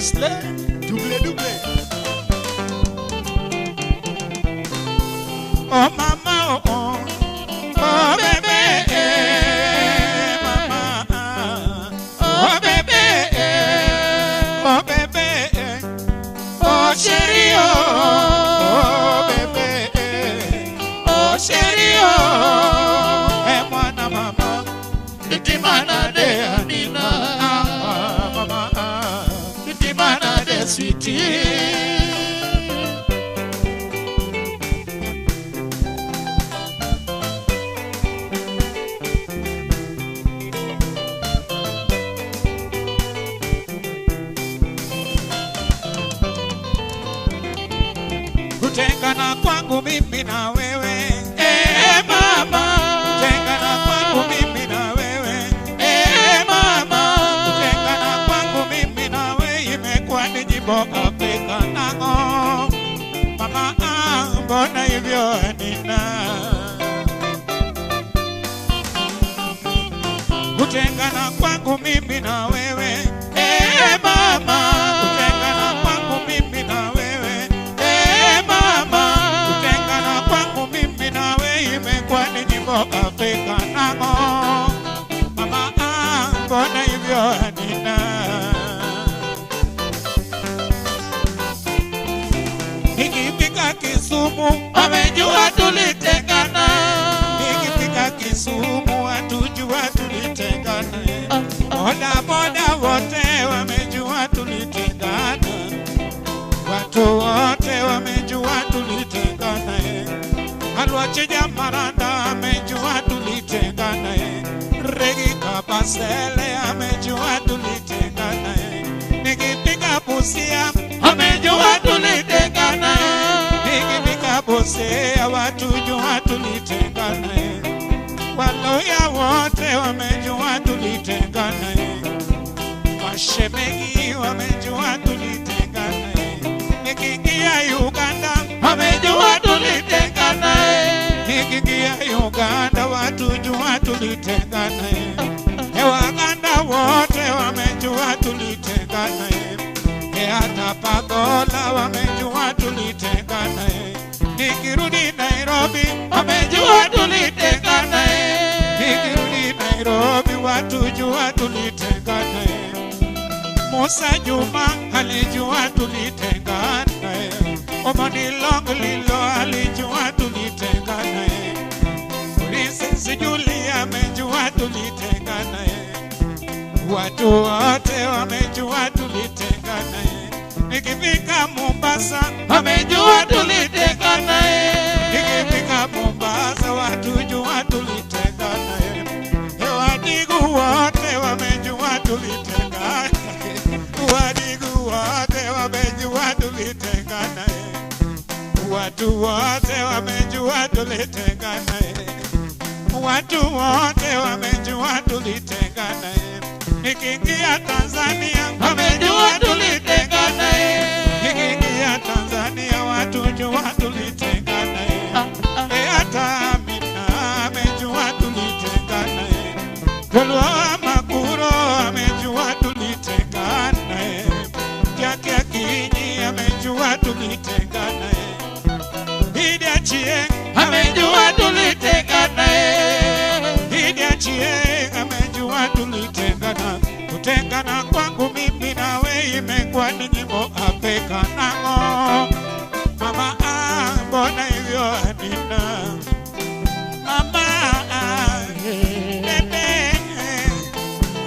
Slay, double double. Oh mama, oh oh, oh baby, eh, mama, oh baby, eh, oh baby, eh, oh chérie, oh, oh baby, eh, oh chérie, oh, eh mwana mama, itimana de anina, mama, itimana de sweetie. Kutengana kwangu mimi na wewe, eh mama. Kutengana kwangu mimi na wewe, eh mama. Kutengana kwangu mimi na wewe imekuwa ni jimbo Afrika nango. Mama, mbona hivyo nina? Kutengana kwangu mimi na wewe, eh mama. Kutengana kwangu mimi na wewe, eh mama. Kutengana kwangu mimi na wewe imekuwa ni jimbo Afrika nango. Mama, mbona hivyo nina? Nikifika Kisumu wamejua tulitengana. Nikifika Kisumu watujua tulitengana. Boda boda wote wamejua tulitengana. Watu wote wamejua tulitengana. Alwachija Maranda amejua tulitengana. Regi Kabasele amejua tulitengana. Nikifika Busia amejua tulitengana. Nikifika Busia watujua tulitengana. Waluya wote wamejua tulitengana. Washemegi wamejua tulitengana. Nikiingia Uganda wamejua tulitengana. Nikiingia Uganda watujua tulitengana. Waganda wote wamejua tulitengana. Hata Pagola wamejua tulitengana. Nikirudi Nairobi wamejua tulitengana. Nikirudi Nairobi watujua tulitengana. Musa Juma alijua tulitengana. Omoni Long Lilo alijua tulitengana. Princess Julia amejua tulitengana. Watu wote wamejua tulitengana. Nikifika Mombasa wamejua tulitengana. Nikifika Mombasa watujua tulitengana. Wadigu wote wamejua tulitengana. Wadigu wote wamejua tulitengana. Watu wote wamejua tulitengana. Watu wote wamejua tulitengana. Nikiingia Tanzania wamejua tulitengana. Nikiingia Tanzania watujua tulitengana. Hata Amina amejua tulitengana. Joluo Makuro amejua tulitengana. Jackie Akinyi amejua tulitengana. Idi Achieng amejua tulitengana. Idi Achieng amejua tulitengana. Kutengana kwangu mimi na wewe imekuwa ni nyimbo Afrika nango. Mama, mbona hivyo nina? Mama, bebe,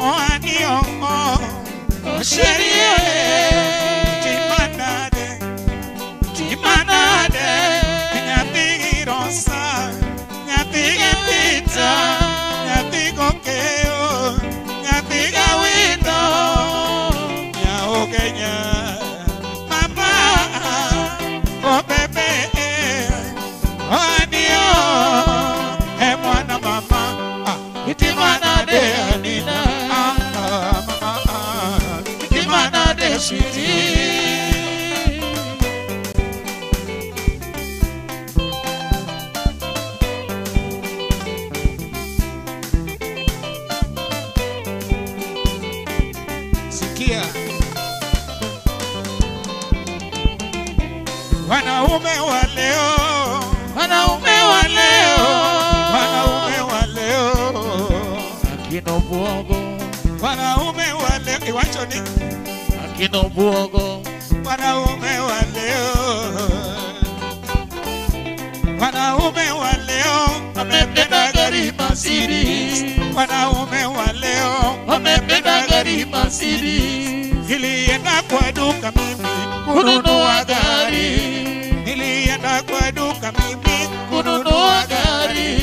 oh ani oh, oh sherie, timanade, timanade, nyathi rosa, nyathi pizza, nyathi kokeo, nyathi gawito, nyao Kenya. Mama, oh bebe, oh ani oh, eh mwana mama, itimana de anina, mama, itimana de sweetie. Sikia. Wanaume wa leo, Wanaume wa leo, wanaume wa leo, akina Buogo, wanaume wa leo, iwacho ni akina Buogo, wanaume wa leo, wanaume wa leo wamependa gari Mercedes, wanaume wa leo wamependa gari Mercedes, nilienda kwa duka mimi kununua gari, nilienda kwa duka mimi kununua gari,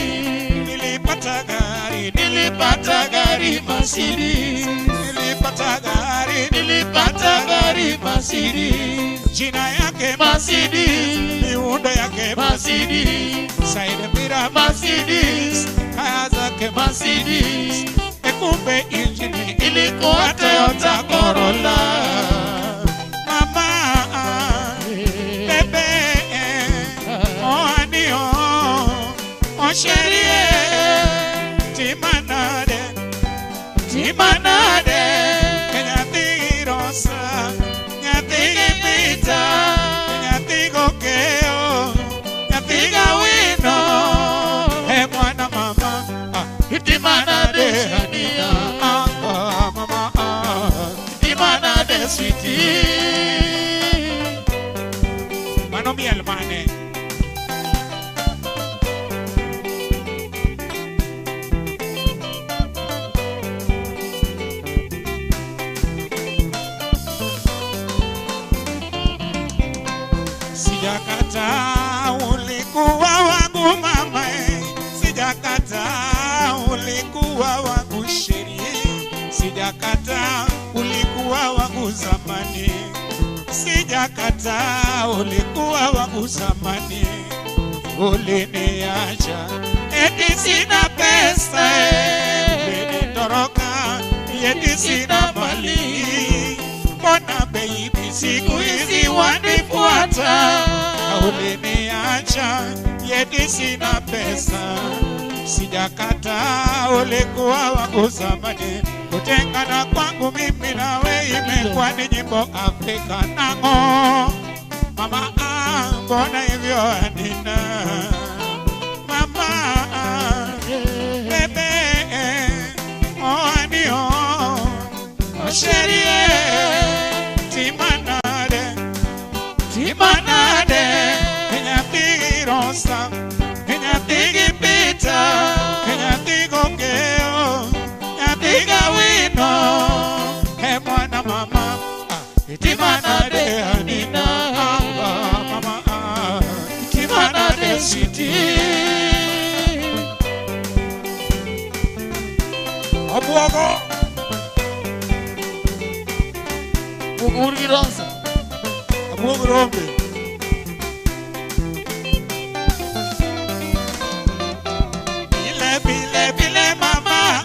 nilipata gari, nilipata gari Mercedes, nilipata gari, nilipata gari Mercedes, jina yake Mercedes, miundo yake Mercedes, side mirror Mercedes, kaya zake Mercedes, kumbe injini ilikuwa Toyota Corolla. Mama bebe oanio osherie timanade Timanade, nyathi Rosa nyathi Pita nyathi Gokeo nyathi Gawino e mwana mama Timanade Shania, ah, ah, mama ah. Timanade sweetie. Mano miel mane Sijakata ulikuwa wangu mama, sijakata ulikuwa wangu sheri, sijakata ulikuwa wangu zamani, sijakata ulikuwa wangu zamani, uliniacha eti sina pesa, ulinitoroka eti sina mali. Mbona baby siku hizi wanifuata, uliniacha eti sina pesa, sijakata ulikuwa wangu zamani, kutengana kwangu mimi nawe imekuwa ni nyimbo Afrika nango. Mama ah, mbona hivyo Anina? Mama ah, bebe oanio osherie timanade Timanade, nyathi Rosa nyathi Pita nyathi Gokeo nyathi Gawino e mwana mama Timanade Anina, ah, mama ah. Timanade sweetie. Obuogo Ugurgi Rosa, Obuogo rombe Bile bile bile mama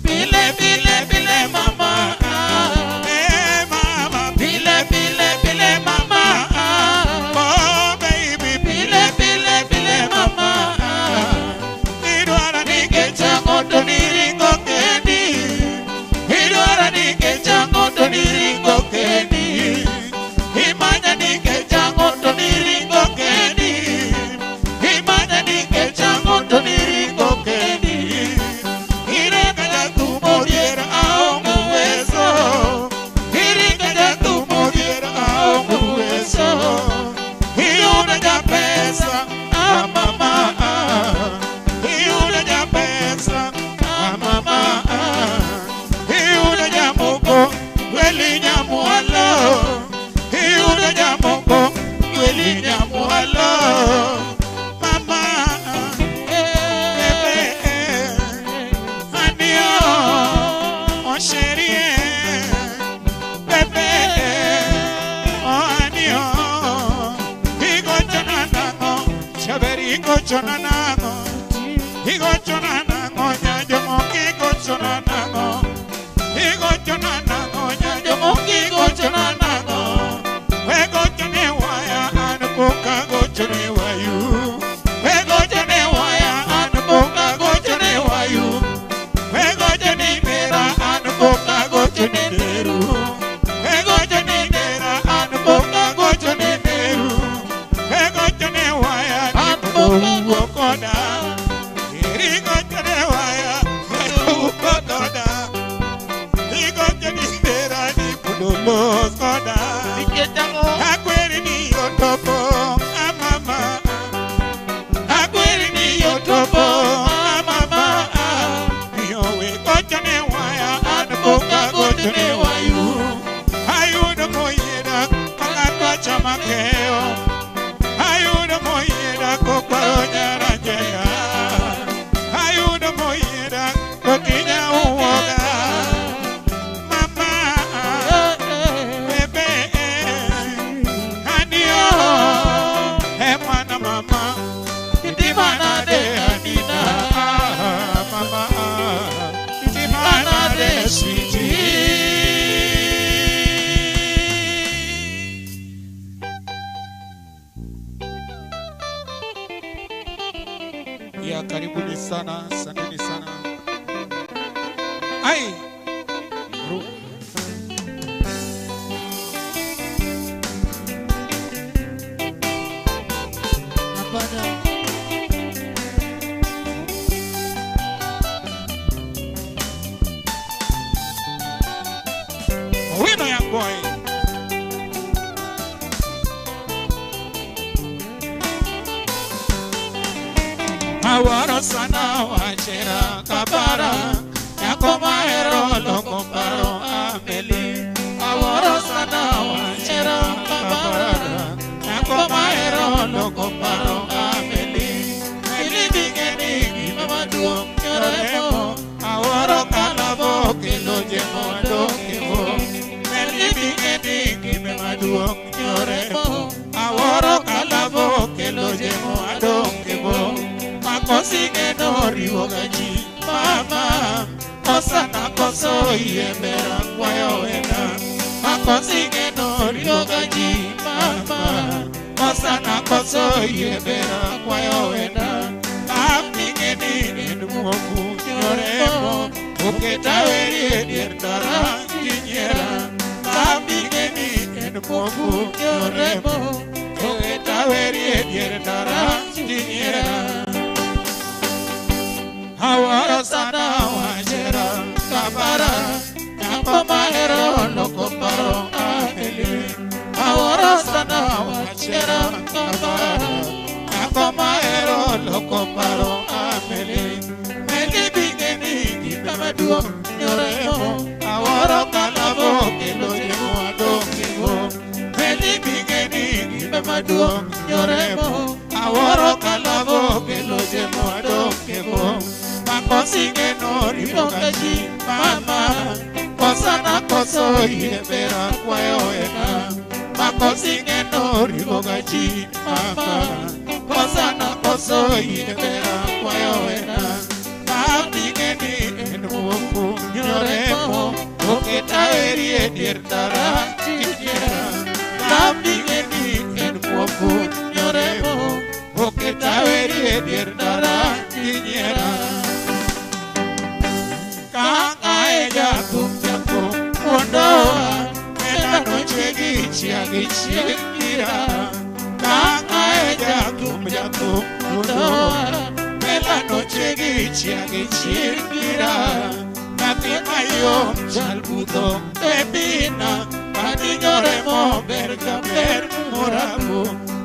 bile bile bile mama, eh mama bile bile bile mama, oh baby bile bile bile mama. Idwara Nikecha ngoto niringo kendi, idwara nikecha ngoto niringo kendi, imanya nikecha ngoto niringo kendi, imanya nikecha ngoto niringo kendi. Ireka jatumoriera aonge uwezo, ireka jatumoriera aonge uwezo, iuna ja pesa ah mama iuna ja pesa ah mama iuna ja moko kweli nyamualo, iuna ja moko kweli nyamualo, mama bebe anio osherie bebe anio igochona nango chaberi igochona nango igochona nango nyajomoki igochona nango igochona nango nyajomoki igochona nango wegochone waya an koka gochone wayu wegochone waya an koka gochone wayu wegochone mera an koka gochone deru wegochone mera an koka gochone ne wayu. Ayudo moyieda kang'ato chama keyo. Ayudo moyieda kokwayo nyaranjega. Ayudo moyieda kotinya uoga. Mama, bebe, anio, e mwana mama, itimana de anina, mama, itimana de sweetie. Ya karibuni sana, asanteni sana. Ai, ru. Hapana. Wino ya boy. Awaro sana wachera kabara nyako mahero loko paro ameli. Awaro sana wachera kabara nyako mahero loko paro ameli. Meli bingeni gima maduong' nyoremo. Awaro kalabo kendo jemo adong'ego. Meli bingeni gima maduong' nyoremo. Awaro kalabo kendo jemo adong'ego. Makosi ngeno riwo gaji mama, kosa na koso iye bera kwayo wena. Makosi ngeno riwo gaji mama, kosa na koso iye bera kwayo wena. Apingeni en muoku nyoremo, oketa weri e dier ndara jinyiera. Apingeni en muoku nyoremo, oketa weri e dier ndara jinyiera. Awaro sana wachera kabara nyako mahero loko paro ameli. Awaro sana wachera kabara nyako mahero loko paro ameli. Meli bingeni gima maduong' nyoremo. Awaro kalabo kendo jemo adong'ego. Meli bingeni gima maduong' nyoremo. Awaro kalabo kendo jemo adong'ego. Makosi ngeno riwo gaji mama, kosa na koso iye bera kwayo wena. Makosi ngeno riwo gaji mama, kosa na koso iye bera kwayo wena. Apingeni en muofu nyoremo, oketa weri e dier ndara jinyiera. Apingeni en muofu nyoremo, oketa weri e dier ndara jinyiera. Kanga jathum jathum wuondowa, mena nochwe gi chia gi chieng' ira. Kanga jathum jathum wuondowa, mena nochwe gi chia gi chieng' ira. Nyathi mayom chal budho bebina, madinyoremo ber ka ber morabu.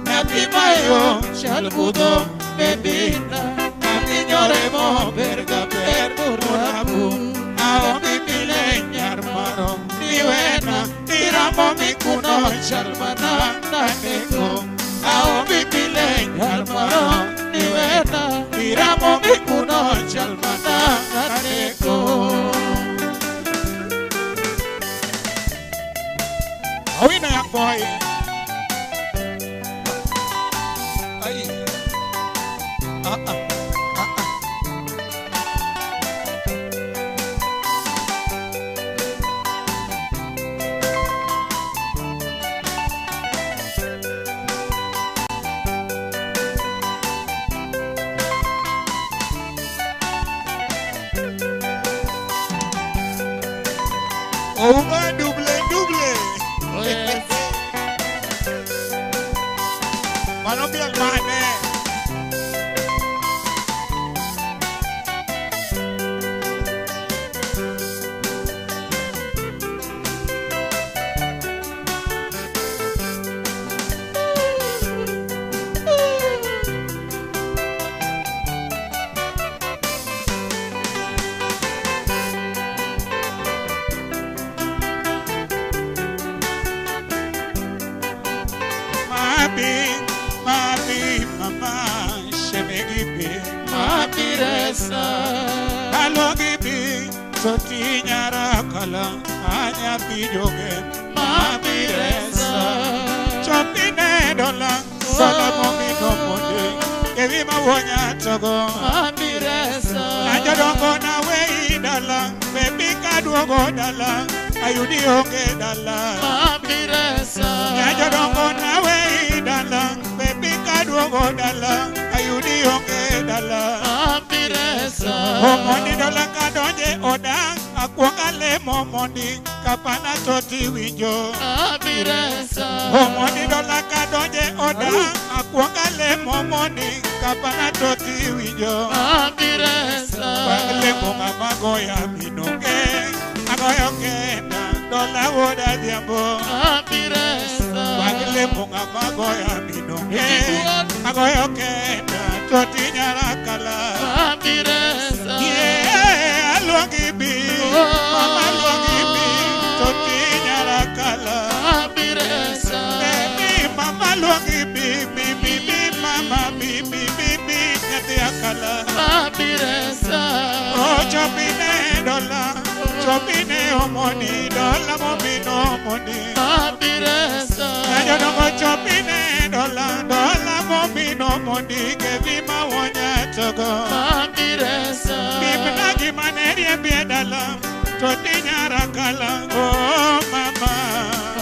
Nyathi mayom chal budho bebina, madinyoremo ber ka ber morabu. Aomi pile nyar maro niwena, iramo mikuno chal mana nanego. Aomi pile nyar maro niwena, iramo mikuno chal mana nanego. Awina ya boy. Ai. Ah ah. Ah ah. Ouma double double. Yes. Mano biel mane. Mabiresa Alogi bi Toti nyarakala Anya bijoge Mabiresa Chopine dola Sola momino monde Kevi mawonya togo Mabiresa Najodongo na wei dala Baby kaduogo dala Ayudi onge dala Mabiresa Najodongo na wei dala Baby kaduogo dala Ayudi onge dala Mabiresa Omondi dola kadonje oda Akwonga lemo mondi Kapana toti winjo Mabiresa Omondi dola kadonje oda Akwonga lemo mondi Kapana toti winjo Mabiresa Bang lemo ngama goya minonge Agoyo kenda dola woda dhiambo Mabiresa Bang lemo ngama goya minonge Agoyo kenda toti nyarakala Mabiresa Yeah, aluongi bi Mama aluongi bi toti nyarakala Mabiresa Baby mama aluongi bi bi bi bi mama bi bi bi bi nyathi akala Mabiresa Oh chopine dola chopine omoni dola mobino omoni Mabiresa Najodongo chopine dola dola mobino omoni kevi mawonya togo Mabiresa Bibna gimane riembie dala toti nyarakala oh mama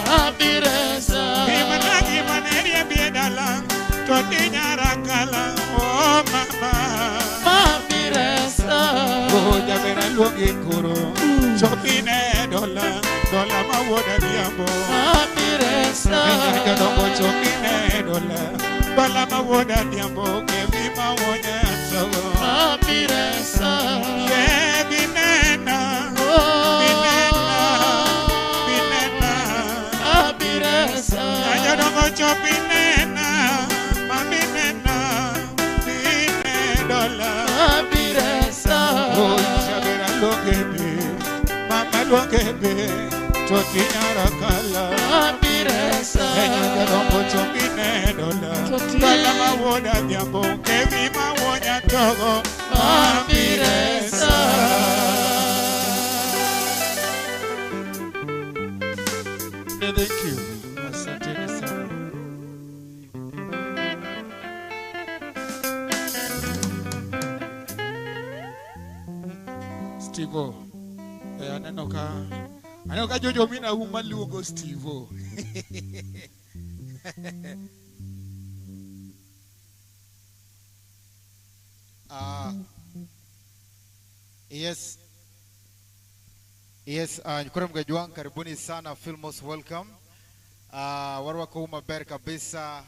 Mabiresa Bibna gimane riembie dala toti nyarakala oh mama Mabiresa Oh jabera luongi koro chopine dola dola mawuoda dhiambo Mabiresa Jodongo chopine dola dola mawuoda dhiambo kevi mawonya togo Mabiresa Yeah binena binena binena Mabiresa Jodongo chopinena mabinena bine dola Mabiresa Oh jabera luongi bi mama luongi bi toti nyarakala Mabiresa Jodongo chopine dola dola mawuoda dhiambo kevi mawonya togo Mabiresa Thank you. Asanteni sana. Steve-O. Aneno ka Jojo mina uma luongo Steve-O. Yes. Yes, Nyikoro Mgajuang, karibuni sana, feel most welcome. Warwako maber kabisa.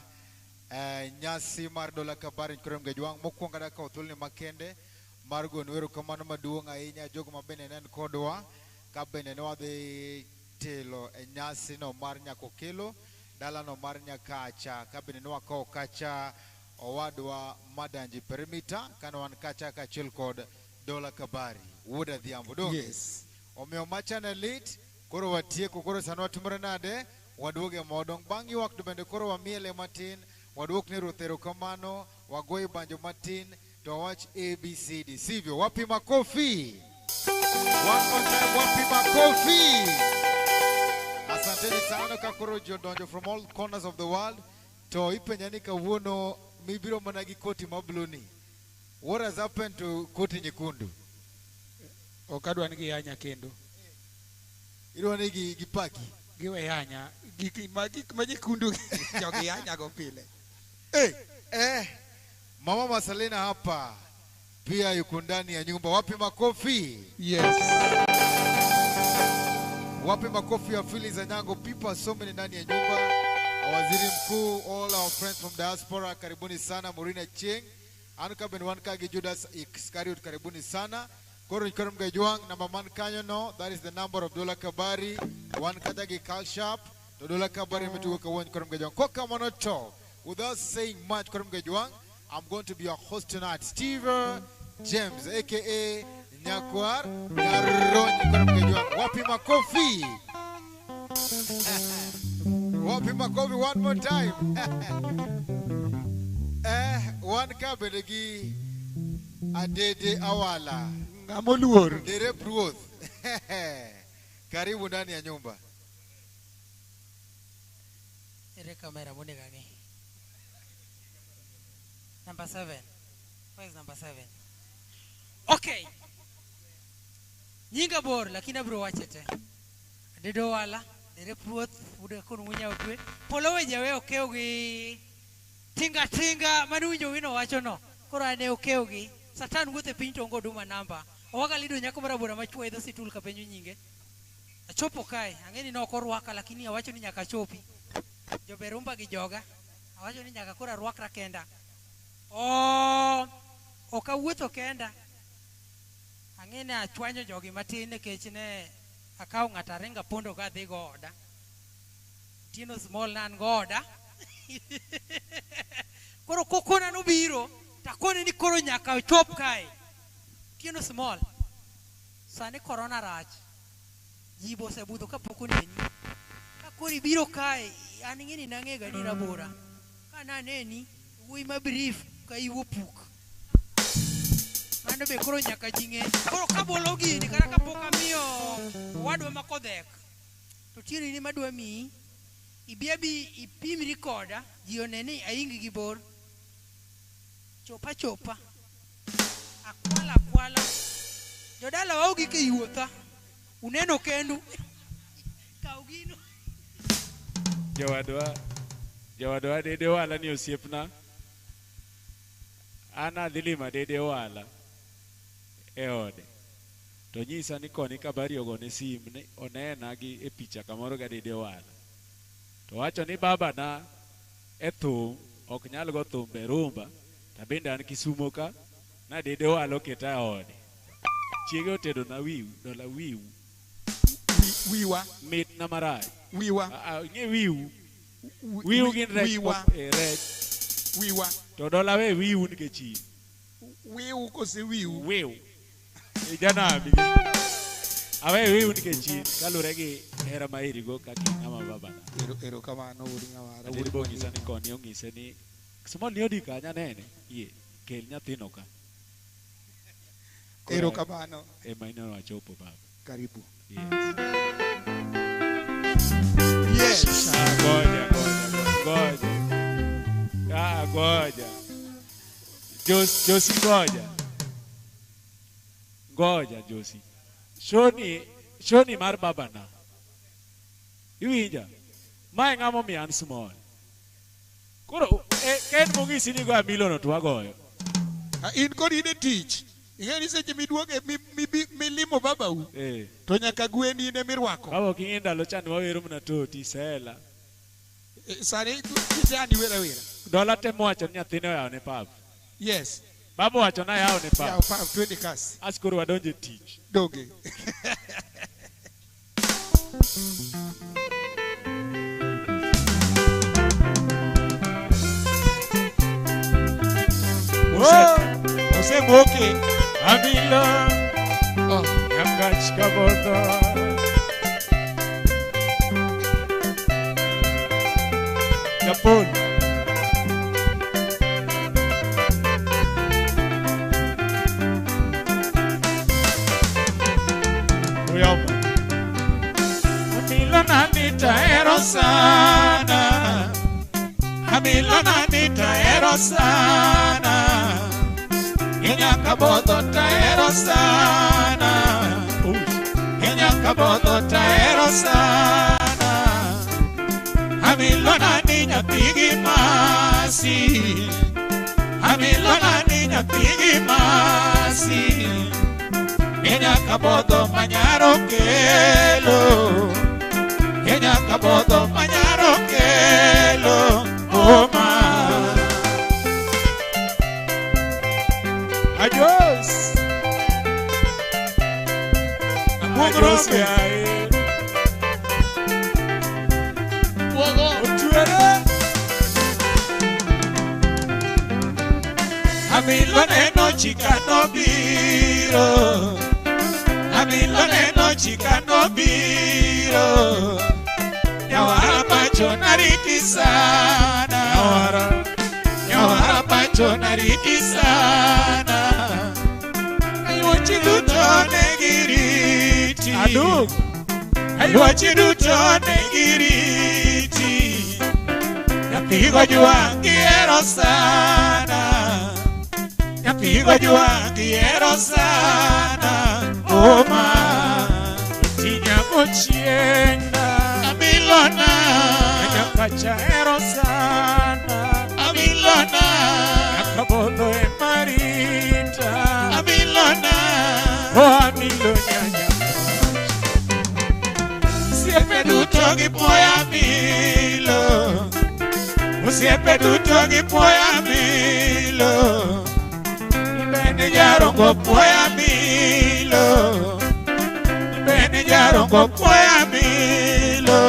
Nyasi mar Dola Kabari Nyikoro Mgajuang, mokwongo adwa kawo thuoloni makende mar gono erokamano maduong' ahinya jogo ma bende ne kodwa ka bende ne wadhi telo e nyasi no mar Nyakokelo, dalano mar Nyakacha, ka bende ne wakawo kacha owadwa Madanji Perimeter kane wan kacha kaachiel kod Dola Kabari wuod Adhiambo. Donge? Yes. Omiyo machane lit, koro watieko, koro sani watimore nade? Waduoge modong'. Bang' ywak to bende koro wamiele matin, waduok ne Ruoth erokamano, wagoye banjo matin, to wawach ABCD. Sivyo? Wapi makofi? One more time, wapi makofi? Asanteni sana ka koro ji odonjo from all corners of the world. To ipenja ni kawuono mibiro mana gi koti ma blue ni. What has happened to koti nyekundu? Ok adwa ni giyanya kendo. Idwa ni gipaki? Giwe yanya. Gik ma nyekundu jogi yanyago pile. Mama Masalina hapa pia yuko ndani ya nyumba. Wapi makofi? Yes. Wapi makofi ya Phyllis Anyango? People are so many ndani ya nyumba. Waziri Mkuu, all our friends from diaspora, karibuni sana. Murina Cheng, Anuka Ben Wankagi, Judas Iscariot, karibuni sana. Koro Nyikoro Mgajuang, number man kanyo no, that is the number of Dola Kabari. One Katagi Cal Sharp, to Dola Kabari metugo kawuono Nyikoro Mgajuang. Koka monoto, without saying much, Nyikoro Mgajuang, I'm going to be your host tonight, Steve James, aka Nyakwar Nyaro Nyikoro Mgajuang. Wapi makofi? Wapi makofi one more time. One kabedegi Adede Awala. Ng'amoluor. Derep Ruoth. Karibu ndani ya nyumba. Ere kamera monego ang'i. Number 7. Where is number 7? Okay. Nyinga bor lakini abiro wache te. Adedo Wala, Derep Ruoth, wuod Akon Munya Ogwe. Polo we jawe okew gi tinga tinga mane winjo wino wacho no. Koro ane okew gi Satan wuotho e piny to onge oduma namba. Owaga lido nyako marabora machwo idho situl kapenjo nyinge. Achopo kae, ang'e ni nok orwaka lakini awacho ni nyaka achopi. Joberumba gi joga, awacho ni nyaka koro arwakra kenda. Oh, ok awuotho kenda. Ang'e ni achwanyo jogi matin nikech ne akawo ng'ato aringo apondo ka adhi go oda. Tino small ne an go oda. Koro kokona nobiro, takone ni koro nyaka ochop kae. Tino small. Sani korona rach. Ji be osebudho kapok oneni. Ka koro ibiro kae, an ing'e ni nang'e ga ni rabora. Ka naneni, wuoyi ma brief ka iwo puk. Mano be koro nyaka ji ng'e. Koro kabolo gini kata kapok amiyo owadwa ma kodhek, to tieni ni madwa miyi, ibi abi ipimri koda, ji one ni aingi gi bor. Chopa chopa. Akwala akwala. Jodala wau gik e wuotha. Uneno kendu. Kaw gino. Jowadwa Dede Wala ni osiepna. An adhi limo Dede Wala e ode. To nyisa ni koni Kabari ogone sim ni onena gi e picha kamoro ga Dede Wala. To wacho ni babana e thum ok nyal go thum e rumba. To bende an Kisumo ka na Dede Wala oketa e ode. Chiege otedo na wiu, dola wiu. Wiwa. Mit na marach. Wiwa. Ing'e wiu. Wiu gin rech. Wiwa. Rech. Wiwa. To dola we wiu nikech in. Wiu kose wiu? Wiu. Ijanami. Awe wiu nikech in kalure gi hera ma irigo kaka ng'ama babana. Erokamano wuod Nyawara. Adede bo onyisa ni koni onyise ni Small ni odi kanya nene. Yie, kel nyathino ka. Erokamano. Ema ineno wachopo baba. Karibu. Yes. Yes. Ngoja, ngoja, ngoja. Ngoja. Josi ngoja. Ngoja Josi. Shoni mar babana. Iwinja. Mae ng'ama omiyo an small. Koro ken mong'isi ni go amilo no to wagoyo. In kod in e tich. Ing'e ni seche miduoge milimo babau. To nyaka gweni in emirwako. Baba ok ing'e ndalo cha ne wawero mana toti sela. Sani kichani wera wera. Dola temo wacho ni nyathine oyawo ne pap. Yes. Baba owacho na yawo ne pap. Yaw pap twende kasi. As koro wadonjo e tich. Donge. Osemoke. Amilo. Nyakach kabodho. Japon. Uyoma. Amilo nani taero sana. Amilo nani taero sana. Inyakabodho taero sana. Inyakabodho taero sana. Amilo nani nyathigi masi. Amilo nani nyathigi masi. Inyakabodho manyaro kelo. Inyakabodho manyaro kelo. Oma. Adios. Adios. Amilo neno chika no biro. Amilo neno chika no biro. Nyawara pacho nariti sana. Nyawara pacho duto nariti sana. Ayuochi duto ne giriti. Aduk. Ayuochi duto ne giriti. Nyathi gojwang' gihero sana. Nyathi gojwang' gihero sana. Oma. Tinya gochiengna. Amilona. Nyakacha hero sana. Amilona. Nyakabodho e marita. Amilona. Oh, amilo nyanya. Osiepe duto gi puoya milo. Osiepe duto gi puoya milo. Ibende jarongo puoya milo. Ibende jarongo puoya milo.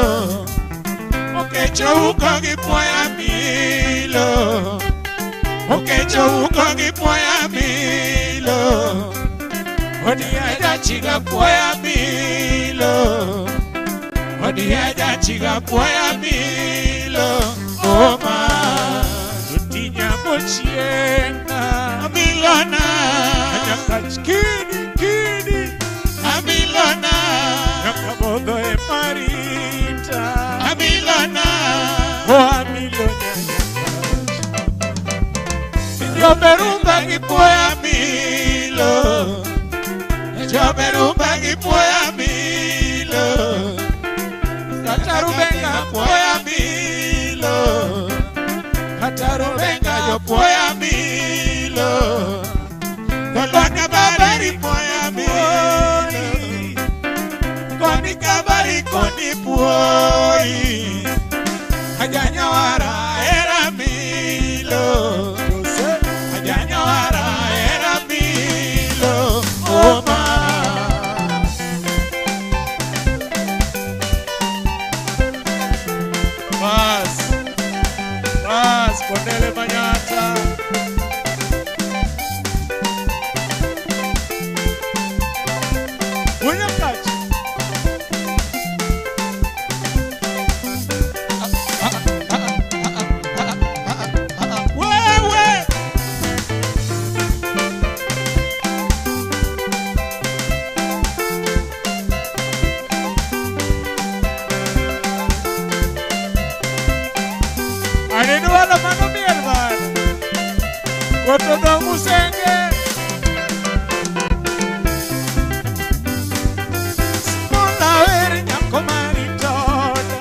Okecho uko gi puoya milo. Okecho uko gi puoya milo. Odiaja chiga puoya milo. Odiaja chiga puoya milo. Oma. Tinya gochiengna. Amilona. Nyakach kidi kidi. Amilona. Nyakabodho e marita. Amilona. Oh, amilo nyanya. Joberumba gi puoya milo. Joberumba gi puoya milo. Katarubenga puoya milo. Katarubenga jo puoya milo. Koni kabari puoya milo. Koni kabari koni puoi. Ajanyawara era milo. Ajanyawara era milo. Oma. Bas. Bas, Kondele Manyata. Unyakachi. Wewe. Aneno mano miel bana. Koto dho musenge. Smola wer nyako maritoda.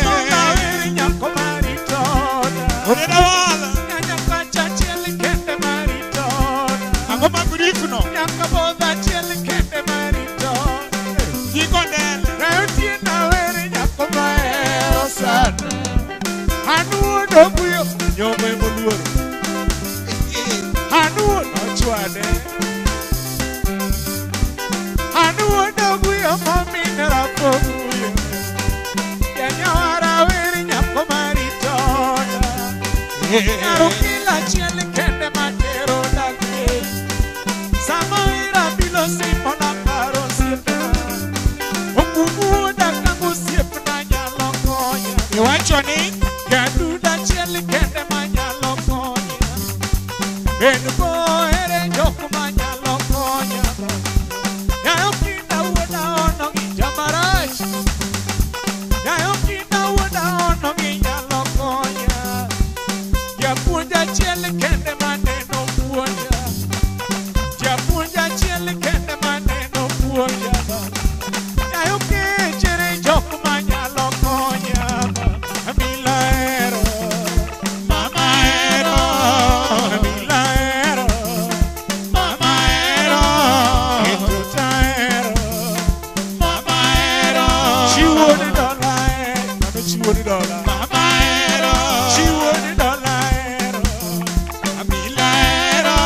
Smola wer nyako maritoda. Odedawala. Nyanya kacha achiel kende maritoda. Ang'o ma brifno? Nyaka bodho achiel kende maritoda. Nyikondele. Otieno wer nyako mahero sana. An wuod Oguyo nyombo emoluoro. An wuod ochwade. An wuod Oguyo momin Rapoguyo. Janyawara wer nyako maritoda. Nyaro kila achiel kende matero dak kech. Sama wer abilo simona paro osiepna. Okumu wuoda kango osiepna nyalo konya. Iwacho ni Jaduda achiel kende manyalo konya. En bohere jok manyalo konya. Nyayo kinda wuoda ono gi jamarach. Nyayo kinda wuoda ono gi nyalo konya. Japuonj achiel kende maneno puonja. Japuonj achiel kende maneno puonja. Nyayo kechere jok manyalo konya. Amila hero. Mama hero. Amila hero. Mama hero. Ituta hero. Mama hero. Chiwo ni dola hero. Mano chiwo ni dola. Mama hero. Chiwo ni dola hero. Amila hero.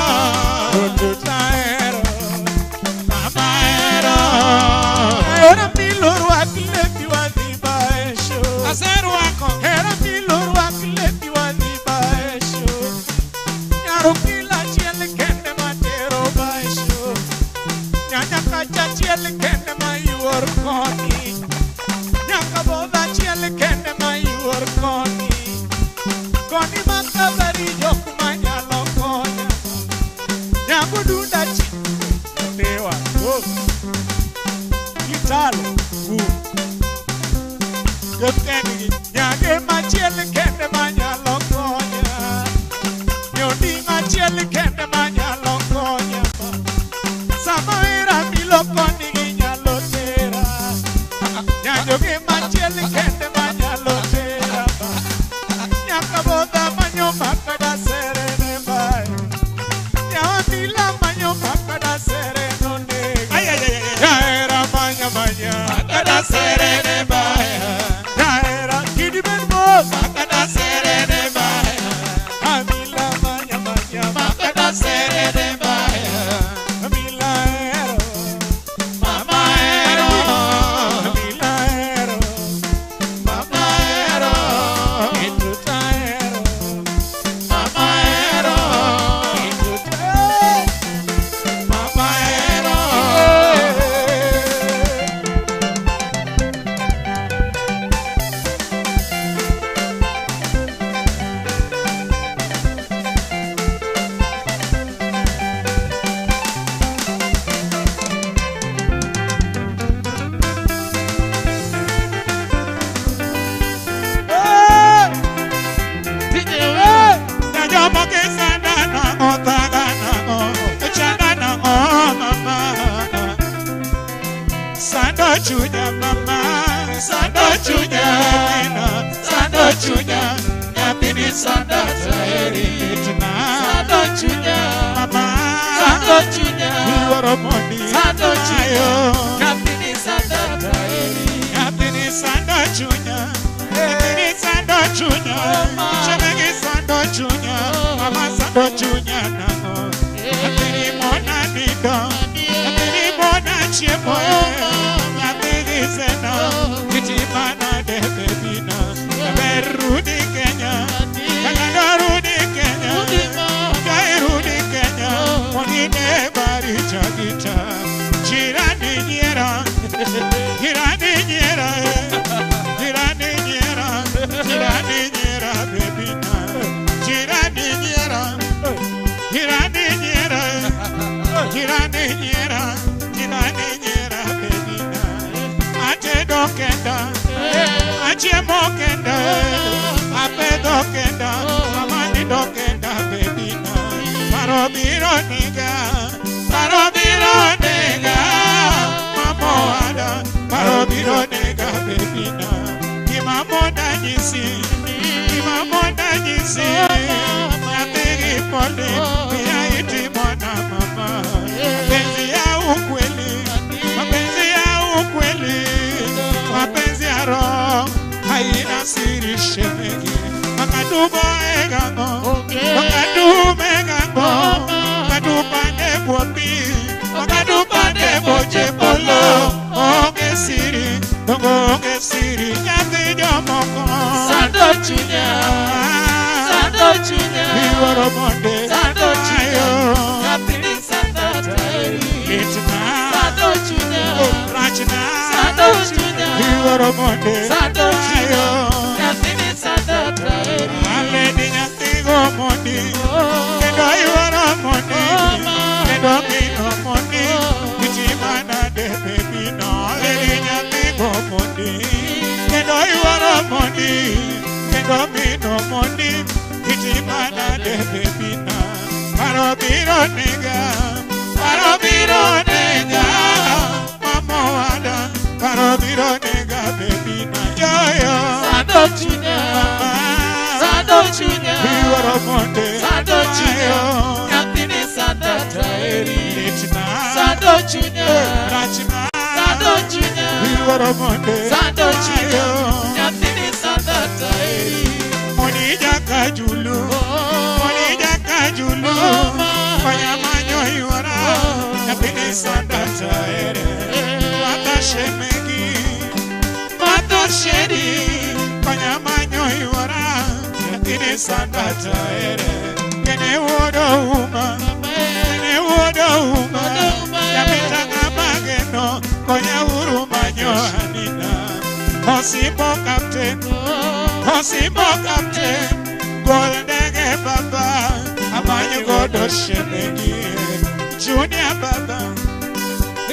Ituta hero. Mama hero. Era milo rwak lepi wadhi baesho. Aserwako. Era milo rwak lepi wadhi baesho. Nyaro kila achiel kende matero baesho. Nyanya kacha achiel kende mayuor koni. Nyaka bodho achiel kende mayuor koni. Koni makabari jok Malo. Keptengi nyage machiel kende manyalo konya. Nyodi machiel kende manyalo konya. Sama era milo koni ginyalo tera. Nyajoge machiel kende manyalo tera. Nyaka bodha manyo makada serene bai. Nyamila manyo makada serene nega. Ay ay ay ay. Era manya manya makada serene bai. Era kidi ben mo makada serene bai. Amila manya manya makada serene bai. Amila ero mama ero. Amila ero mama ero. Ituta ero mama ero. Ituta mama ero. Chunya mama, sando chunya, sando chunya, nyathini sando taeri itna, Sando chunya, mama, sando chunya, iwuoro mondi, sando chunya, ayo, nyathini sando taeri. nyathini sando chunya, nyathini sando chunya, chemegi sando chunya, mama sando chunya nang'o, nyathini mona nindo, nyathini mona chiemo, nyathini seno, kiti manade bebina, ber rudi Kenya, kang'ado rudi Kenya, kai rudi Kenya, monine bari chagita, jirani nyiera, jirani nyiera, jirani nyiera, jirani nyiera bebina, jirani nyiera, jirani nyiera, jirani nyiera, jirani nyiera bebina, atedo kenda, achiemo kenda, apedho kenda, mama nindo kenda bebina, paro biro nega, paro biro nega, mama owada, paro biro nega bebina, gima monda nyisi, gima monda nyisi, nyathi gi poli, miya itimona mama, mapenzi ya ukweli, mapenzi ya ukweli, mapenzi ya roho haina siri shemegi, makadubo egango, makadume gango, makadupande bwopi, makadupande boche polo, onge siri, dongo onge siri, nyathi jomoko, Sando chunya, sando chunya, iwuoro monde, sando chunya, ayo, nyathini sando taeri. litna, Sando chunya, rachna, sando chunya, iwuoro monde, sando chunya, ayo. nyathini sando taeri. Aledi nyathigo mondi, kendo iwuoro mondi, kendo mino mondi, itima nade bebino. Aledi nyathigo mondi, kendo iwuoro mondi, kendo mino mondi, itima nade bebina. Paro biro nega, paro biro nega, mama owada, paro biro nega bebina. Joyo, Sando chunya, mama. sando chunya, Iwuoro monde, sando chunya, ayo, nyathini sando taeri. litna, Sando chunya, rachna, sando chunya, iwuoro monde, sando chunya, ayo, nyathini sando taeri. moni jakajulu, moni jakajulu, konya manyo yuora, nyathini sando taere, mata shemegi, mata sheri, konya manyo yuora, nyathini sando taere, kene wuodo uma, kene wuodo uma, nyamitanga mageno, konya uru manyo anina, Osimbo captain, Osimbo captain, gol ndege baba, amanyo godo shemegi, Junior baba,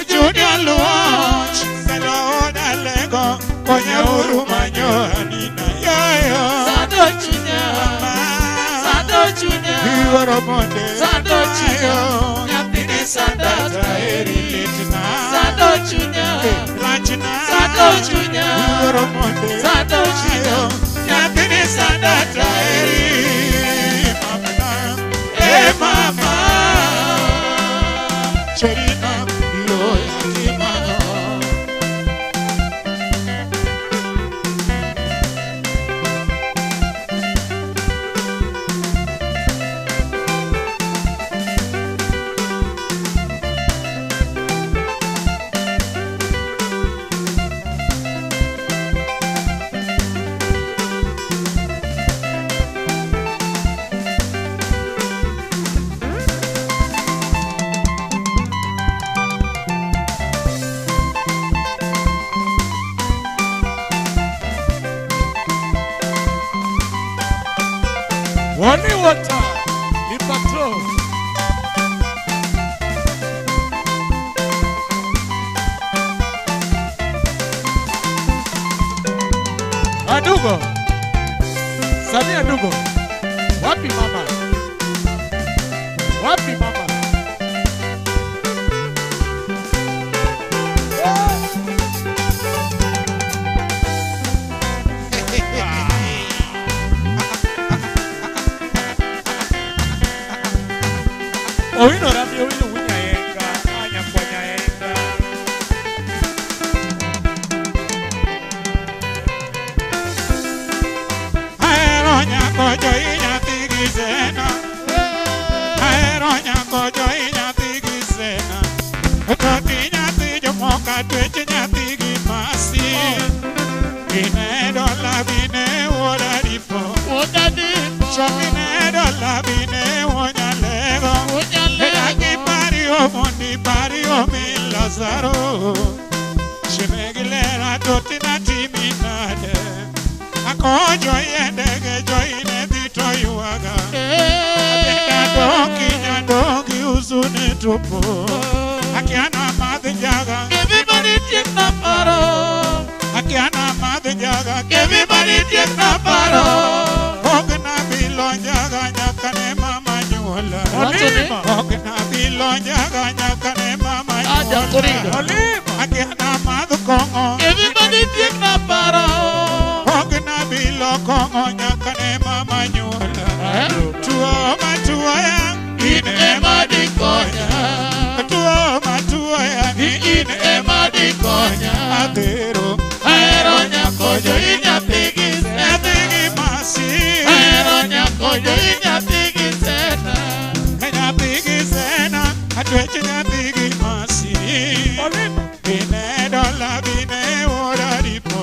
Junior Luoch, selo Konya uru manyo anina yayo. Sando chunya. Sando chunya. Yuoro monde. Sando chunya. Nyathini sanda taeri litna. Sando chunya. Lachna. Sando chunya. Yuoro monde. Sando chunya. Nyathini sanda taeri. Mama. Eh mama. Cherina loya timano. Holy water, Ipatro. Adugo. Sani Adugo. Wapi mama? Wapi mama? Owino rami owino wunyaenga, anyakwanyaenga. Ahero nyakojo inyathi gi sena. Ahero nyakojo inyathi gi sena. Toti nyathi jomoka twech nyathi gi masi. Bine dola bine wuoda dipo. Wuoda dipo. Chokine dola bine wuonyalego. Dagi pari omondi pari omi Lazaro. Shimegilera totina timinade. Akojo yendege joine dhito yuaga. Abenda doki nyandogi uzune tupo. Akiana madhi njaga. Everybody take na paro. Akiana madhi njaga. Everybody take na paro. Ogna bilo njaga nyaka ne mama nyuola. Olima. Ogna bilo njaga nyaka ne mama nyuola. Olima. Akiana madh kong'o. Everybody take na paro. Ogna bilo kong'o nyaka ne mama nyuola. Tuo matuoya In ema dikonya. Tuo matuoya ni In ema dikonya. Adhero. Ahero nyakojo inyathi gi sena. Nyathi gi masi. Ahero nyakojo inyathi gi sena. Nyathi gi sena. Atwech nyathi gi masi. Olima. Bine dola bine wuoda dipo.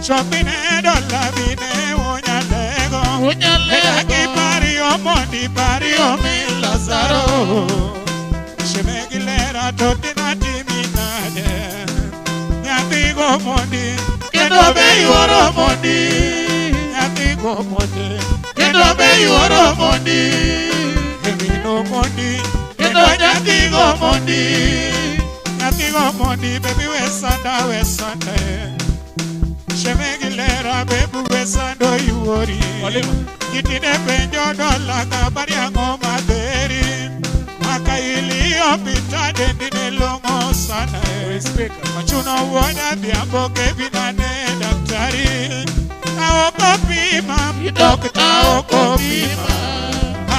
Chopine dola bine wuonyalego. Wuonyalego. Dagi pari omondi pari omi Lazaro. Shimegilera totina timinade. Nyathi go mondi. Kendo be yuoro mondi. Nyathi go mondi. Kendo be yuoro mondi. Emino mondi. Kendo nyathi go mondi. Nyathi go mondi baby we sanda we sanda. Shemegilera baby we sando yuori. Olima. Gitine penjo dola kabari ang'o madheri. Maka iliyopita dendi ne long'o sana. Speaker. Ochuno wuod adhiambo kebina ne daktari. Aokopima, dokta okopima.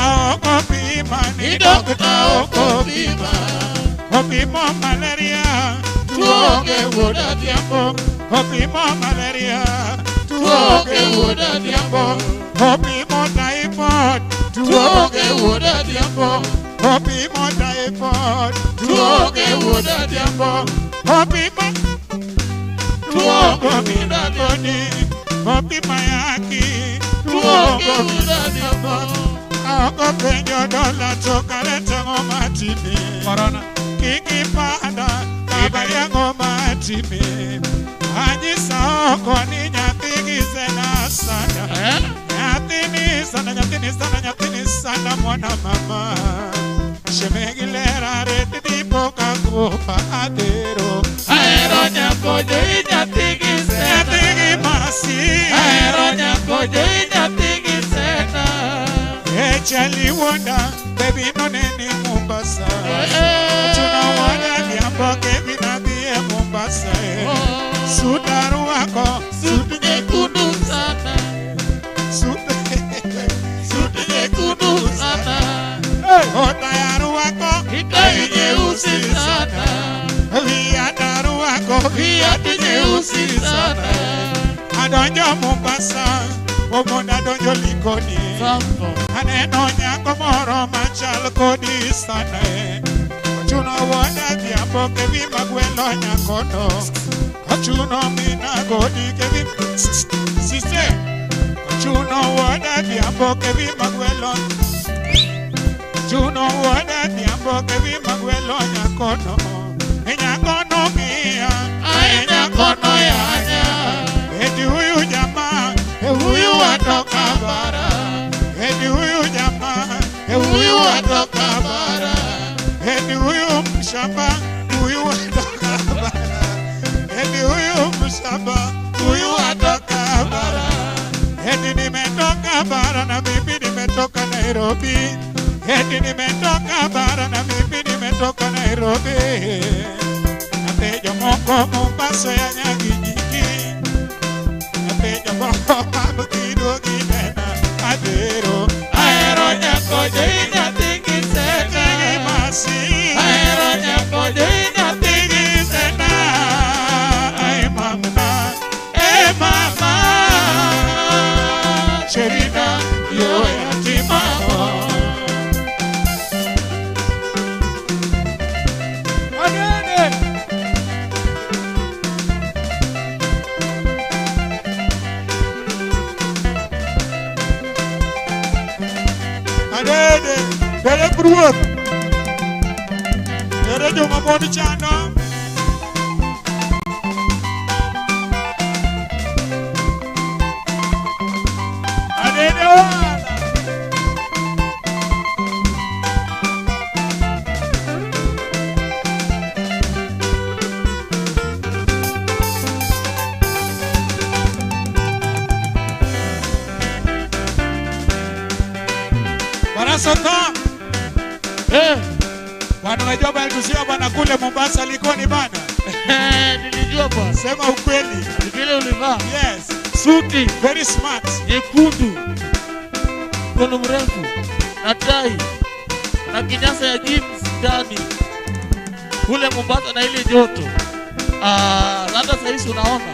Aokopima ni dokta okopima. Opimo malaria, Tuo onge wuod adhiambo. Opimo malaria, Tuo onge wuod adhiambo. Opimo typhoid, Tuo onge wuod adhiambo. Opimo typhoid, Tuo onge wuod adhiambo. Opimo Tuo onge wuod adhiambo. Opimo yaki, Tuo onge wuod adhiambo. Aoko penjo dola to kare tang'o matimi. Corona. Kiki panda kabari ang'o matimi. Anyisa oko ni nyathi gi sena sana. Nyathini sana, nyathini sana, nyathini sana mwana mama. Shemegilera reti dipo kakupa adhero. Ahero nyakojo inyathi gi nyakojo nyathi gi sena. Chali wonda baby no neni Mombasa. Tunawana vyambo kevi na dhie Mombasa. Sudaru wako suti nyekundu sana. Suti nyekundu sana. Otayaru wako ikai nyeusi sana. Viataru wako viatu nyeusi sana. Adonjo Mombasa, omonda donjo Likoni. Aneno nyako moro machal kodi sana. Ochuno wuoda dhiambo kevi magwelo nyakono. Ochuno mina godi kevi sise. Ochuno wuoda dhiambo kevi magwelo. Ochuno wuoda dhiambo kevi magwelo nyakono. Nyakono mia, ai nyakono yanya. Eti huyu jamaa, huyu watoka bara. Eti huyu jamaa, huyu watoka bara. Eti huyu mshamba, huyu watoka bara. Eti huyu mshamba, huyu watoka bara. Eti nimetoka bara na mimi nimetoka Nairobi. Eti nimetoka bara na mimi nimetoka Nairobi. Napejo moko Mombasa ya Nyagijiji. Napejo moko mabukido ginena adero. Ahero nyakojo nyathi gi sena. Masi. Ahero nyakojo nyathi gi sena. Ay mama, eh mama. Sherina yo yatimamo. Adede, bere bruot. Bere joma mon chano. Adede wala. Barasota. Bwana unajua bwana tusio bwana kule Mombasa Likoni bana. Nilijua bwana. Sema ukweli. Vile ulivaa. Yes. Suti very smart. Nyekundu. Mkono mrefu na tai na kinyasa ya jeans ndani. Kule Mombasa na ile joto. Labda sasa hivi unaona.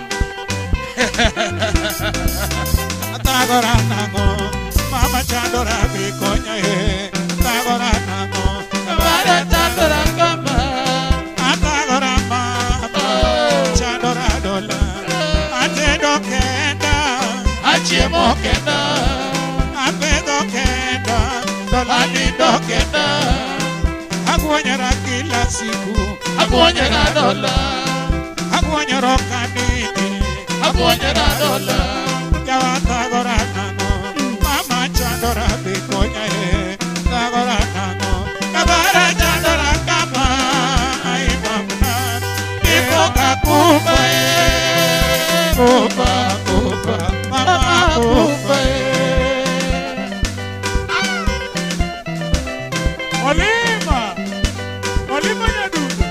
Atagora nango mama chandora bikonya he. Atagora nango mama chandora kama. Atagora mama chandora dola. Atedo kenda achiemo kenda. Apedo kenda dola nindo kenda. Aguonyera kila siku aguonyera dola. Aguonyero kanini aguonyera dola. Atagora nango mama chandora bikonya he. Atagora nango kabara chandora kama. Ai mama ipoka kumba kumba kumba mama kumba. Olima Olima Nyadudu.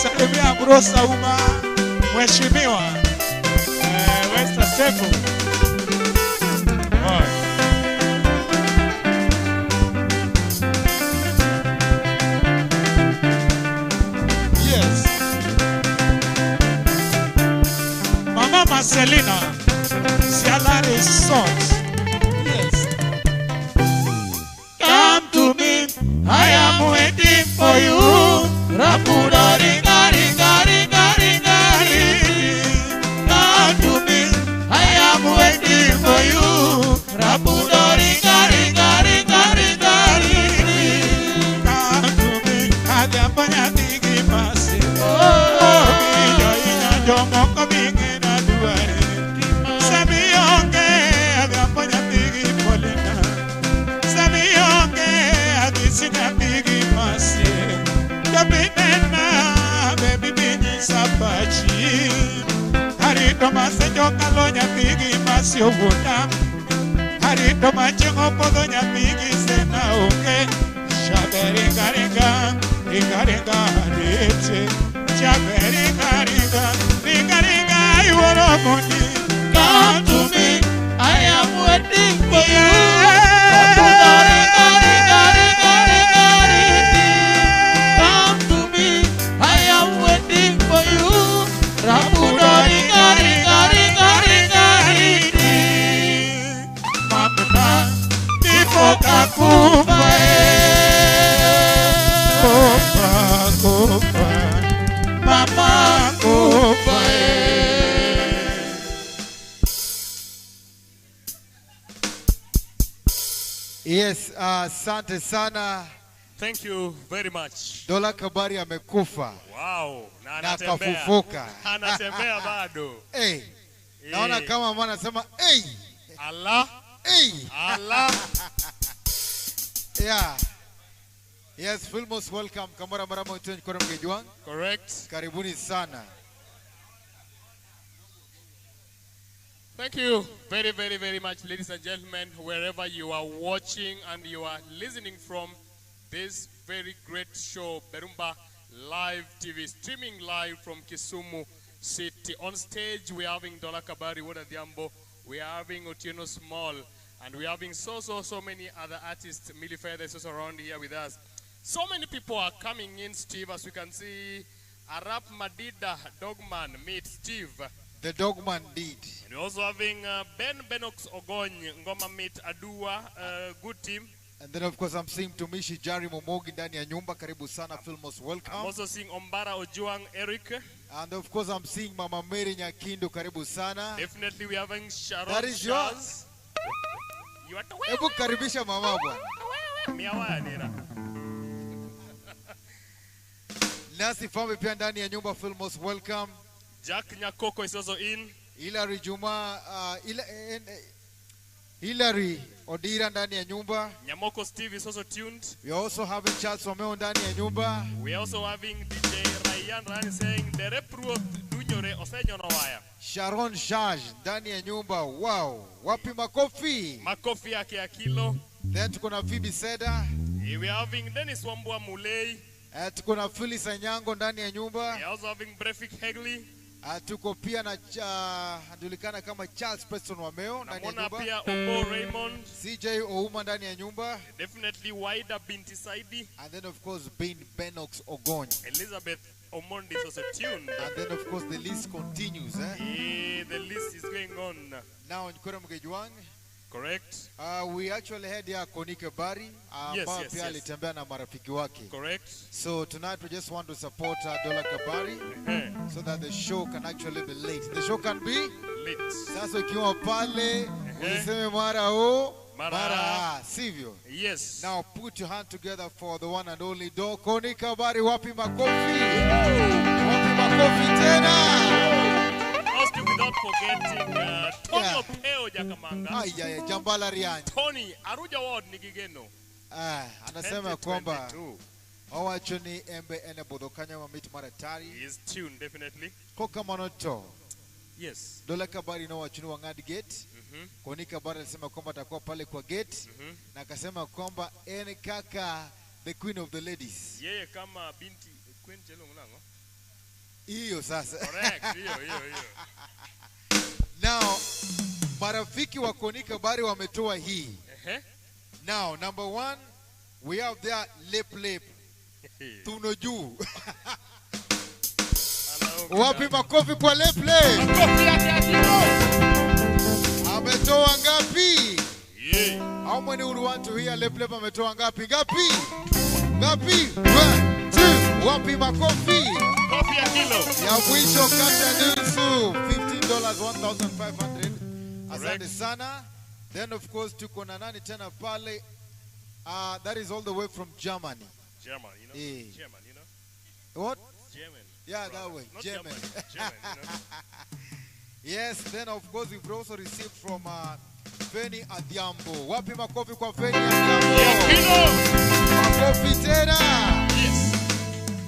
Salimia Brosa Uma mheshimiwa Westa Sefu. Yes. Mama Marcelina Siala Resort. Yes. Come to me, I am waiting for you. Rapuda ringa ringa ringa ringa ringa. Come to me, I am waiting for you. Rapuda ringa ringa ringa ringa ringa. Come to me, adhiambo nyathi gi masi. Oh, bijo inya jomoko bing'ina dwari. Sami onge adhiambo nyathi gi polina. Sami onge adhisi nyathi gi masi. Jabinena baby binyisa pachi. Arito masejo kalo nyathigi masio wuoda. Arito machieng' opodho nyathigi sena onge. Chabe ringa ringa, ringa ringa arite. Chabe ringa ringa, ringa ringa iwuoro mondi. Come to me, I am waiting for you. Ringa ringa ringa ringa ringa. Come to me, I am waiting for you. Rabudo ringa ringa ringa ringa ringa. Mama, nipoka kufa. Kufa, kufa. Mama kufa. Yes, asante sana. Thank you very much. Dola Kabari amekufa. Wow, na Na anatembea. akafufuka. Anatembea bado. Hey, naona kama mama anasema hey. Allah. Hey. Allah. Yeah. Yes, feel most welcome. Kamora marama utenj kora mgejuang. Correct. Karibuni sana. Thank you very, very, very much, ladies and gentlemen, wherever you are watching and you are listening from this very great show, Berumba Live TV, streaming live from Kisumu City. On stage, we are having Dola Kabari Wuod Adhiambo, we are having Otieno Small, and we are having so many other artists. Millie Feather is also around here with us. So many people are coming in, Steve, as we can see. Arap Madida, Dogman, meet Steve. The Dogman did. And we're also having Ben Benox Ogony, Ngoma meet Adua, good team. And then of course I'm seeing Tumishi Jari Momogi ndani ya nyumba, karibu sana, feel most welcome. I'm also seeing Ombara Ojuang Eric. And of course I'm seeing Mama Mary Nyakindo, karibu sana. Definitely we are having Sharon. That is yours. You are Hebu karibisha mama bwana. Miawa nira. Nasi Family pia ndani ya nyumba, feel most welcome. Jack Nyakoko is also in. Hilary Juma, Hilary Odira ndani ya nyumba. Nyamoko Steve is also tuned. We are also having Charles Omeo ndani ya nyumba. We are also having DJ Ryan Ryan saying Derepruoth Dunyore Osenyono waya. Sharon Shaj ndani ya nyumba. Wow. Wapi makofi? Makofi yake ya kilo. Then tuko na Phoebe Seda. We are having Dennis Wambua Mulei. Tuko na Phyllis Anyango ndani ya nyumba. We are also having Brefik Hegley. Tuko pia na anajulikana kama Charles Preston Wameo ndani ya nyumba. Pia Obo Raymond. CJ Ouma ndani ya nyumba. Definitely Waida Binti Saidi. And then of course Ben Benox Ogony. Elizabeth Omondi is also tuned. And then of course the list continues. Yeah, the list is going on. Now Nkore Mgejuang. Correct. We actually had here Konike Bari ambao pia alitembea na marafiki wake. Correct. So tonight we just want to support Dola Kabari so that the show can actually be late. The show can be late. Sasa ukiwa pale usiseme mara o mara a, sivyo? Yes. Now put your hand together for the one and only Konike Bari. Wapi makofi? Wapi makofi tena? Without forgetting Tony Opeo Jakamanga. Ay, Jambala Riani. Tony Aruja Ward Nigigeno. Anasema kwamba owacho ni embe ene bodho kanyo mamit maratari. He is tuned definitely. Koka manoto. Yes. Dola Kabari no wacho ni wang'ad gate. Konike Kabari alisema kwamba atakuwa pale kwa gate. Na akasema kwamba en kaka the queen of the ladies. Yeye kama binti queen Chelungu nango. Hiyo sasa. Correct, hiyo. Now, marafiki wa Konike Kabari wametoa hii. Now, number one, we have there lip lip. Tuno juu. Wapi makofi kwa lip lip? Makofi yake akiko. Ametoa ngapi? Yeah. How many would want to hear lip lip ametoa ngapi? Ngapi? Ngapi? 1, 2. Wapi makofi? Kofi ya kilo. Ya mwisho kata nusu. $15, 1,500. Asante sana. Then of course tuko na nani tena pale. That is all the way from Germany. German, you know. Eh. German, you know. What? German. Yeah, brother. That way. Not German. German, you know. Yes, then of course we've also received from Feni Adhiambo. Wapi makofi kwa Feni Adhiambo? Makofi tena. Yes.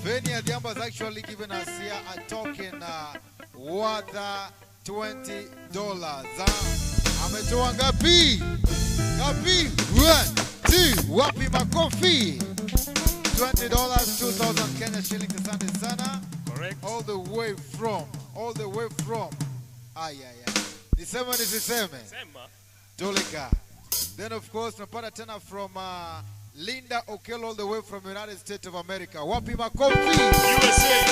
Feni Adhiambo has actually given us here a token worth $20. Ametoa ngapi? Ngapi? 1, 2, wapi makofi? $20, 2,000 Kenya shillings. Asante sana. Correct. All the way from, all the way from. Ay, ay, ay. Niseme nisiseme? Sema. Dolika. Then of course tunapata tena from Linda Okello all the way from United States of America. Wapi makofi? USA.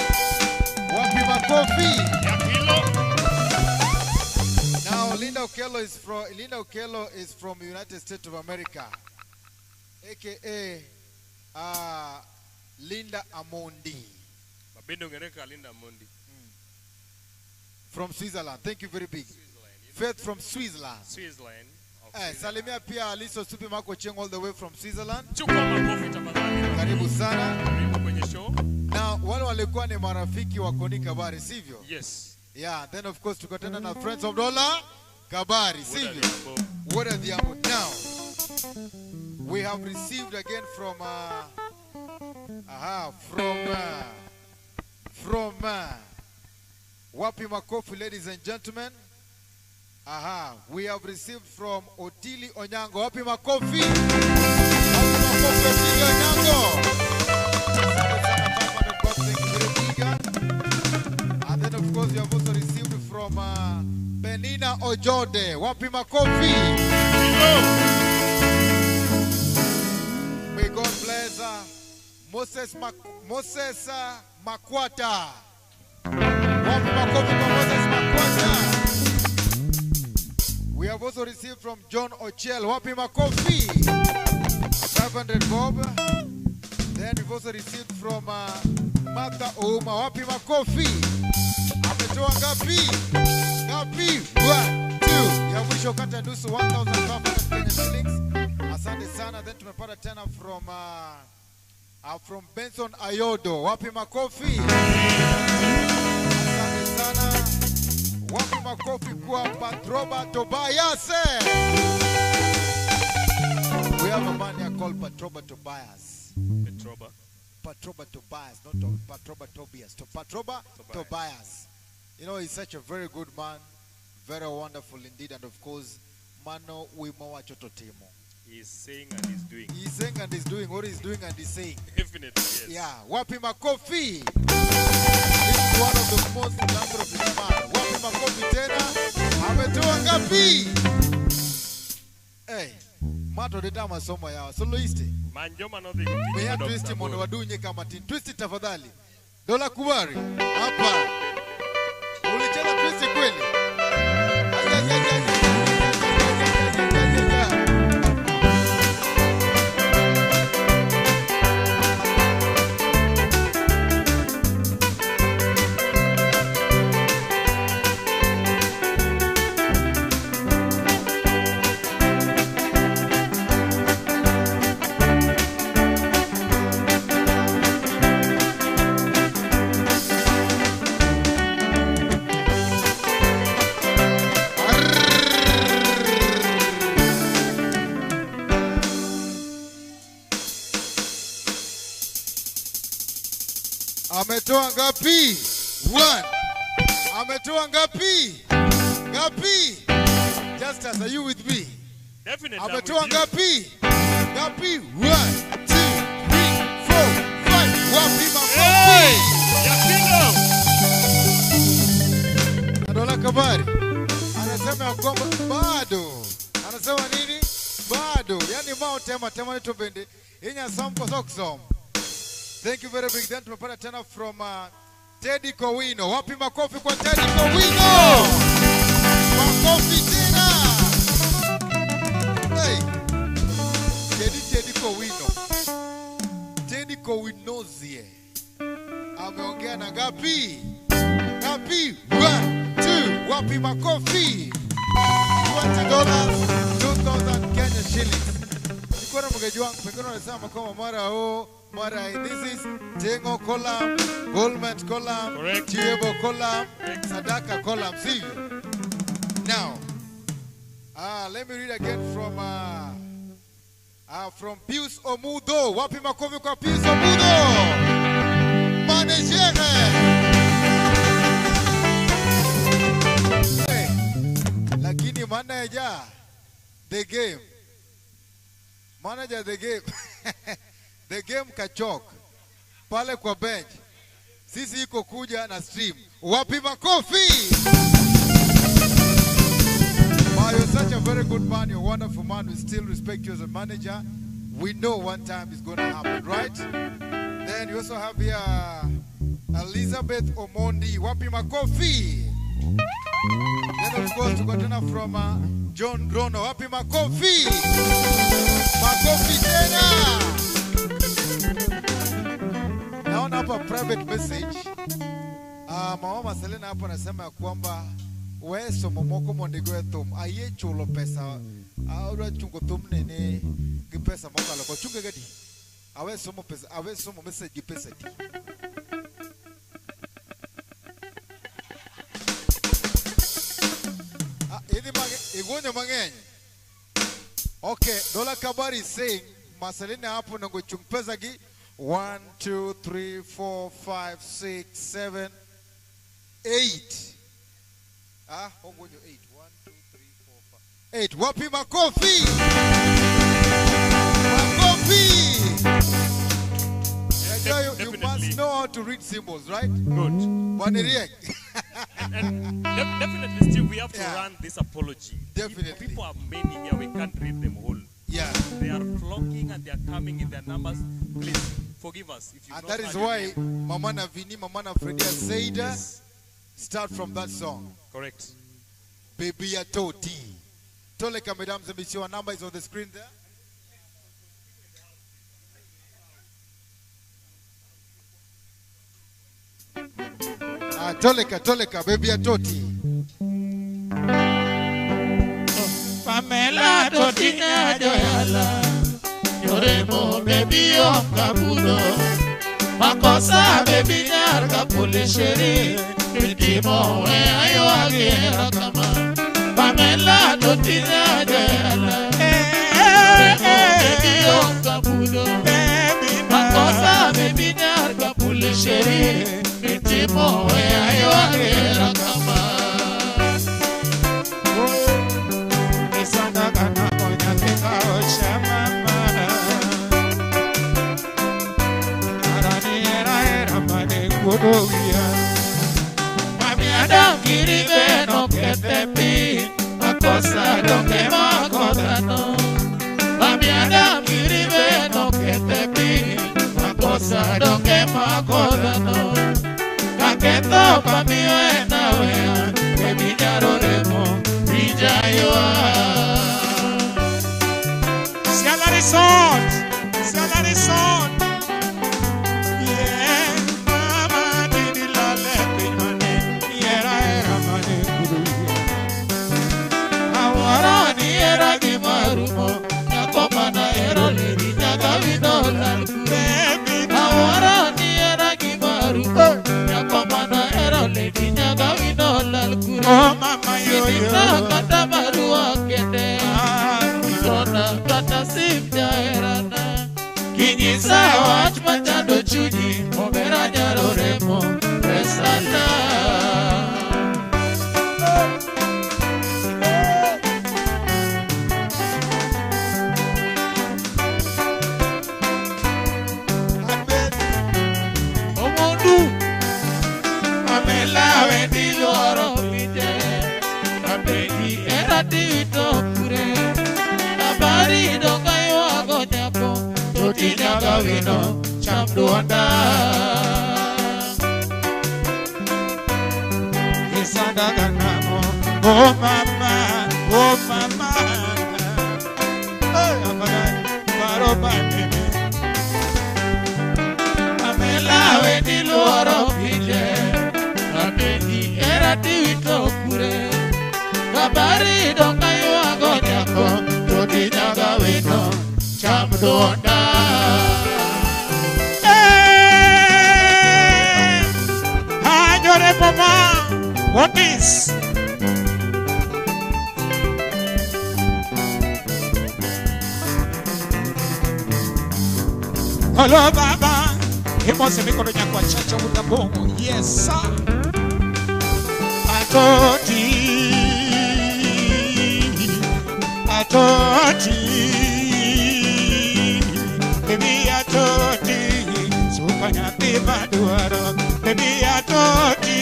Wapi makofi? Yakilo. Now Linda Okello is from United States of America, aka Linda Amondi. Mabendo ngereka Linda Amondi. From Switzerland. Thank you very big. Switzerland. You know. Faith from Switzerland. Switzerland. Eh, salimia pia Aliso Supi Mako Cheng all the way from Switzerland. Chukua makofi tafadhali. Karibu sana. Karibu kwenye show. Na wale walikuwa ni marafiki wa Koni Kabari, sivyo? Yes. Yeah, then of course tukatenda na Friends of Dola Kabari, sivyo? What are the ambo? Now we have received again from Wapi makofi, ladies and gentlemen. Aha, we have received from Otili Onyango. Wapi makofi? Wapi makofi Otili Onyango? And then of course we have also received from Penina Ojode. Wapi makofi? May God bless Moses Makwata. Wapi makofi kwa Moses Makwata? We have also received from John Ochiel. Wapi makofi? 500 bob. Then we've also received from Martha Ouma. Wapi makofi? Ametoa ngapi? Ngapi? 1, 2. Ya mwisho kata nusu 1,500 Kenya shillings. Asante sana. Then tumepata tena from Benson Ayodo. Wapi makofi? Asante sana. Wapi makofi kwa Patroba Tobias. We have a man here called Patroba Tobias. Patroba. Patroba Tobias, not Patroba Tobias. Patroba Tobias. You know, he's such a very good man, very wonderful indeed, and of course, mano wimo wachototimo. He's saying and he's doing. He's saying and he's doing what he's doing and he's saying. Definitely, yes. Yeah. Wapi makofi. This is one of the most philanthropist man. Wapi makofi tena. Ametoa ngapi? Hey, mato deta masomo yao. Soloiste. Manjoma no the Meya twist mondo wadunye kama tin. Twist tafadhali. Dola kubari. Hapa. Ulicheza twist kweli? Ay ay ay ay. Ametoa ngapi? 1. Ametoa ngapi? Ngapi? Just as, are you with me? Definitely. Ametoa ngapi? Ngapi? 1, 2, 3, 4, 5. Wapi makofi? Yakilo. Dola Kabari anasema ya kwamba bado. Anasema nini? Bado. Yani mao tema tema ni tobende. Inya samko soksom. Thank you very big. Then tumepata tena from Teddy Kowino. Wapi makofi kwa Teddy Kowino? Makofi tena. Hey. Teddy Kowino. Teddy Kowinozie. Ameongea na ngapi? Ngapi? 1, 2. Wapi makofi? $20, 2,000 Kenya shillings. Niko na mgeji wangu pengine wanasema kama mara o mara. This is Tengo column, Goldman column, Chiebo column, Sadaka column. See you. Now, let me read again from Pius Omudo. Wapi makofi kwa Pius Omudo? Manager. The game. Manager the game. The game kachok. Pale kwa bench. Sisi iko kuja na stream. Wapi makofi? Wow, you're such a very good man. You're a wonderful man. We still respect you as a manager. We know one time it's going to happen, right? Then you also have here Elizabeth Omondi. Wapi makofi? Then of course, tuko tena from John Rono. Wapi makofi? Makofi tena! Naona hapa private message. Mama Selena hapo anasema ya kwamba we somo moko mondo igo thum ayie chulo pesa adwa chungo thum nene gi pesa mokalo ko chunge gadi awe somo pesa awe somo message gi pesa di. Idhi igonyo mang'eny. Okay, Dola Kabari is saying Marcelina hapo nango chung pesa gi 1 2 3 4 5 6 7 8. Ah, ongonyo 8. 1 2 3 4 5 8. Wapi makofi? Makofi! You must know how to read symbols, right? Good. And definitely, Steve, we have to run this apology. Definitely. People are many here, we can't read them all. Yeah. They are flocking and they are coming in their numbers. Please forgive us if you. And that is why Mama Navini, Mama Nafredia said, yes, start from that song. Correct. Baby Atoti. Toleka, mesdames et messieurs, our number is on the screen there. Toleka, Toleka, Baby Atoti. Pamela Toti na joyala, yoremo baby okabulo, makosa baby nyarka polisheri, nitimo we ayo agera kama. Pamela Toti na joyala, yoremo baby okabulo, makosa baby nyarka polisheri, nitimo we ayo agera kama. Oh mama, oh mama, oh mama, Pamela wedi luoro pije, apeji era tiwito kure, kabari donga yuago nyako, toti nyaga wino, cham duonda. Hey, anyore mama, what is? Hello baba, himose mikono nyako chacha utabongo. Yes sir. Atoti, atoti, baby atoti, suka nyathi madwaro, baby atoti,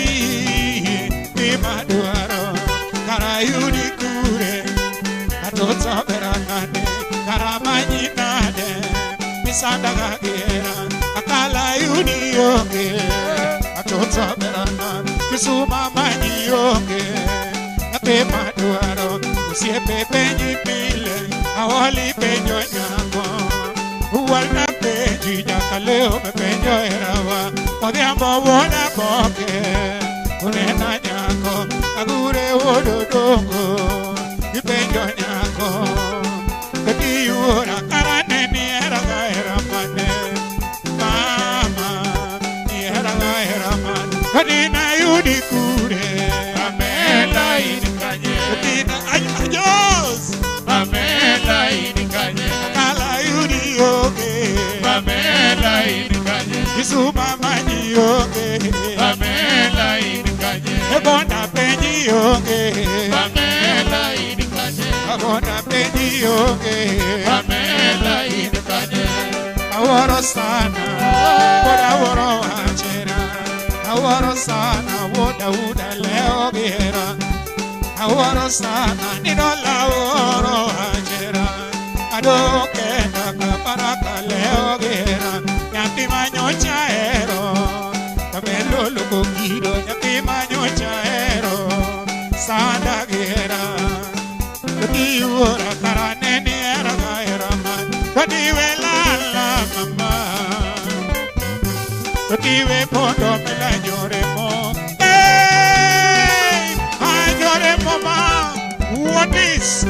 madwaro, kara yudi kure, atotso beranane, kara manyi nade, misanda gagera, akala yudi yoge, atotso beranane, kisuma manyi yoge, nyathi madwaro. Osiepe penji pile, awali penjo nyako. Uwalna penji nyaka leo me penjo erawa. Odhiambo wuoda boke, unena nyako. Agure wuodo dongo, ipenjo nyako. Kati yuora kara ne ni era ga era mane. Mama, ni era ga era mane. Kati na yudi kure, Pamela in kanye. Adios. Pamela in kanye. Akala yudi yoge. Pamela in kanye. Isuma manyi yoge. Pamela in kanye. Ebona penyi yoge. Pamela in kanye. Abona penyi yoge. Pamela in kanye. Aworo sana, woda woro achera. Aworo sana, woda uda leo gera. Aworo sana, nino la woro achera. Adoke na baraka leo gera. Nyathi manyocha ero, kamelo loko kido. Nyathi manyocha ero, sanda gera. Kati ura karane ni era ga era man. Kati we la la mama. Kati we pondo mela nyore mo. Hey, anyore mama. What is?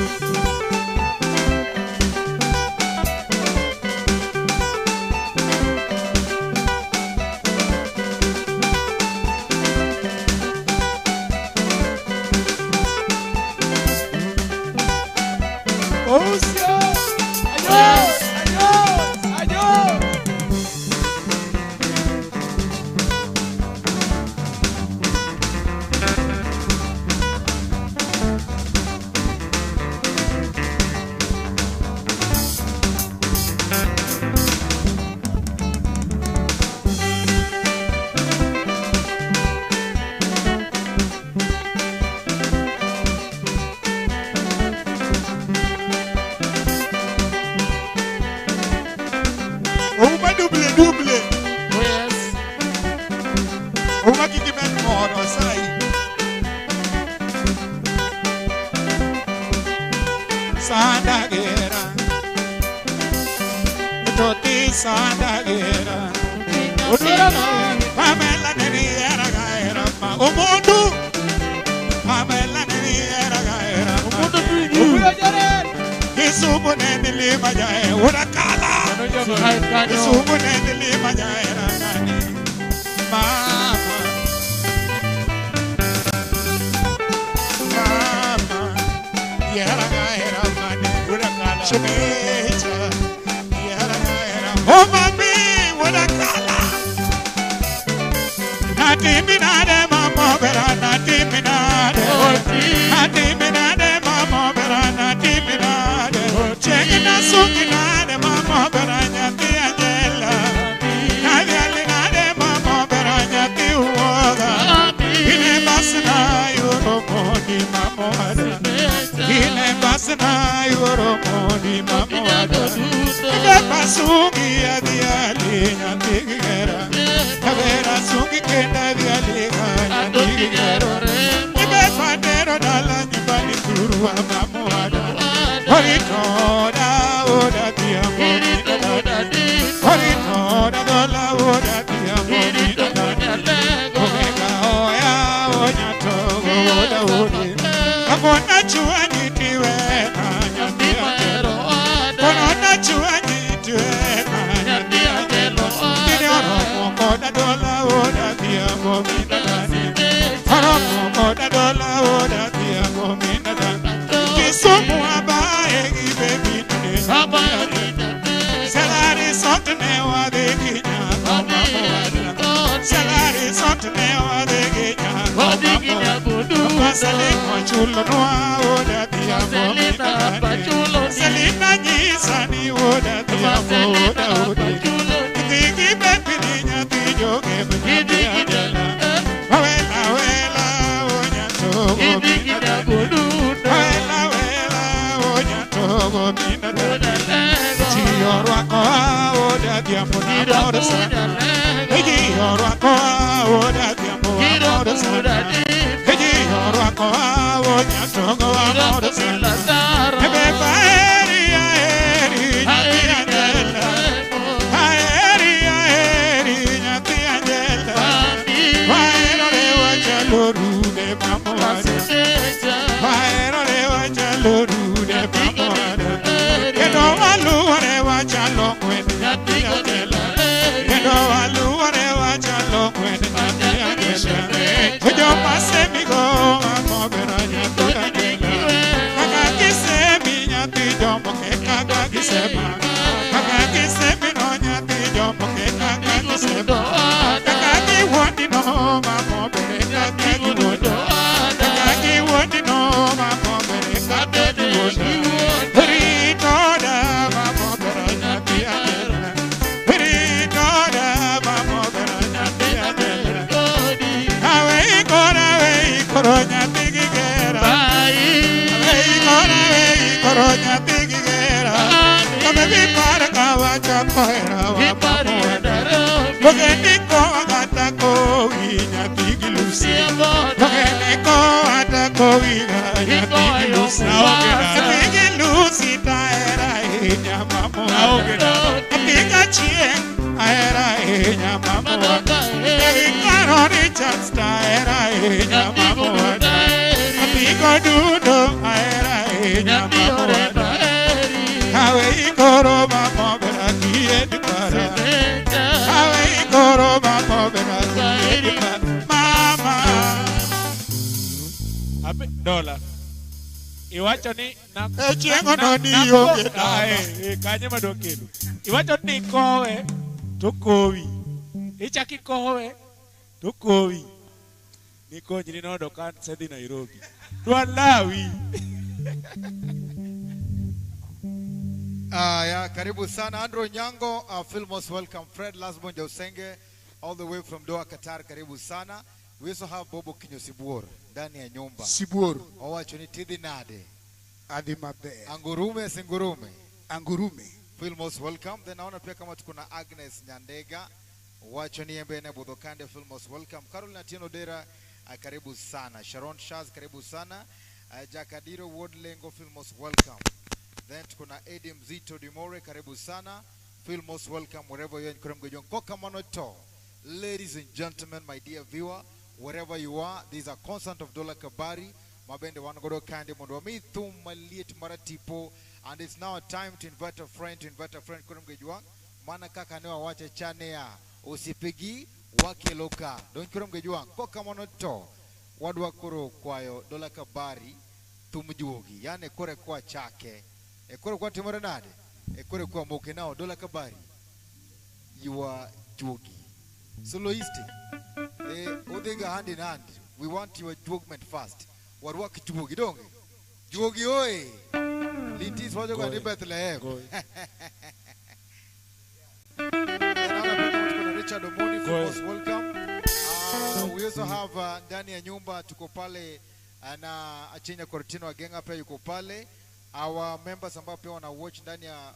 Adiós, adiós, adiós. Ouma double double. Oh yes. Ouma kiki men moro sai. Sanda gera. Toti sanda gera. Pamela neni era ga era ma. Omondu. Pamela neni era ga era ma. Kisumu neni lima jae urakala. Kisumu neni lima jae era nani. Mama. Mama. Yera ga era mane. Urakala. Shemecha. Yera ga era. Oh mami urakala. Nati minade mama bera nati minade. Nati minade mama bera nati minade. Chegina suginade mama bera nyati angela. Nadi nade mama bera nyati uoga. Ine basna yoro moni mama ada. Ine basna yoro moni mama ada. Ine basungi adiali nyati gera. Kavera sungi kenda adiali nyati gera. Ine padero dala nyumbani turua mama ada. Orito da oda dia moni da. Orito da dola oda dia moni da. Omega oya onya to oda odi. Amona chuani tiwe anya dia. Kono chuani tiwe anya dia. Tine oromo koda dola oda dia moni da. Oromo koda dola oda dia moni da. Kisumu abaye gi baby ne. Salari sotne wa de ginya. Salari sotne wa de ginya. Vaselina chulo nwa oda dhiambo minadani. Selina nyisa ni oda dhiambo oda odi. Dhigi bebi ni nyathi joge nyathi Angela. Wela wela onyatogo minadani. Wela wela onyatogo minadani. Ji orwako oda dhiambo namoro sana. Ji orwako oda dhiambo amoro sana. Ji orwako onyatogo amoro sana. Beba eri eri nyathi Angela. Eri eri nyathi Angela. Waero le wachalo rude mamoada. Waero le wachalo rude mamoada. Kendo waluore wachalo ng'wen nyathi Angela. Kendo waluore wachalo ng'wen nyathi Angela. Joma semigo amobera nyathi Angela. Kaka gisemi nyathi jomoke kaka gisema. Kaka gisemi no nyathi jomoke kaka gisema. Kaka giwuondi no mamobere kaka giwuondo. Kaka giwuondi no mamobere kaka giwuondo. Ritoda mamobera nyathi Angela. Ritoda mamobera nyathi Angela. Awe ikoro nyathi gigera. Awe ikoro nyathi gigera. Kame vipar kawacha kohera wa pamoja. Logendi ko agata kowi nyathi gi Lucy. Logendi ko ata kowi nyathi gi Lucy. Nyathi gi Lucy taera ahinya mamoda. Nyathi ka chieng' ahero ahinya mamoda. Nyathi Karo Richards tahero ahinya mamoda. Nyathi Godudo ahero ahinya mamoda. Awe ikoro mamobera kiedi para. Awe ikoro mamobera kiedi para. Mama. Abe dola. Iwacho ni na chieng'o no ni onge dala. Kanye madwa kelo. Iwacho ni kowe to kowi. Ichaki kowe to kowi. Nikonyri nodo ka asedhi Nairobi. Dwa lawi. Ya, karibu sana Andrew Nyango, feel most welcome. Fred Lasbon Jausenge, all the way from Doha, Qatar, karibu sana. We also have Bobo Kinyo Sibuor ndani ya nyumba. Sibuor. Owacho ni tidhi nade. Adhi maber. Angurume singurume. Angurume. Feel most welcome. Then naona pia kama tuko na Agnes Nyandega. Wacho ni embe na Bodokande, feel most welcome. Caroline Atieno Dera, karibu sana. Sharon Shaz, karibu sana. Jakadiro Ward Lengo, feel most welcome. Then tuko na Eddie Mzito Dimore, karibu sana. Feel most welcome wherever you are in Kuremgejong. Kokamano to. Ladies and gentlemen, my dear viewer, wherever you are, these are concert of Dola Kabari. Mabende wanagodo kandi mondo wami thum maliet maratipo. And it's now time to invite a friend, to invite a friend Kuremgejong. Mana kaka ne wawache chanea. Usipigi wakeloka. Don Kuremgejong. Kokamano to. Wadwa koro kwayo Dola Kabari tumjuogi. Yani kore kwa chake. Ekore kwa timore nade. Ekore kwa moke nao Dola Kabari. You are juogi. Soloist. Odhiga hand in hand. We want your juogment first. Warwak juogi donge. Juogi oe. Lintis wajo kwa ni Bethlehem. Richard Omoni, most welcome. We also have ndani ya nyumba tuko pale na Achenya Kortino Agenga pia yuko pale. Our members ambao pia wana watch ndani ya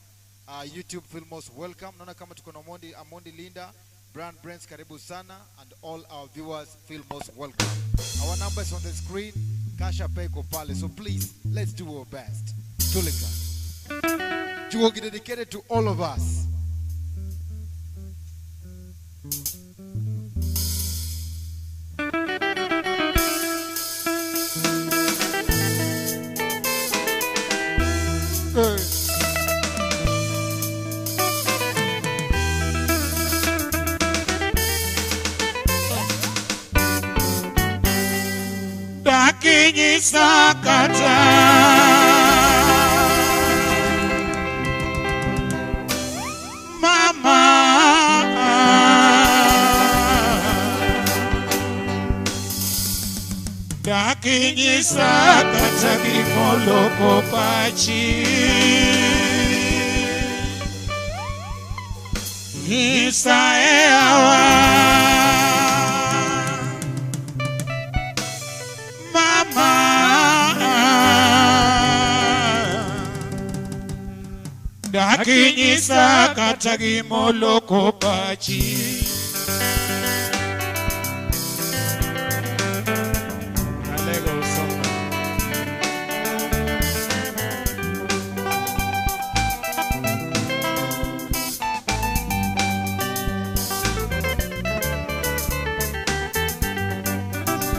YouTube, feel most welcome. Naona kama tuko na Amondi Linda, Brand Brains, karibu sana, and all our viewers feel most welcome. Our number is on the screen. Kasha Pay iko pale. So please, let's do our best. Tulika. Juogi dedicated to all of us. Dakinyisa kata mama Dakinyisa kata gimoloko pachi. Nyisa e awa mama. Dakinyisa kata gimoloko pachi.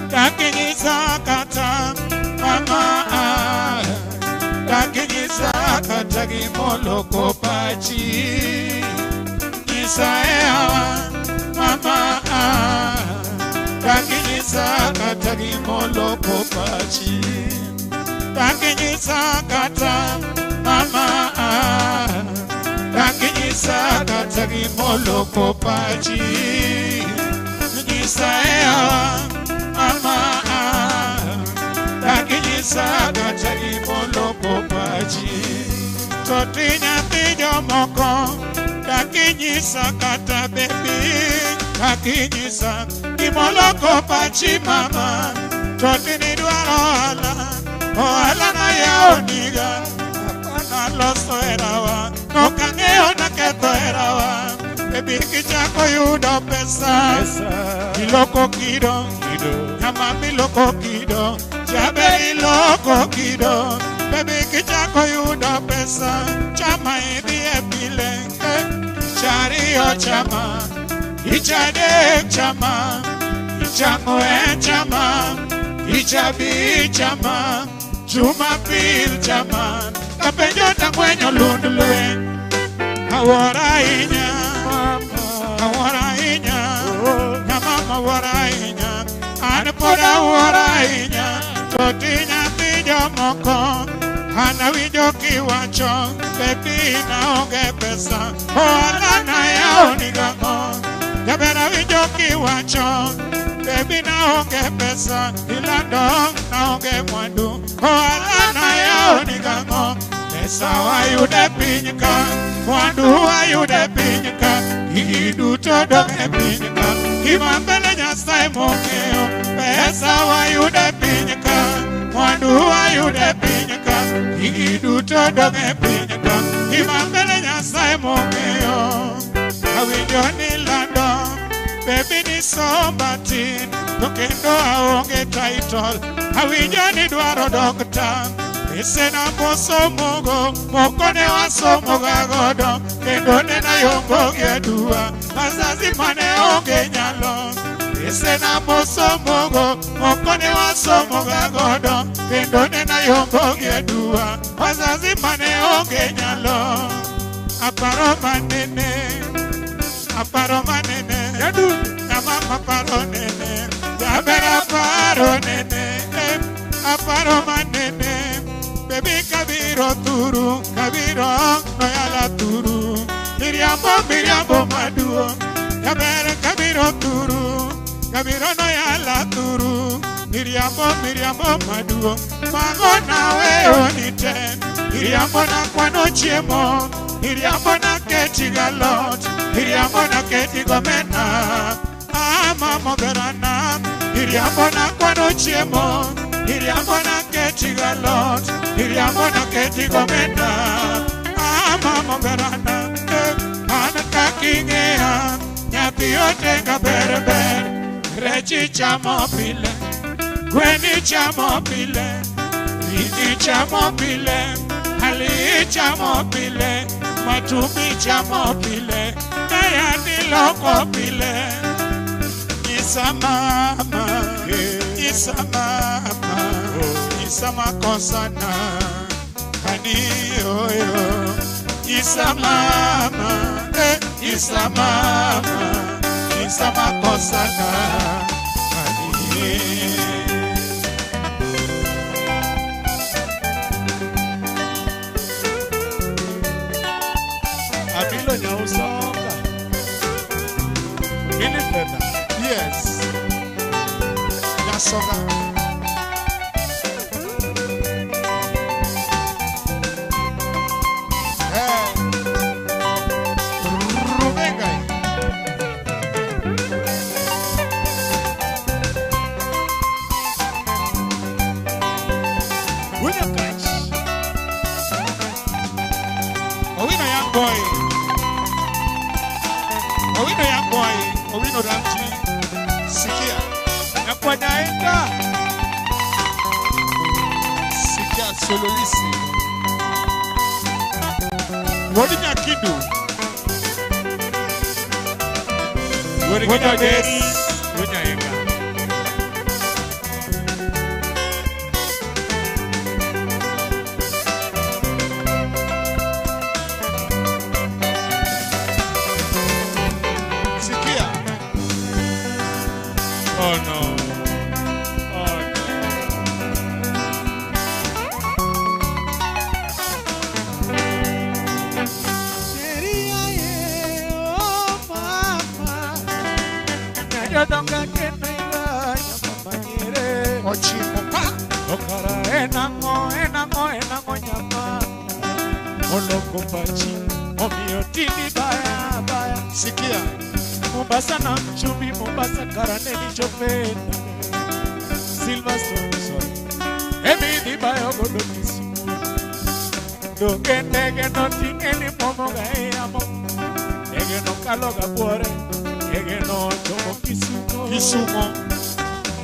Dakinyisa kata mama, dakinyisa kata gimoloko pachi. Nyisa e awa mama, dakinyisa kata gimoloko pachi. Dakinyisa kata mama, dakinyisa kata gimoloko pachi. Nyisa e awa mama, dakinyisa kata gimoloko pachi. Toti nyathi jomoko dakinyisa kata bebi, dakinyisa gimoloko pachi mama. Toti ni dwaro ohala, ohala na yawo niga, apana loso herawa, nokang'eyo naketho herawa. Bebi kichako yudo pesa, iloko kido, nyama miloko kido, jaber iloko kido. Bebi kichako yudo pesa, chama idhi e pile, ichariyo chama, ichadek chama, ichang'wen chama, ichabich chama, Jumapil chama. Kapenjo tang'wenyo lund lweny, awuoro ahinya, awuoro ahinya, nyamama awuoro ahinya, an pod awuoro ahinya. Toti nyathi jomoko, an awinjo kiwacho, bebi naonge pesa, ohala nayawo nigang'o. Jaber awinjo kiwacho, bebi naonge pesa, ilando naonge mwandu, ohala nayawo nigang'o. Pesa wayude piny ka, mwandu wayude piny ka, gigi duto dong' e piny ka, gima mbele Nyasaye mong'eyo. Pesa wayude piny ka, mwandu wayude piny ka, gigi duto dong' e piny ka, gima mbele Nyasaye mong'eyo. Awinjo ni lando, bebi ni somba tin, to kendo aonge title. Awinjo ni dwaro dokta, pesena mosomogo, moko ne wasomoga godo, kendo ne nayombo gi aduwa, wazazi mane onge nyalo. Pesena mosomogo, moko ne wasomoga godo, kendo ne nayombo gi aduwa, wazazi mane onge nyalo. Aparo manene, aparo manene, nyamama aparo nene, jaber aparo nene, aparo manene. Bebi kabiro turu, kabiro noyala turu, miriambo miriambo maduong'. Jaber kabiro turu, kabiro noyala turu, miriambo miriambo maduong'. Mago naweyo ni te, miriambo nakwano chiemo, miriambo naketi galot, miriambo naketi gomena. Ah, mama berana, miriambo nakwano chiemo, miriambo naketi galot, miriambo naketi gomena. Ah, mama berana, an kaking'eya, nyathi otenga ber ber, rechi chamo pile, gweni chamo pile, ring'i chamo pile, ali chamo pile, matumbi chamo pile, dayani loko pile. Nyisa mama, nyisa mama, nyisa makosana, hani oyo. Nyisa mama, nyisa mama, nyisa makosana, hani. Abilo nyausonga. Minipenda. Yes. Nyasoga. Ramji. Sikia. Nakwanyaenga. Sikia sololisi. Wodi Nyakindu. Wodi Nyajeri. Wodi Nyaenga. Sikia. Oh no. Oh no. Sheria ye, oh mama. Nyadonga kenaiga nyama nyere. Ochimo pa. Okara enango enango enango nyama. Oloko pachi omiyo tini baya baya. Sikia. Mombasa na mchumi Mombasa karane nichopenda. Silverstone sorry. Emi di bayo godo Kisumu. Doge ndege no ting'eni momo ga e yamo. Ndege no kalo ga buore. Ndege no chomo Kisumu. Kisumu.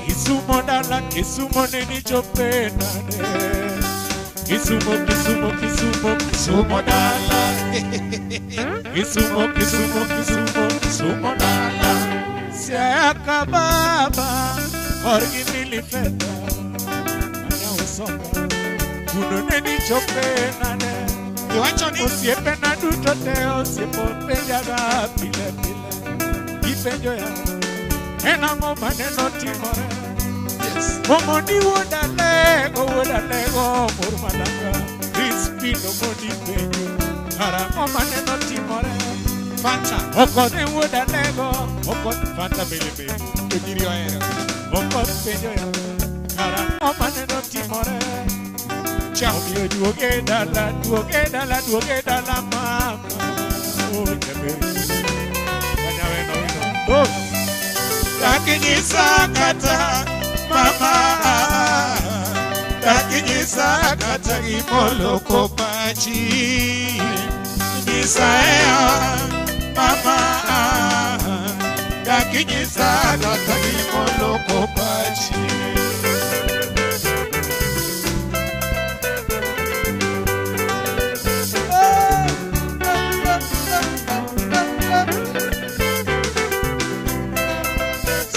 Kisumu dala Kisumu ne nichopenda ne. Kisumu Kisumu Kisumu Kisumu dala. Kisumu Kisumu Kisumu Kisumu dala. Siaya ka baba korgi milifeta. Anya usonga. Kuno ne nichopenda ne. Iwacho ni Osiepena duto te osiepo penjaga pile pile. Gipenjo ya en ang'o maneno timore. Yes. Omondi wuod Alego wuod Alego mor malanga. Crispin Omondi penjo kara ang'o maneno timore. Fanta. Okodhe wuod Alego okoth Fanta bende bende. To nyiri ohero. Okoth penjo ya kara ang'o maneno timore. Chao. Omiyo duoge dala duoge dala duoge dala mama. Oh jaber. Kanyaweno wino. Oh. Dakinyisa kata mama. Dakinyisa kata gimoloko pachi. Nyisa ea mama. Dakinyisa kata gimoloko pachi.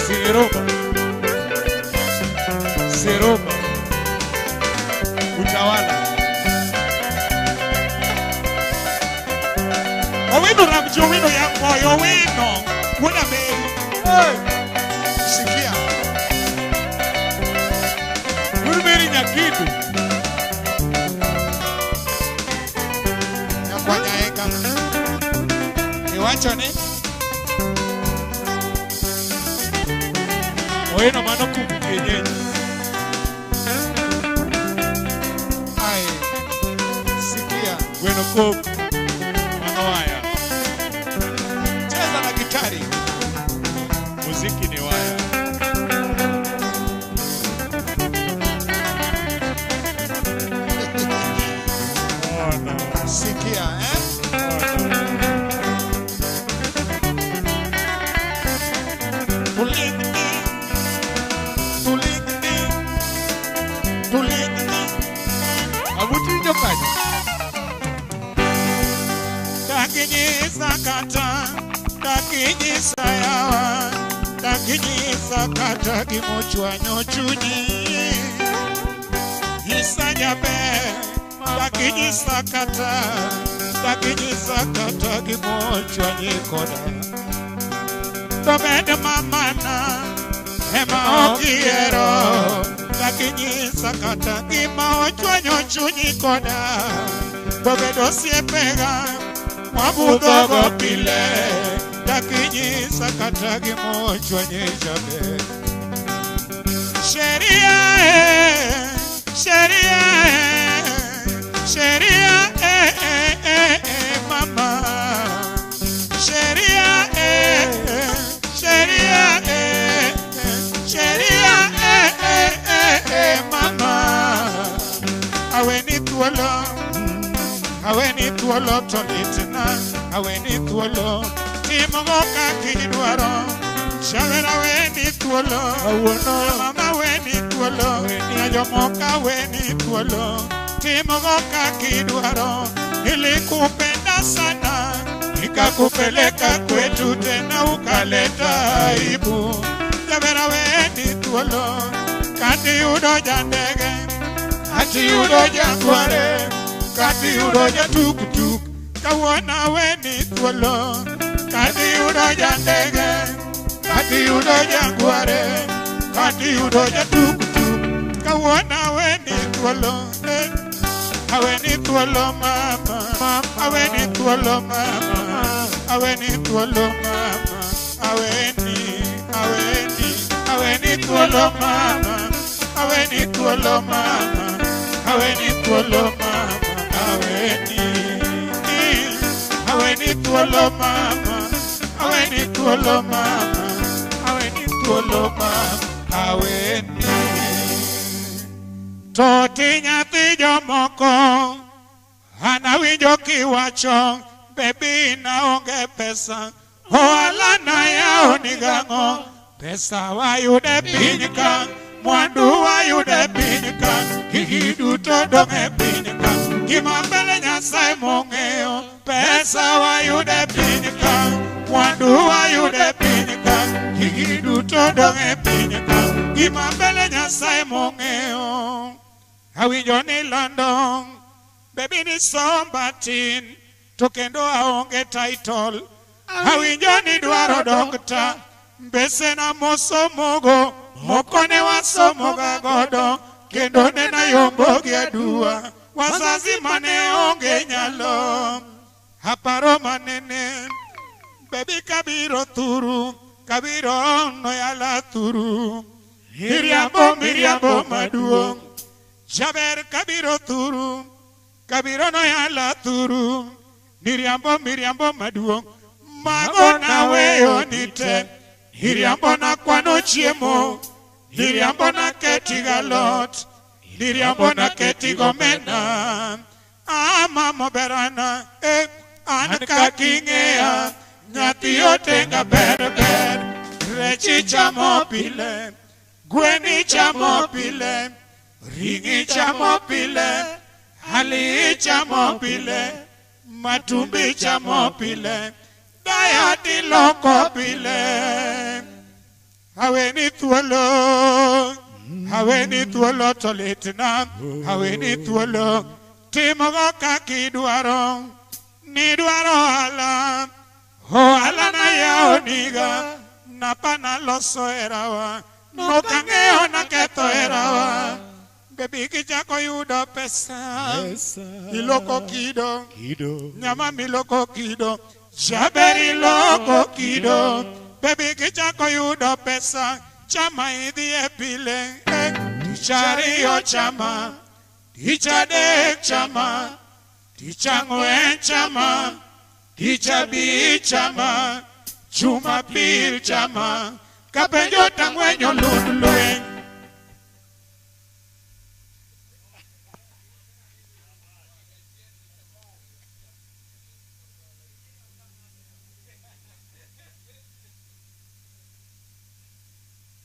Siroba. Siroba. Utawala. Owino Ramji Owino ya moyo Owino. Wuod Ameri. Hey. Sikia. Wuod Meri Nyakindu. Nyakwanyaenga. Iwacho ni Owino mano kuku kienyeji. Ai. Sikia. Gweno koku. Mano waya. Cheza na gitari. Muziki ni waya. Oh no. Sikia, eh? Oh no. Tulingni. Tulingni. Tulingni. Abuti winjo kanyo? Dakinyisa kata. Dakinyisa yawa. Dakinyisa kata gimochwanyo chunyi. Nyisa jaber. Dakinyisa kata. Dakinyisa kata gimochwanyi koda. To bed mamana ema ok ihero. Dakinyisa kata gima ochwanyo chunyi koda. To bed osiepega wabudhogo pile. Dakinyisa kata gima ochwanyi jaber. Sheria eh, sheria eh, sheria eh, eh, eh, eh, mama. Sheria eh, sheria eh, sheria eh, eh, eh, eh, mama. Aweni thuolo, aweni thuolo to litna, aweni thuolo timogo kaka idwaro. Shavera weni thuolo, mama weni thuolo, nyajomoka weni thuolo, timogo kaka idwaro. Nilikupenda sana, nikakupeleka kwetu tena ukaleta aibu. Shavera weni thuolo, kati yudo jandege, kati yudo jangware, kati yudo jatuktuk. Kawuono weni thuolo, kati yudo jandege, kati yudo jangware, kati yudo jatuktuk. Kawuono weni thuolo, aweni thuolo mama, aweni thuolo mama, aweni thuolo mama, aweni, aweni, aweni thuolo mama, aweni thuolo mama, aweni thuolo mama, aweni, aweni thuolo mama, aweni thuolo mama, aweni thuolo mama, aweni. Toti nyathi jomoko, an awinjo kiwacho, bebi naonge pesa, ohala nayawo ni gang'o, pesa wayude piny ka, mwandu wayude piny ka, gigi duto dong' e piny ka, gima mbele Nyasaye mong'eyo, pesa wayude piny ka, mwandu wayude piny ka, gigi duto dong' e piny ka, gima mbele Nyasaye mong'eyo. Awinjo ni London, bebi ni somba tin, to kendo aonge title. Awinjo ni dwaro dokta, mbesena mosomogo, moko ne wasomoga godo, kendo ne nayombo gi aduwa, wazazi mane onge nyalo. Aparo manene, bebi kabiro thuru, kabiro noyala thuru, miriambo miriambo maduong'. Jaber kabiro thuru, kabiro noyala thuru, miriambo miriambo maduong'. Mago naweyo ni te, miriambo nakwano chiemo, miriambo naketi galot, miriambo naketi gomena. Ah, mama berana, an kaka ing'eya, nyathi otenga ber ber, rechi chamo pile, gweni chamo pile, ring'i chamo pile, ali chamo pile, matumbi chamo pile, diet iloko pile. Aweni thuolo, aweni thuolo to litna, aweni thuolo, timogo kaka idwaro, nidwaro ohala, ohala nayawo niga, napana loso herawa, nokang'eyo naketho herawa. Bebi kichako yudo pesa, iloko kido, nyama miloko kido, jaber iloko kido. Bebi kichako yudo pesa, chama idhiye pile, tich ariyo chama, tich adek chama, tich ang'wen chama, tich abich chama, Jumapil chama, kapenjo tang'wenyo lund lweny.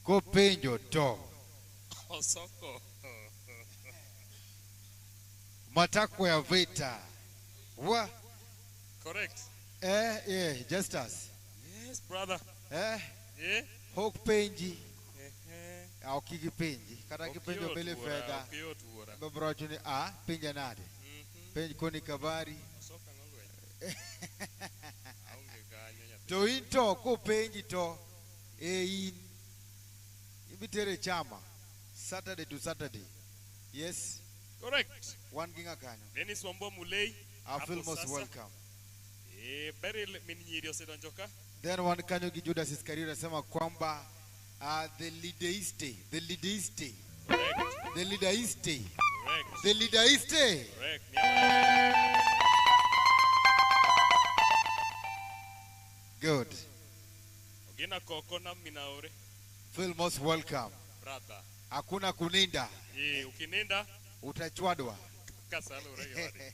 Kopenjo to Osoko. Matakwa ya vita. Wa? Correct. Yeah, just us. Yes, brother. Yeah. Hok penji. Ok gipenji. Kata gipenjo mbele fedha. Ok yot wuora. Babro wacho ni a penja nade? Penj koni kabari. Osoko ang'o gweng'? Aonge kanyo nyathi. To in to kopenji to in ibitere chama Saturday to Saturday. Yes. Correct. Wan gi ng'a kanyo? Dennis Wambua Mulei. I feel Hapo most sasa. welcome. Beryl min nyiri osedonjo ka. Then wan kanyo gi Judas Iscariot anasema kwamba the leaderiste, the leaderiste. Correct. The leaderiste. Correct. The leaderiste. Correct. Good. Ogina koko na minaore. Feel most welcome. Brother. Hakuna kuninda. Ukininda utachwadwa. Kasalo urege.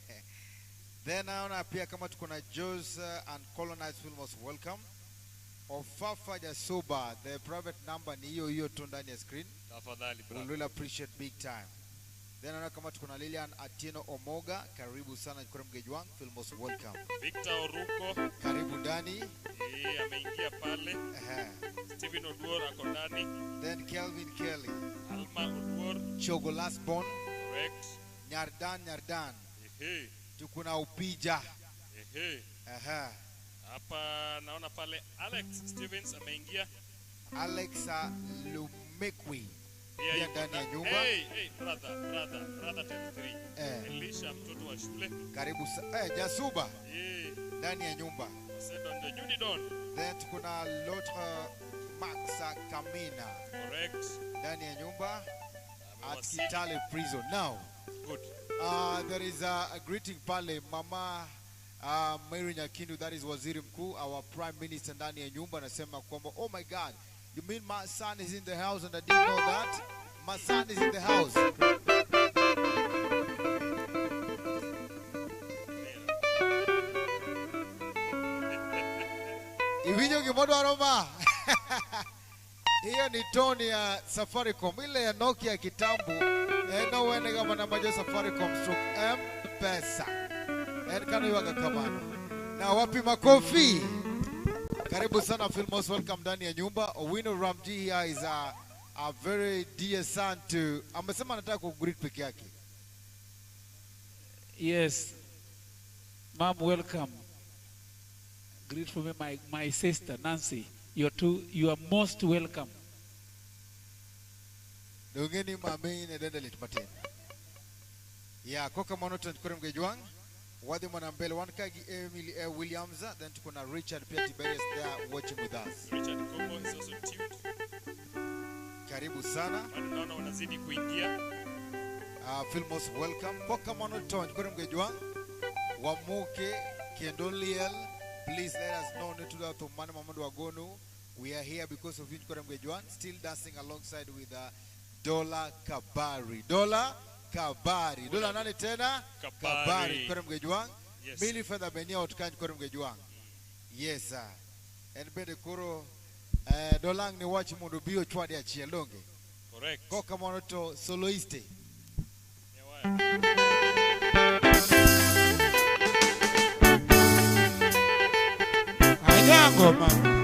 Then naona pia kama tuko na Jose and Colonized, feel most welcome. Ofafa Jasuba, the private number ni hiyo hiyo tu ndani ya screen. Tafadhali We brother. really appreciate big time. Then naona kama tuko na Lilian Atieno Omoga, karibu sana Nkore Mgejwang, feel most welcome. Victor Oruko Karibu ndani. Ameingia pale. Ehe. Stephen Oduor ako ndani. Then Kelvin Kelly, Alma Oduor, Chogo Lastborn, correct. Nyardan Nyardan. Ehe. Tuko na Upija. Ehe. Ehe. Hapa naona pale Alex Stevens ameingia. Alexa Lumekwi. Pia Pia yuko ndani ya nyumba. Hey, hey, brother, brother, brother 33. Eh. Elisha mtoto wa shule. Karibu Jasuba ndani ya nyumba. Sedo ndio Unidon. Then tuko na Lotre Maxa Kamina. Correct. Ndani ya nyumba at Amewasili. Kitale Prison. Now, Good. There is a greeting pale Mama Mary Nyakindu, that is Waziri Mkuu, our Prime Minister ndani ya nyumba, anasema kwamba oh my God, you mean my son is in the house and I didn't know that? My son is in the house. Iwinjo gimodwaro ma? Hiyo ni tone ya Safaricom, ile ya Nokia kitambo. Eno wenega mana majo Safaricom stroke M-Pesa. En kano yuaga kamano. Na wapi makofi? Karibu sana, feel most welcome ndani ya nyumba. Owino Ramji here is a very dear son to, amesema anataka kugreet peke yake. Yes. Mom, welcome. Greet for me my sister Nancy. You are most welcome. Dongeni mami ne dende lit matin. Ya koka mano to kore mgejwang. Wadhi mwana mbele wan ka gi Emily A. Williams, then tuko na Richard pia Tiberius there watching with us. Richard Kombo is also tuned. Karibu sana. Bado naona wanazidi kuingia. Feel most welcome. Koka mano to kore mgejwang. Wamuke kendo liel. Please let us know netuda to mane Mamadou Agonu. We are here because of you Kore Mgejwang, still dancing alongside with Dola Kabari. Dola Kabari. Dola nani tena? Kabari. Kabari. Kore Mgejwang. Yes. Mili fedha benia otkanj Kore Mgejwang. Yes sir. En bende koro dolang ni wach mondo bi ochwadi achiel donge. Correct. Koka mono to soloiste. Anyango mama.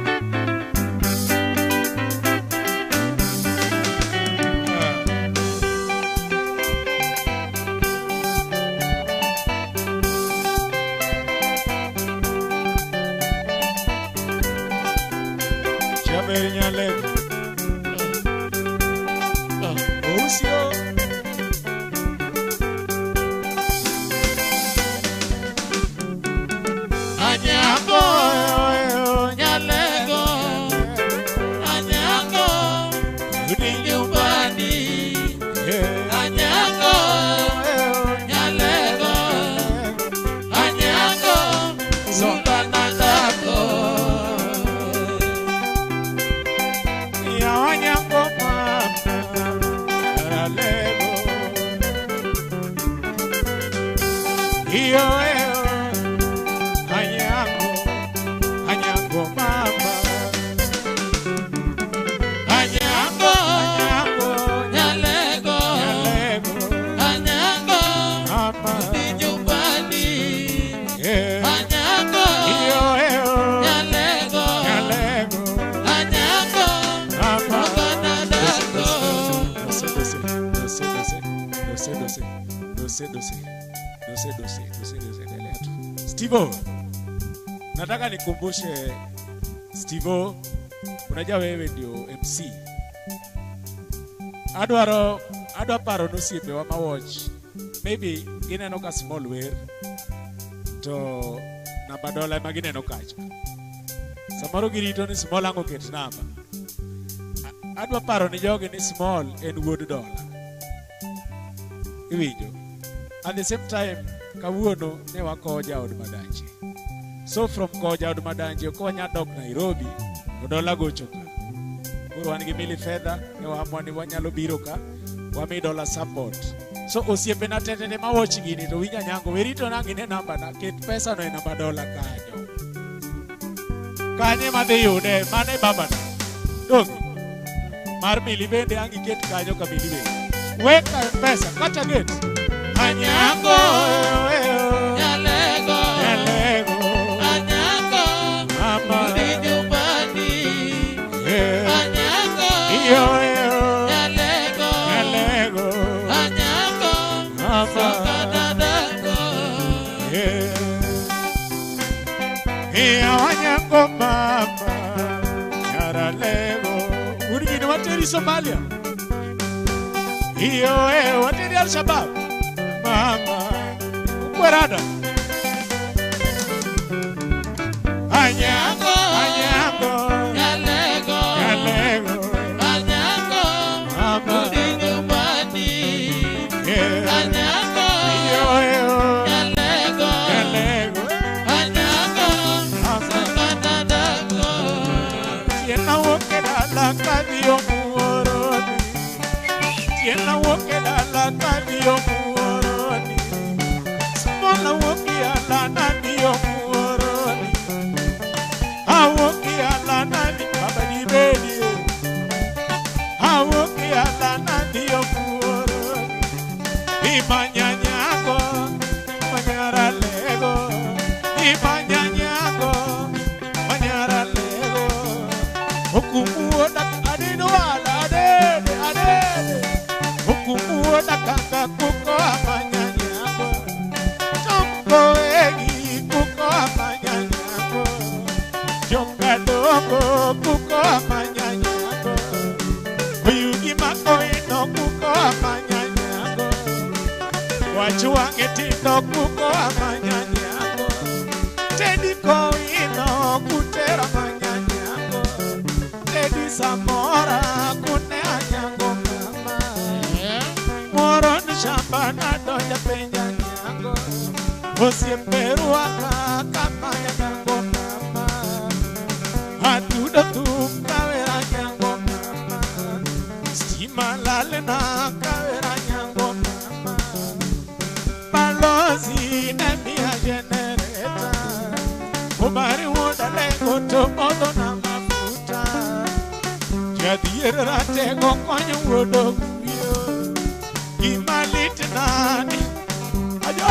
Stivo, nataka nikumbushe Stivo, unajua wewe ndio MC. Adwa paro nosiepewa ma watch. Maybe gineno ka small wer to namba dola ema gineno kacha. Samoro girito ni small ang' oket namba. Adwa paro ni jogi ni small en wuod dola. Iwinjo? At the same time, kawuono ne wakowo jaod Madanje. So from kowo jaod Madanje ok wanya dok Nairobi, to dola gocho ka. Koro wan gi Milly Fedha, ne waamua ni wanyalo biro ka, wami dola support. So osiepena tetete ma watch gini to winja nyango, werito nang' ine namba na, ket pesa no e namba dola kanyo. Kanye madhi yude mane babana. Dog. Mar mili bende ang iket kanyo ka mili bende. Weka pesa kacha gate. Anyango Nyalego Nyalego Anyango mama rudi nyumbani Anyango iyo iyo Nyalego Nyalego Anyango mama soka dadako Iya Anyango mama Nyaralego Urigini wateri Somalia. Iyo wateri Al-Shabaab. Mama ukwerada. Anyango Anyango Nyalego Nyalego Anyango mama rudi nyumbani Anyango iyo iyo Nyalego Nyalego Anyango soka dadako Tiena woke dala kadhiyo muoroni. Tiena woke dala kadhiyo muoroni. Smola woke ala nadhiyo muoroni. Awoke ala nadhi baba dibedi. Awoke ala nadhiyo muoroni. Imanyanyago manyaralego. Imanyanyago manyaralego. Okumuoda adedo ala adede adede. Okumuoda kanga kuko amanyanyago. Chomko egi kuko amanyanyago. Chongadongo kuko amanyanyago. Oyugi makoino kuko amanyanyago. Wachuange tindo kuko amanyanyago. Tedi koino kutera manyanyago. Tedi samora kune anyango mama. Moro ni shamba nadonja penja nyango. Osieperuaka kama nyango mama. Atudo tum kawera nyango mama. Stima lalena kawera nyango mama. Balozi ne mia genereta. Obari wuoda lego to modho na mafuta. Jadhier ratego konyo wuodo guyo. Gima lit nani ajo.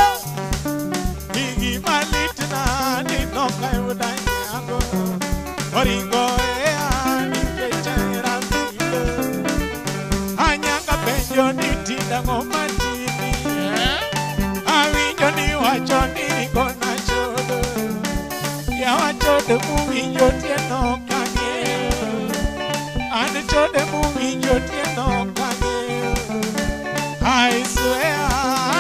Gima lit nani nokayuda nyango. Oringo e nikech ahera milo. Anyanga penjo ni tindang'o matimi. Awinjo ni wacho ni igona chodo. Yawa chode muwinjo tieno ok ang'eyo. An chode muwinjo tieno ok ang'eyo. I swear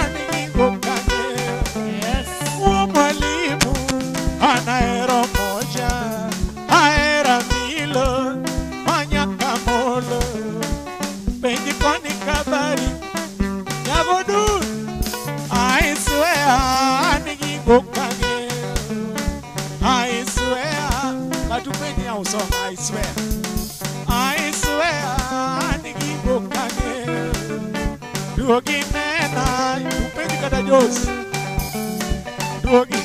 an gigo ok ang'eyo. Wuo mwalimu an ahero moja. Ahera milo manyaka molo. Penj koni kabari nyago dun. I swear an gigo ok ang'eyo. I swear katupenyi ya usoma. I swear. I swear an gigo ok ang'eyo. Duogi nena upenji kata Jos. Duogi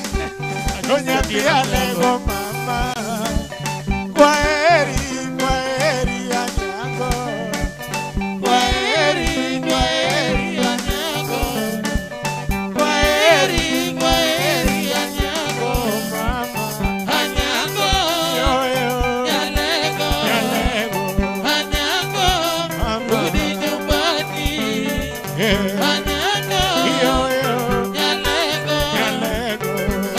nyathi alego mama. Kwaheri kwaheri Anyango. Kwaheri kwaheri Anyango Kwaheri kwaheri Anyango mama. Anyango Yo yo Nyalego Nyalego Anyango mama. rudi nyumbani Anyango Iyo iyo Nyalego Nyalego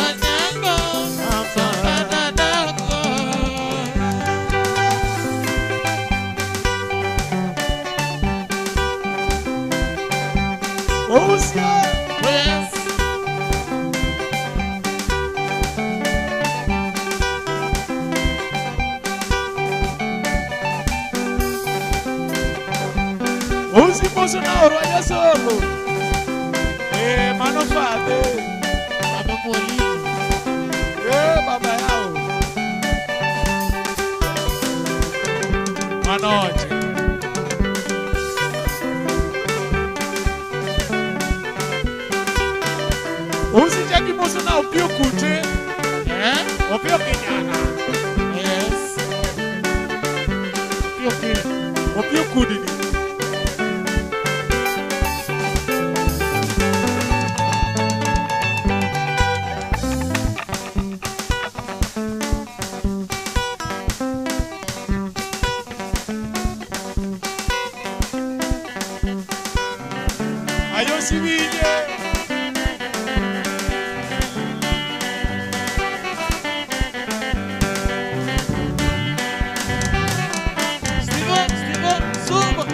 Anyango mama. soka dadako Ousia. Yes. Ousi moso na oro ayasolo. Mano fadhe. Mano mwalimu. Baba yao. Manoche. Ousi chaki moso na opio kute. Eh? Opio kinyana. Nyathi okudni. Ayo siwinje. Steven, Steven, Zuma.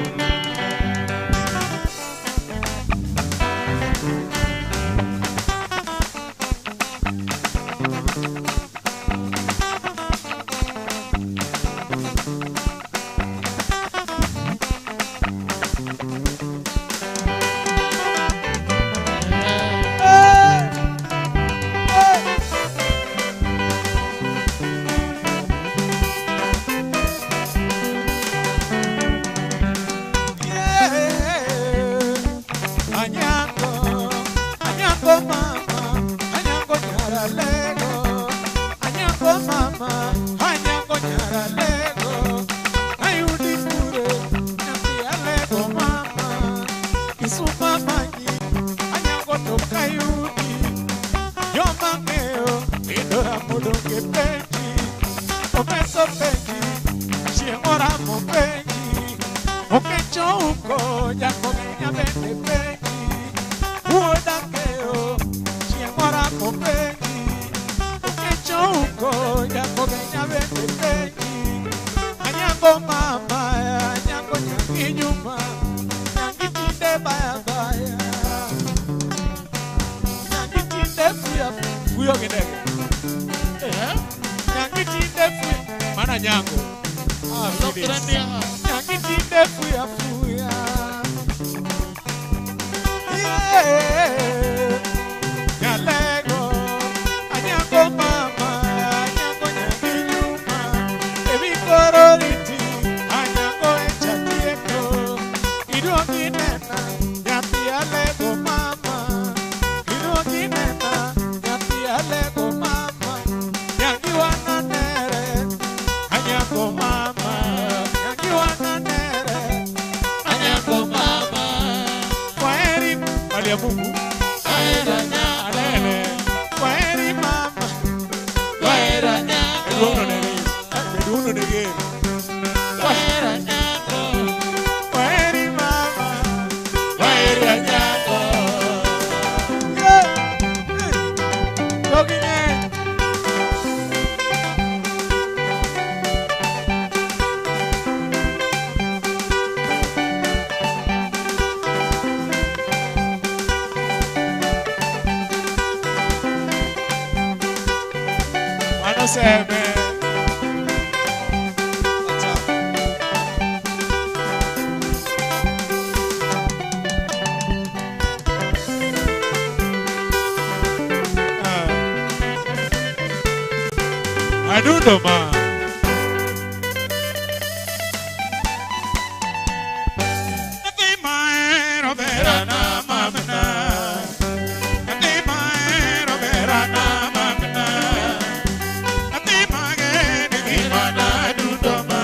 Anyango, Anyango mama, Anyango nyaralego, Anyango mama, Anyango nyaralego, ayudi kure, nyathi alego mama, Isuma manyi, Anyango to kayudi, joma ng'eyo, idora modong' e penji, omeso penji, chieng' oramo penji, okecho uko, jakogenya bende penji, wuoda ng'eyo, chieng' oramo penji, okecho uko, jakogenya bende penji, Anyango mama, Anyango nyangi nyuma, nyangi tinde baya baya, nyangi tinde fuya Fuyo gi ndege. Nyangi tinde fuya, Mana Anyango. Ah, Lokre Phyllis. niya. Nyangi tinde fuya fuya. Yeah. Nyalego, Anyango mama, Anyango nyangi nyuma, ewi koro riti, Anyango e chatieko, iduogi nena, nyathi alego mama, iduogi nena, nyathi alego mama, nyangi wananere, Anyango mama, nyangi wananere, Anyango mama. kwaheri, Mali ya Mungu. Kwaheri Anyango. Anene. kwaheri mama. Kwaheri Anyango. Jaduong' no ne ger. Jaduong' no ne ger. Kwaheri Anyango. Kwaheri mama. Kwaheri Anyango. Yeah. Jogi ng'eny. Mano seme. Ah. Adundo ma. Nyathi mahero berana mamna. Nyathi mahero berana mamna. Nyathi mageni gimana duto ma.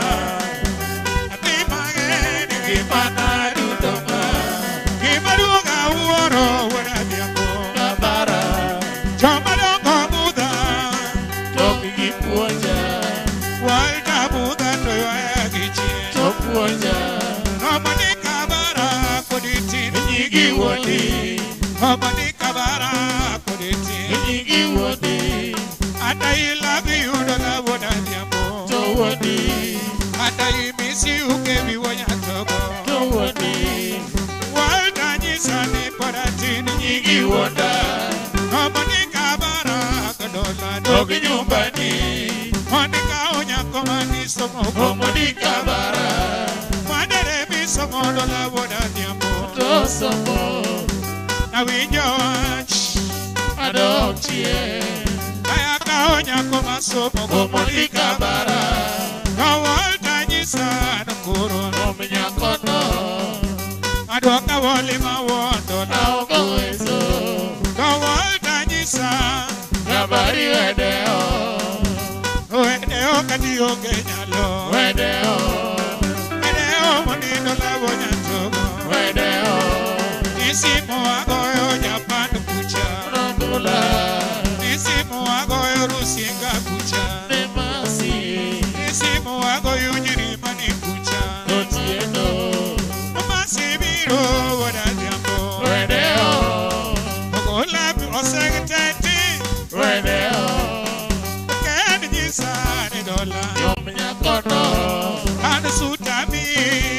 Nyathi mageni gimana duto ma. Gima duong' awuoro wuod Adhiambo. Kabara. Joma dongo budha. Tok gi puonja. Walter budha to ywaya gi chien. To puonja. Omoni kabara kodi tin. Nyigi wuodi. Omoni kabara kodi tin. Nyigi wuodi. Ata ilabi yudo la wuod Adhiambo. To wuodi. Ata imisi ukewi wuo Nyatogo. To wuodi. Walter nyisa ni pod atin. Nyigi wuonda. Omoni kabara kodola Dog nyumbani. Monika onyako manisomo. Omoni kabara. Madere misomo dola wuod Adhiambo. To somo. Nawinjo wach. Adok chien. Kaya kawo nyako masomo Omoni kabara. To Walter nyisa nokoro. Om nyakono. Adwoka woli mawuondo na. Naogowezo. To Walter nyisa. Kabari wedeo. Wedeo kati onge nyalo. Wedeo. Wedeo mondo Dola wonyantogo. Wedeo. Nisimu agoyo Japan kucha. Rogola. Nisimu agoyo Rusinga kucha. Nemasi. Nisimu agoyo Nyirimani kucha. Otieno. Masibiro wonyantogo. Wedeo. Ogola osegteti. Wedeo. Ken nyisa ni dola. Yom nyakono. An sutami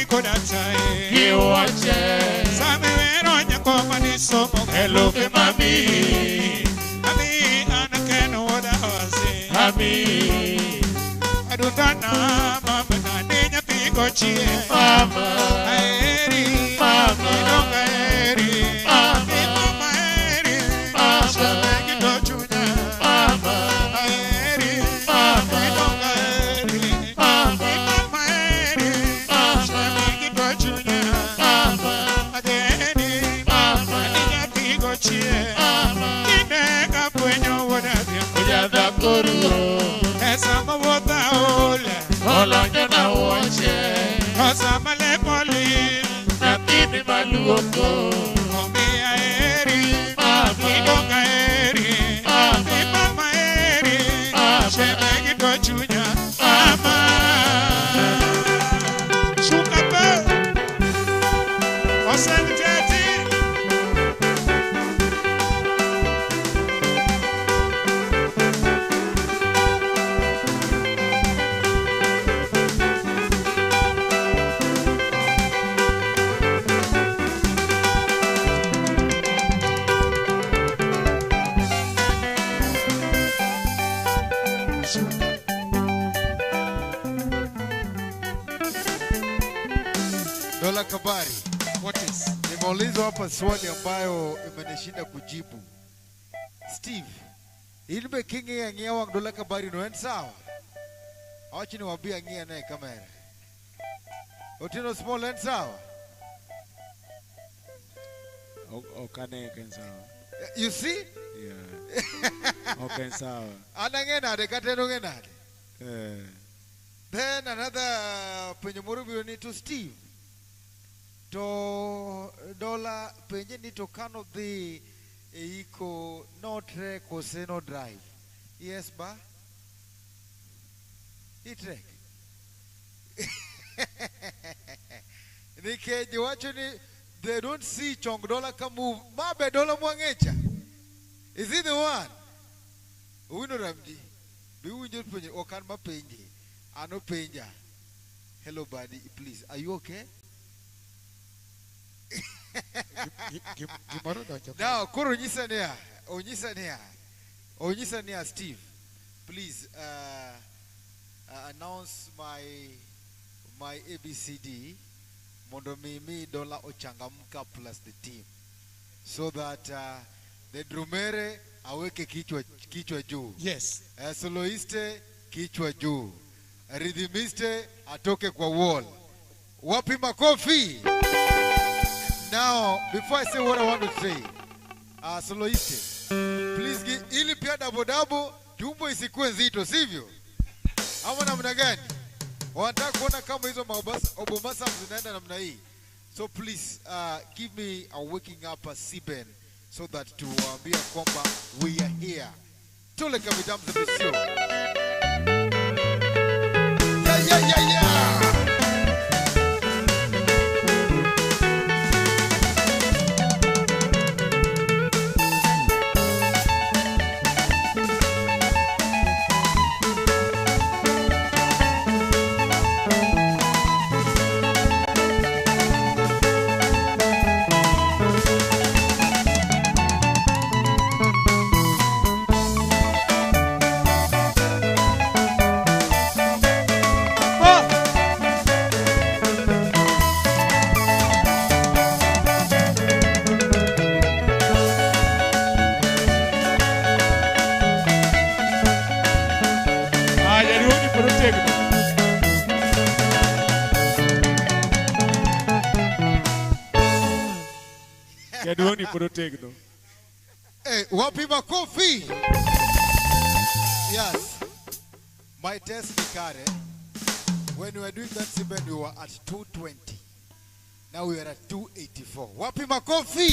kodachae. Kiwache. Sami wero nyako manisomo. Elufe mami. Ami an ken woda ose. Ami. Adundana mama na ni nyathi gochie. Mama. Aeri. Mama. Idonga eri. Mama. Mama eri. Mama. Shame gito chunya. Mama. Aeri. Mama. Idonga eri. Mama. Mama eri. Mama. Shame gito chunya. Mama. Ageni. Mama. Ni nyathi gochie. Mama. Kinde ka fwenyo wuoda dhiambo. Ojadha koruo. E sama wuotha ol. Olonyo na wuoche. To sama lepo lil. Nyathini maluoko. Omiya eri. Mama. Idonga eri. Mama. Mama eri. Mama. Sheme gito chunya. Mama. Shuka pe. Oseng teti. Dola Kabari. What is? Nimeulizwa hapa swali ambayo imenishinda kujibu. Steve, ilbe kingi ya ngia wang Dola Kabari no en sawa? Awachi niwaambie ngia naye kamera. Otieno Small en sawa? Okane ken sawa. You see? Yeah. Ok sawa. Anang'e nade kata en ong'e nade? Eh. Then another penjo moro biro ni to Steve. To Dola penje ni to kano dhi e iko no trek kose no drive. Yes ba? I trek. Nikech wacho ni they don't see chong Dola ka move. Ma be Dola mwang'echa. Is it the one? Owino Ramji. Be uwinjo penjo ok an mapenje. An openja. Hello buddy, please. Are you okay? Gimoro donjo ka. Now, koro onyisa niya, onyisa niya, Steve, please announce my ABCD mondo mi Dola ochangamka plus the team so that the drumere aweke kichwa juu. Yes. Soloiste kichwa juu. Rhythmiste atoke kwa wall. Wapi makofi? Now, before I say what I want to say, soloiste, please give ili pia dabo dabo tumbo isikuwe nzito, sivyo? Ama namna gani? Wanataka kuona kama hizo obomasa zinaenda namna hii. So please give me a waking up a Siben so that tuwaambia kwamba we are here. Tule kabidam za misio. Yeah, yeah, yeah, yeah. Jaduong' ni pod otegno. Hey, wapi makofi? Yes. My test ni kare. When we were doing that Siben, we were at 220. Now we are at 284. Wapi makofi?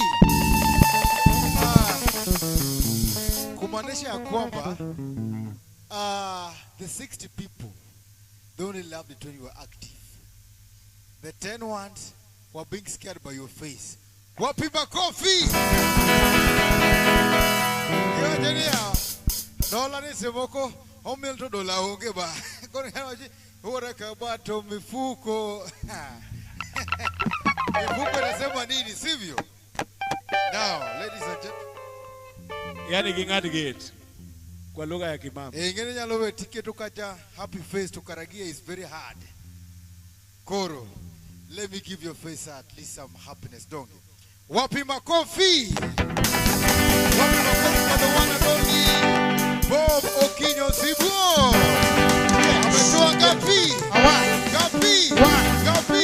Kumaanisha ya kwamba the 60 people, they only loved it when you were active. The 10 ones were being scared by your face. Wapi makofi? Dola ni semoko, omil dola onge ba. Koni hanaji, ora kabato mifuko. Mifuko inasema nini, sivyo? Now, ladies and gentlemen. Yani ging'ad gate kwa lugha ya kimama. Ingine nyalo we ticket tukacha happy face tukaragia is very hard. Koro, let me give your face at least some happiness, don't you? Wapi makofi? Wapi makofi for the one and only Bob Okinyo Sibuor. Ametoa ngapi? Ngapi? Ngapi?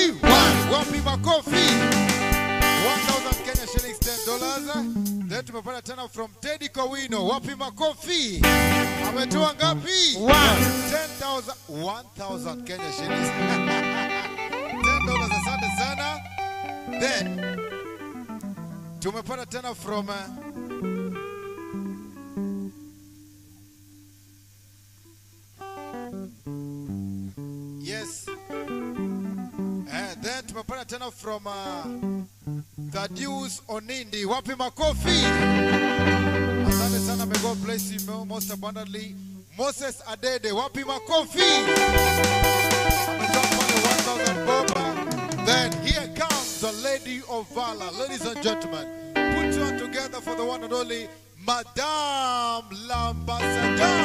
Wapi makofi? 1,000 Kenya shillings, $10. Then tumepata tena from Teddy Kowino. Wapi makofi? Ametoa ngapi? 10,000, 1,000 Kenya shillings. $10, asante sana. Then tumepata tena from yes. Then tumepata tena from Thaddeus Onindi. Wapi makofi? Asante sana, may God bless you most abundantly. Moses Adede. Wapi makofi? Ametoa pale 1,000 bob. Then here comes the Lady of Valor. Ladies and gentlemen, put you on together for the one and only Madame L'Ambassadeur.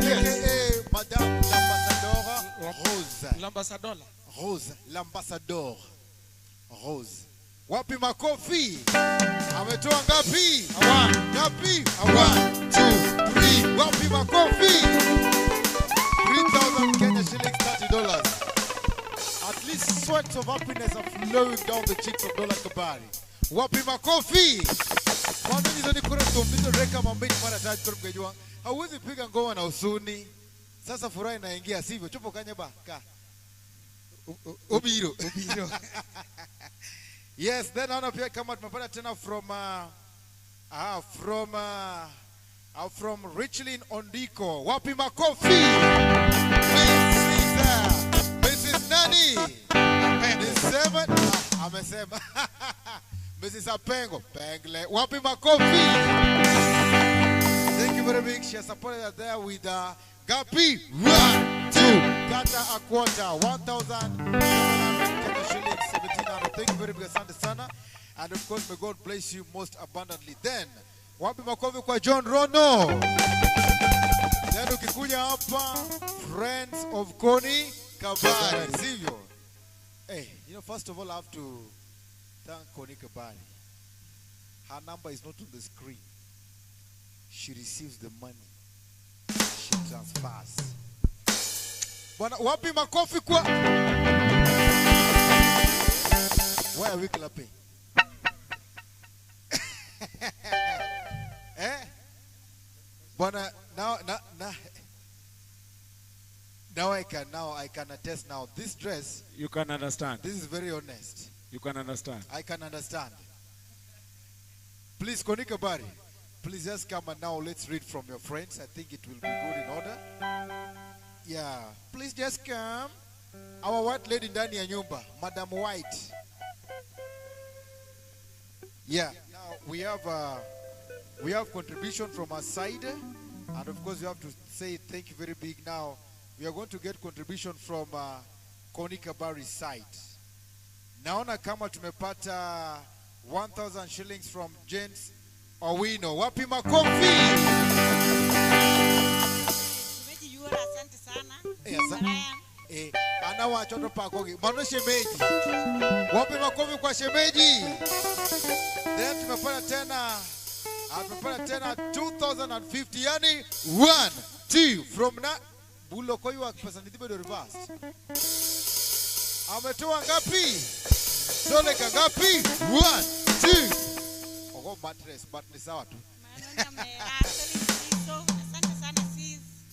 Yes. AKA Madame L'Ambassadeur Rose. L'Ambassadeur. Rose, L'Ambassadeur. Rose. Wapi makofi? Ametoa ngapi? Ngapi? 1, 2, 3. Wapi makofi? 3,000 Kenya shillings, $30. At least sweats of happiness are flowing down the cheeks of Dola Kabari. Wapi makofi? Kwanza hizo ni kura tumbizo reka mambini mara tatu mgejua. Hauwezi piga ngoma na usuni. Sasa furaha inaingia sivyo? Chopo kanyeba ka. Obiro. Obiro. Yes, then naona pia kama tumepata tena from from Richlin Ondiko. Wapi makofi? Mrs. Nani? Nisema amesema. Mrs. Apengo. Pengle. Wapi makofi? Thank you very much. She has supported us there with Gapi. 1, 2. Kata a quarter. 1,700 Kenya shillings, 1,700. Thank you very much. Asante sana. And of course, may God bless you most abundantly. Then, wapi makofi kwa John Rono. Then ukikuja hapa, Friends of Koni Kabari, sivyo? Hey, you know, first of all, I have to thank Koni Kabari. Her number is not on the screen. She receives the money. She transfers. Bwana, wapi makofi kwa? Why are we clapping? Eh? Bwana, now I can attest now. This dress, you can understand. This is very honest. You can understand. I can understand. Please, Koni Kabari, please just come and now let's read from your friends. I think it will be good in order. Yeah. Please just come. Our white lady ndani ya nyumba, Madam White. Yeah. Now we have contribution from our side, and of course we have to say thank you very big. Now we are going to get contribution from Koni Kabari's side. Naona kama tumepata 1,000 shillings from James Owino. Wapi makofi? Shemeji yura, asante sana. Anawacha to pakogi. Mano shemeji. Wapi makofi kwa shemeji? Then tumepata tena 2,050, yani 1, 2 from na Bulo koywa pesa nithibedo reversed. Ametoa ngapi? Dole ngapi? 1, 2. Ogo mattress, but ni sawa tu.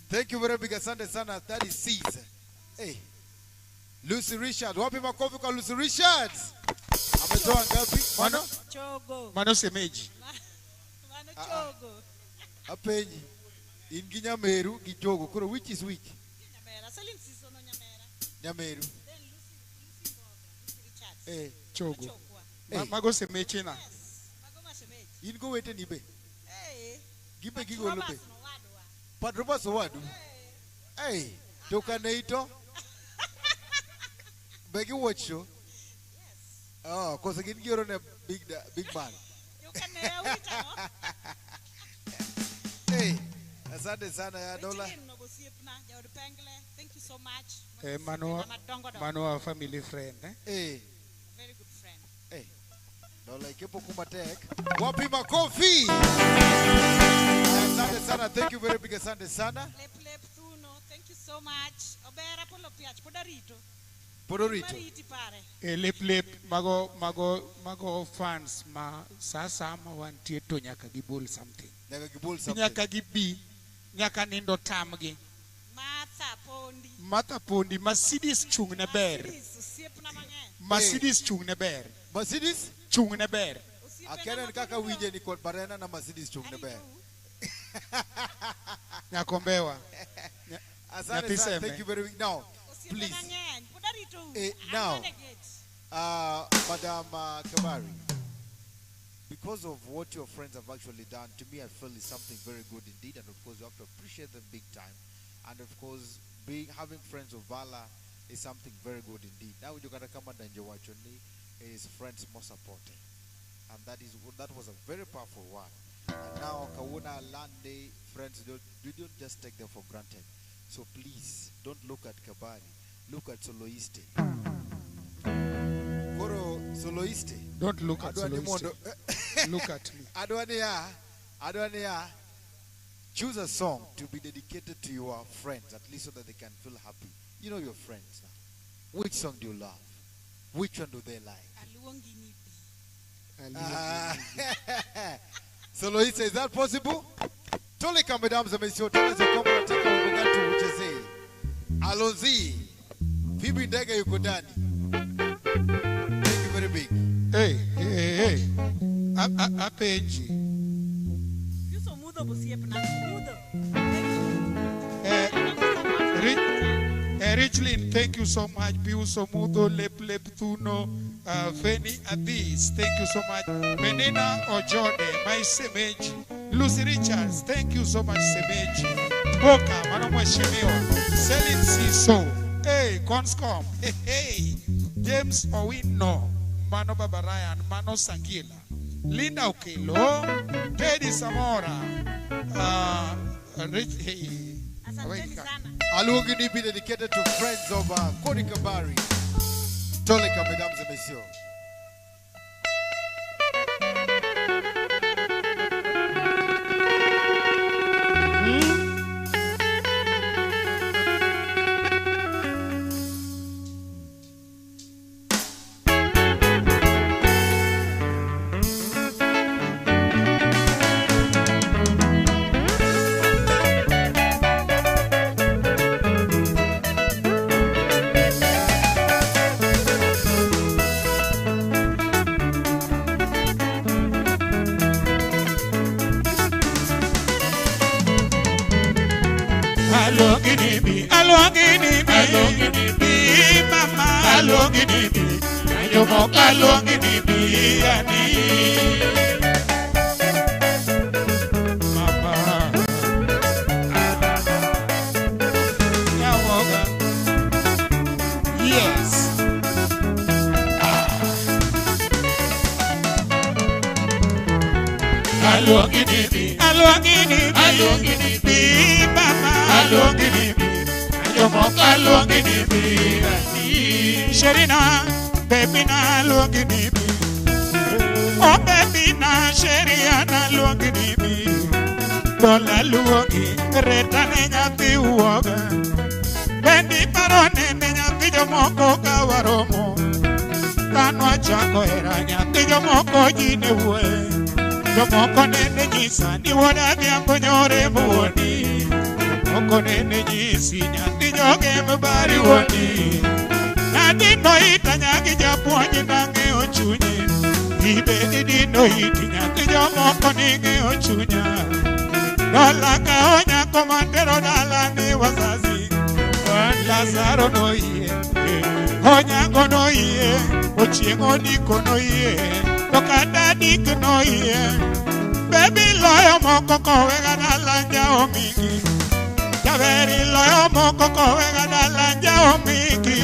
Thank you very big, asante sana. That is C's. Hey. Lucy Richards. Wapi makofi kwa Lucy Richards? Ametoa ngapi? Mano Chogo. Mano semeji. Mano chogo. Apenyi. In gi Nyameru gi Chogo. Koro which is which? Nyamera. Celine Sisono Nyamera. Nyameru. Then Lucy Mboga, Lucy Richards. Eh, Chogo. Eh. Mago semechi na. Yes. Mago mashemeji. In go weteni be. Eh. Gibe gigolo be. Roberts nowadwa. Pat Roberts owadu. Hey, to kaneito. Be gi watch show. Yes. Oh, koso gin gioro ne big man. Jokane awita. Hey, asante sana ya dola. Richlin nogosiepna, jaod Pengle. Thank you so much. Eh, mano Madongo dongo. mano our family friend, eh? Eh, Very good friend. eh. Dola ikepo kuma tek. Wapi makofi? Asante sana. Thank you very big. Asante sana. Lep lep thuno. Thank you so much. Obera polo piach pod arito. Podorito. Mariti pare. E lep lep mago mago mago fans ma sasa ma wantie to nyaka gibol something. Nyaka gibol something. Nyaka gibi, nyaka nindo tamgi. Martha Pondi. Martha Pondi, Mercedes chung ne ber. Mercedes osiepna mang'eny. Mercedes chung ne ber. Mercedes chung ne ber. Akenen kaka winje ni kod barena na Mercedes chung ne ber. Nyakombewa. Asante Nyathi sana. Seme. Thank you very much. Now, Osiepena please. mang'eny. Pod aritou. Eh, An now, mana gate. Madam Kabari, because of what your friends have actually done, to me I feel is something very good indeed, and of course you have to appreciate them big time. And of course, having friends of valor is something very good indeed. Now you gotta come and wachoni is friends more supporting, and that was a very powerful one. And now Kawuna Lande friends, you don't just take them for granted. So please don't look at Kabari, look at Soloiste. Koro Soloiste. Don't look at Adwa ni Soloiste. mondo- Look at me. Adwa niya, choose a song to be dedicated to your friends, at least so that they can feel happy. You know your friends now. Which song do you love? Which one do they like? Aluongi ni bi. Soloiste, is that possible? Toleka, mesdames et messieurs, tuweze kwamba nataka wimbo gani tuuchezee. Alonzi, Phoebe Ndege yuko ndani. Thank you very big. Hey, hey, hey. Apenji. Yuso mudho bosiepna. Mudho. Richlin, thank you so much. Piuso Mudo, Lep Lep Thuno, Feni Adis, thank you so much. Menina Ojode, my Semeji. Lucy Richards, thank you so much, Semeji. Boka, mano mheshimiwa. Selin Siso, hey, Conscom, hey, hey. James Owino, Mano Baba Ryan, Mano Sangila. Linda Okelo, Teddy Samora, Rich, hey. Asanteni sana. Aluongi ni be dedicated to friends of Koni Kabari. Toleka, mesdames et messieurs. Yes. Sherina, baby na luongi ni bi. Oh baby na sheria na luongi ni bi. Dola luongi reta ne nyathi uoga. Bendi parone ne nyathi jomoko ka waromo. Kanwa chako hera nyathi jomoko ji ne wuoye. Jomoko nene nyisa ni wuod adhiambo nyore muoni. Jomoko nene nyisi nyathi joge mabari wuoni. Nadino itanyagi japuonj nang'eyo chunyi. Ibedi dino iti nyathi jomoko ning'eyo chunya. Dola kao nyako matero dala ni wazazi. Lazaro noyie, Onyango noyie, Ochieng' Odiko noyie, to kata Dik noyie. Baby loyo moko kowega dala njao mingi. Jaberi loyo moko kowega dala njao mingi.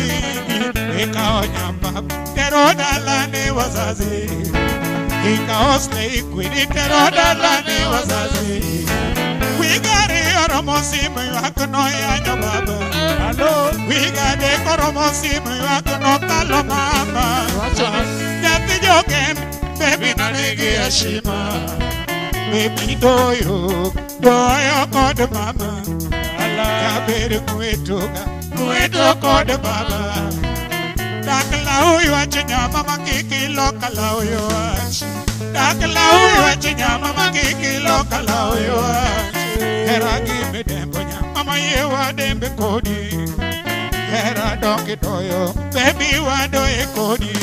Ikawo nyamba tero dala ni wazazi. Ikawo slay queen tero dala ni wazazi. Wigari oromo simu ywak no yanyo baba. Wigade koromo simu ywak no kalo mama. Nyathi jogen baby no nigi heshima. Baby doyo doyo kod mama. Jaber ng'wetoga ng'weto kod baba. Dak law ywach nyama ma kik ilok law ywach. Dak law ywach nyama ma kik ilok law ywach. Hera gi midembo nyama ma yie wadembe kodi. Hera dongi doyo baby wadoye kodi.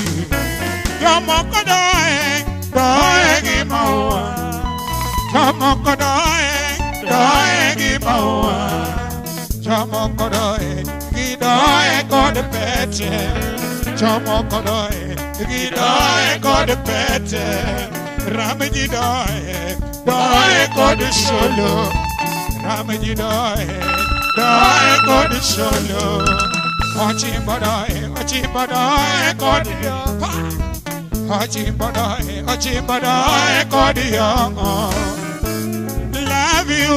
Jomoko doye doye gi maua. Jomoko doye doye gi maua. Jomoko doye gi doye kod pete. Jomoko doye gi doye kod pete. Ramji doye doye kod sholo. Ramji doye doye kod sholo. Ochimbo doye kod pa. Ochimbo doye kod yongo. Love you,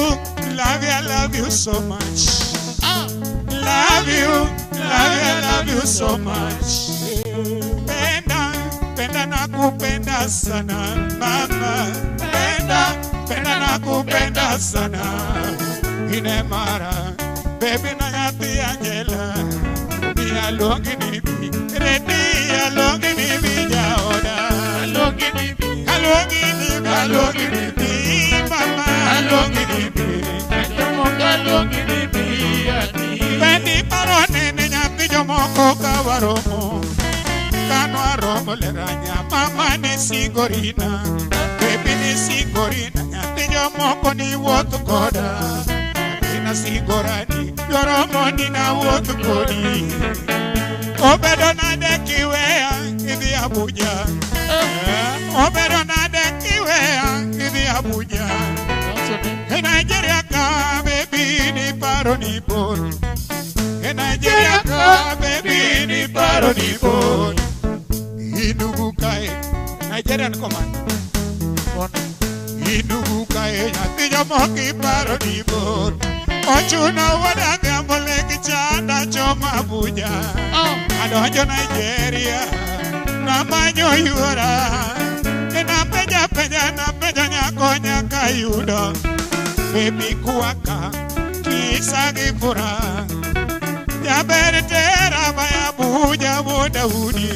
love you, I love you so much. Love you, love you, I love you so much. Penda, penda nakupenda sana mama. Penda, penda nakupenda sana. Ine mara, baby na nyathi Angela. Bi aluongi ni bi, redi aluongi ni bi jaoda. Aluongi ni bi, aluongi ni bi, aluongi ni bi mama. Aluongi ni bi, aluongi ni bi ani. Bendi paro nene nyathi jomoko ka waromo. Kanwaromo leranya mama ni sigorina. Baby ni sigorina nyathi jomoko ni wuoth koda. Nyathina sigorani joromo ni na wuoth kodi. Obedo nade kiweya idhi Abuja. Obedo nade kiweya idhi Abuja. E Nigeria ka baby ni paro ni bor. E Nigeria ka baby ni paro ni bor. Inugu kae Nigerian command. Inugu kae nyathi jomoko iparo ni bor. Ochuno wuoda Adhiambo lek chanda choma Abuja. Adonjo Nigeria namanyo yuora. Napenja penja napenja nyako nyaka yudo. Baby kuwaka kisa gi furaha. Jaber tera baya Abuja wuod Daudi.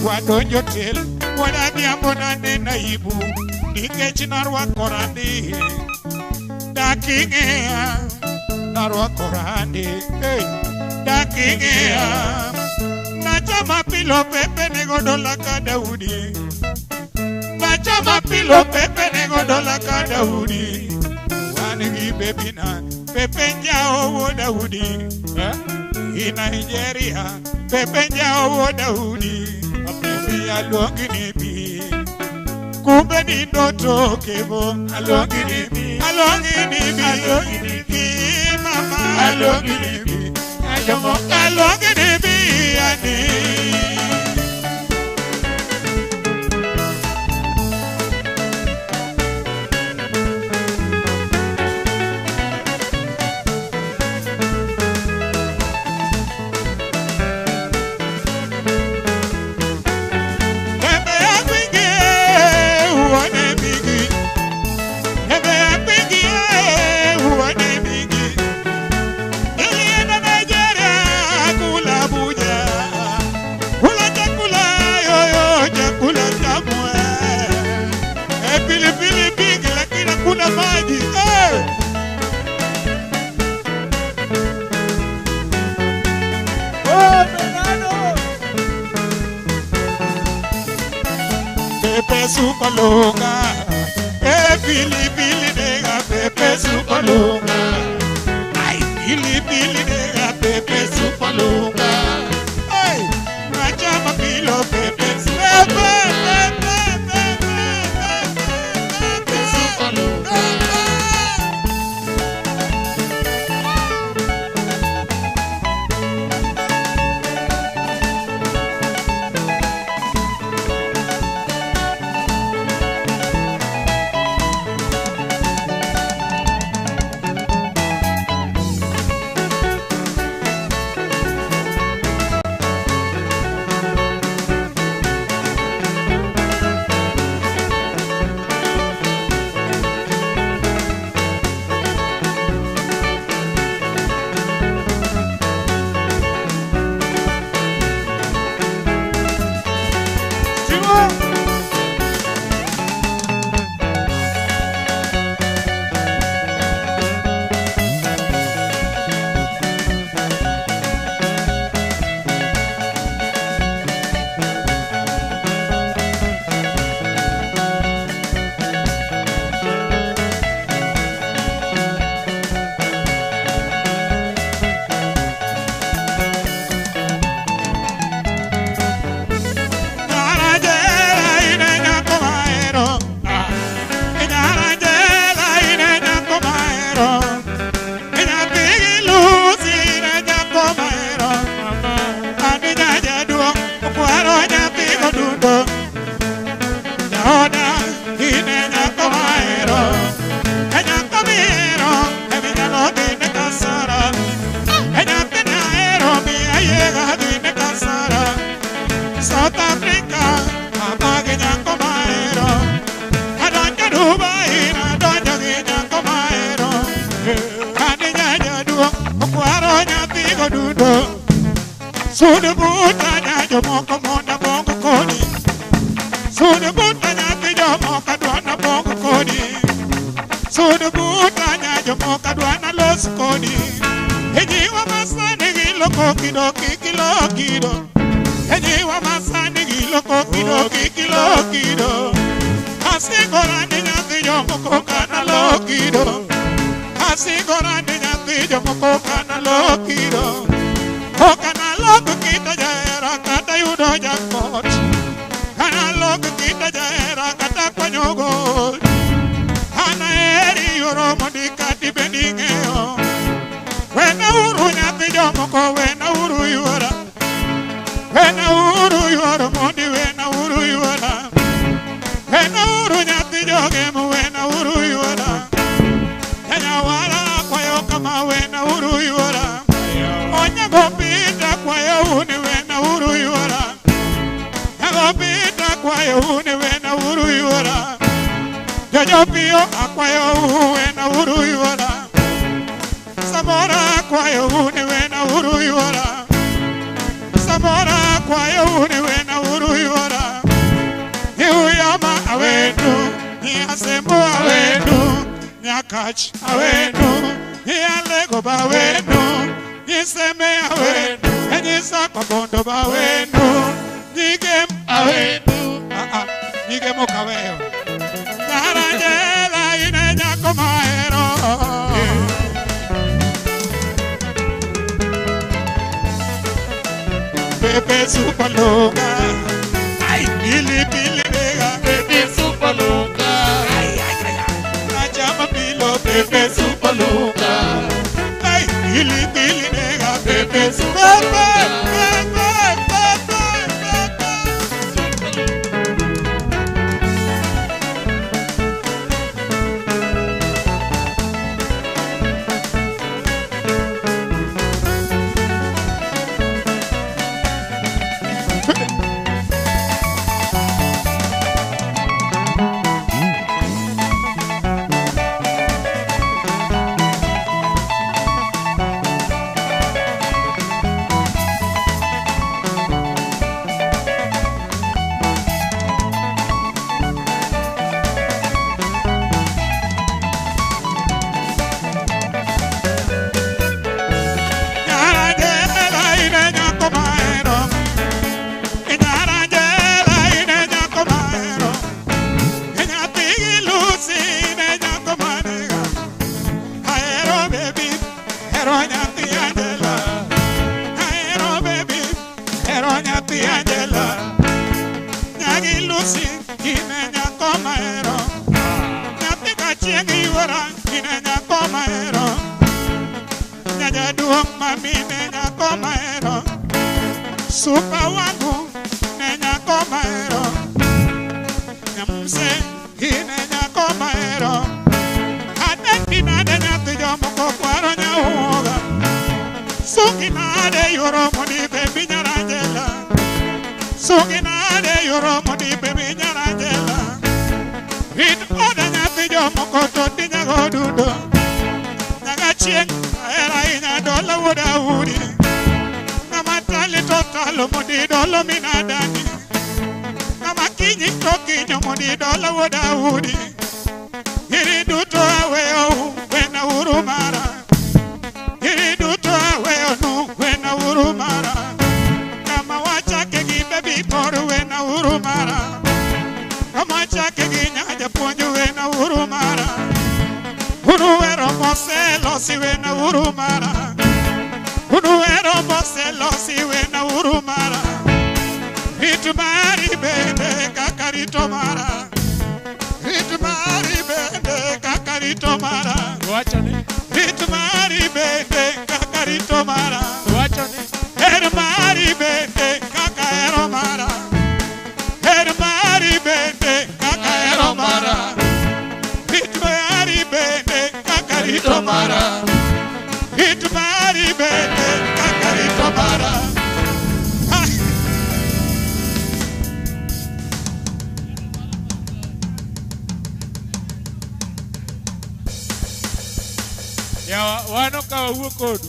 Wadonjo tel wuod Adhiambo naneno aibu. Nikech narwakora ndi dak ing'eya. Narwakora ndi dak ing'eya. Nachama pilo pepe nego dola ka Daudi. Nachama pilo pepe nego dola ka Daudi. Wan gi baby na pepe njao wuod Daudi. I Nigeria pepe njao wuod Daudi. Baby aluongi ni bi. Kumbe ni ndoto kebo. Aluongi ni bi. Aluongi ni bi. Aluongi ni bi mama. Aluongi ni bi. Aluongi ni bi ani. Nigeria kula Abuja. Pepe supalunga. Eh pili pili nega pepe supalunga. Ay pili pili nega pepe supalunga. Ay machama pilo pepe pepe pepe pepe pepe supalunga. South Africa, Sudu buta na jomoko monda bongo koni. Sudu buta na jomoko dwana bongo koni. Sudu buta na jomoko dwana los koni. Ejiwa masani giloko kido kikilo kido. Ejiwa masani giloko kido kikilo kido. Asigora ni nyathi jomoko kana lo kido. Asigora ni nyathi jomoko kana lo kido. Kana loko kita jaera kata yudo jakot. Kana loko kita jaera kata kwanyogo. Ana eri yoro mondika tibendingeo. Wena uru nyathi jomoko wena uru yuora. Wena uru yuoro mondi wena uru yuora. Wena uru nyathi jogemo wena uru yuora. Nyawara kwayo kama wena uru yuora. Onyago pita kwayo uni wena uru yuora. Nyago pita kwayo uni wena uru yuora. Jojo pio akwayo wena uru yuora. Samora kwayo uni wena uru yuora. Samora kwayo uni wena uru yuora. Niuyama awenu, niasembo awenu, nyakach awenu, nialego bawenu. Niseme awenu, enyisa kwa bawenu, nigem awenu, nigem okaweo. Narajela inenya komaero. Pepe supaloga, ay pili pili vega. Pepe supaloga, ay ay ay ay. Nachama pilo pepe supaloga. Ay pili pili vega. Pepe supaloga. Pepe pepe pepe. Lucy ine nyako mahero. Nyathi kachieng' yuora ine nyako mahero. Nyajaduong' mamine nyako mahero. Supa wangu ne nyako mahero. Nyamse ine nyako mahero. Adek nade nyathi jomoko kwaro nyauoga. Sugi nade yoro modi bebi nyaranjela. Sugi nade yoro modi bebi nyaranjela. Rit oda nyathi jomoko to dinyago dudo. Nyaga chieng' ahero ahinya dola wuod Audi. Ng'ama tali to talo modi dolo minadani. Ng'ama kinyi to kinyo modi dola wuod Audi. Iri duto aweyou wena uru mara. Iri duto aweyonu wena uru mara. Kama wachake gi baby mor wena uru mara. Kama chake gi nyajapuonj wena uru mara. Unu wero moselosi wena uru mara. Unu wero moselosi wena uru mara. Rit mari bende kaka rito mara. Rit mari bende kaka rito mara. Wachoni. Rit mari bende kaka rito mara. Wachoni. Her mari bende kaka hero mara. Her mari bende kaka hero mara. Rit mari bende kaka rito mara. Rit mari bende kaka rito mara. Yawa wano ka wawuo kodu.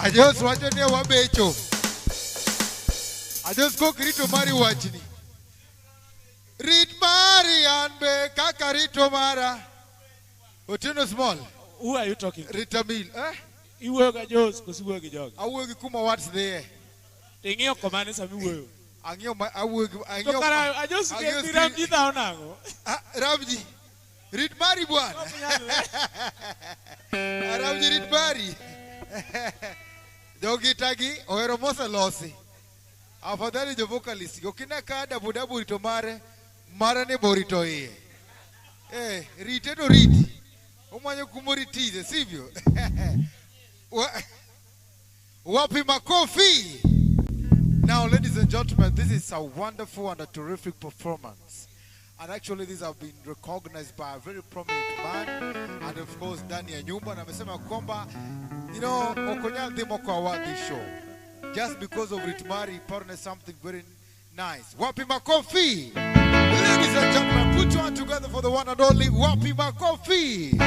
Ajos wacho ni wabecho. Ajos kok rito mari wachni. Rit mari an be kaka rito mara. Otieno Small. Who are you talking to? Rita Mil. Eh? Iwuoyo gi Ajos koso iwuoyo gi jogi? Awuoyo gi kuma what's there. Ing'iyo komane sama iwuoyo. Ang'iyo ma awuoyo gi To ang'iyo. kara Ajos ang'iyo gi screen. Ramji dhawo nang'o? Ah, Ramji. Rit mari bwana. Ramji rit mari. Jogi tagi ohero moselosi. Afadhali jo vocalist. Okine ka dabu dabu rito mare, mare ni borito iye. Eh, rite to riti. Omanyo kumoritize, sivyo? Wapi makofi? Now, ladies and gentlemen, this is a wonderful and a terrific performance. And actually, these have been recognized by a very prominent man. And of course, Daniel Nyumba. Na amesema kwamba, you know, Okonyal dhi moko award this show. Just because of Ritmari, partner something very nice. Wapi makofi? Ladies and gentlemen, put your hand together for the one and only Wapi Makofi.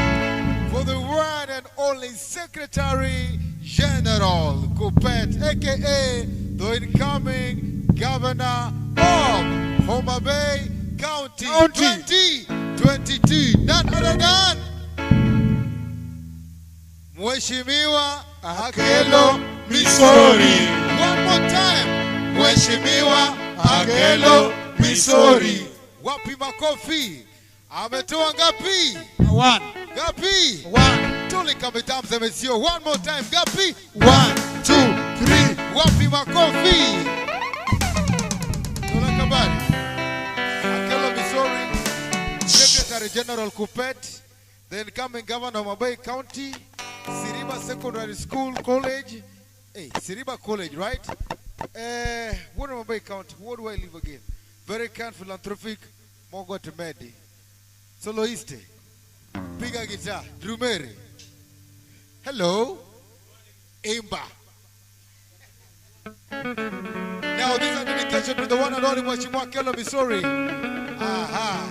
For the one and only Secretary General Kuppet, aka the incoming Governor of Homa Bay County, 2022. None other than Mheshimiwa Akelo Misori. One more time. Mheshimiwa Akelo Misori. Wapi makofi? Ametoa ngapi? One. Ngapi? One. Tulika mesdames et messieurs. One more time. Ngapi? 1, 2, 3. Wapi makofi? Tola kabari. Akelo Misori, Secretary General Kuppet, the incoming Governor of Homa Bay County, Siriba Secondary School College. Hey, Siriba College, right? What Homa Bay County? Where do I live again? Very kind, philanthropic, Mongo Temedi. Soloiste. Piga guitar, Drumere. Hello. Imba. Now this is a dedication to the one and only Mheshimiwa Akelo Misori. Aha.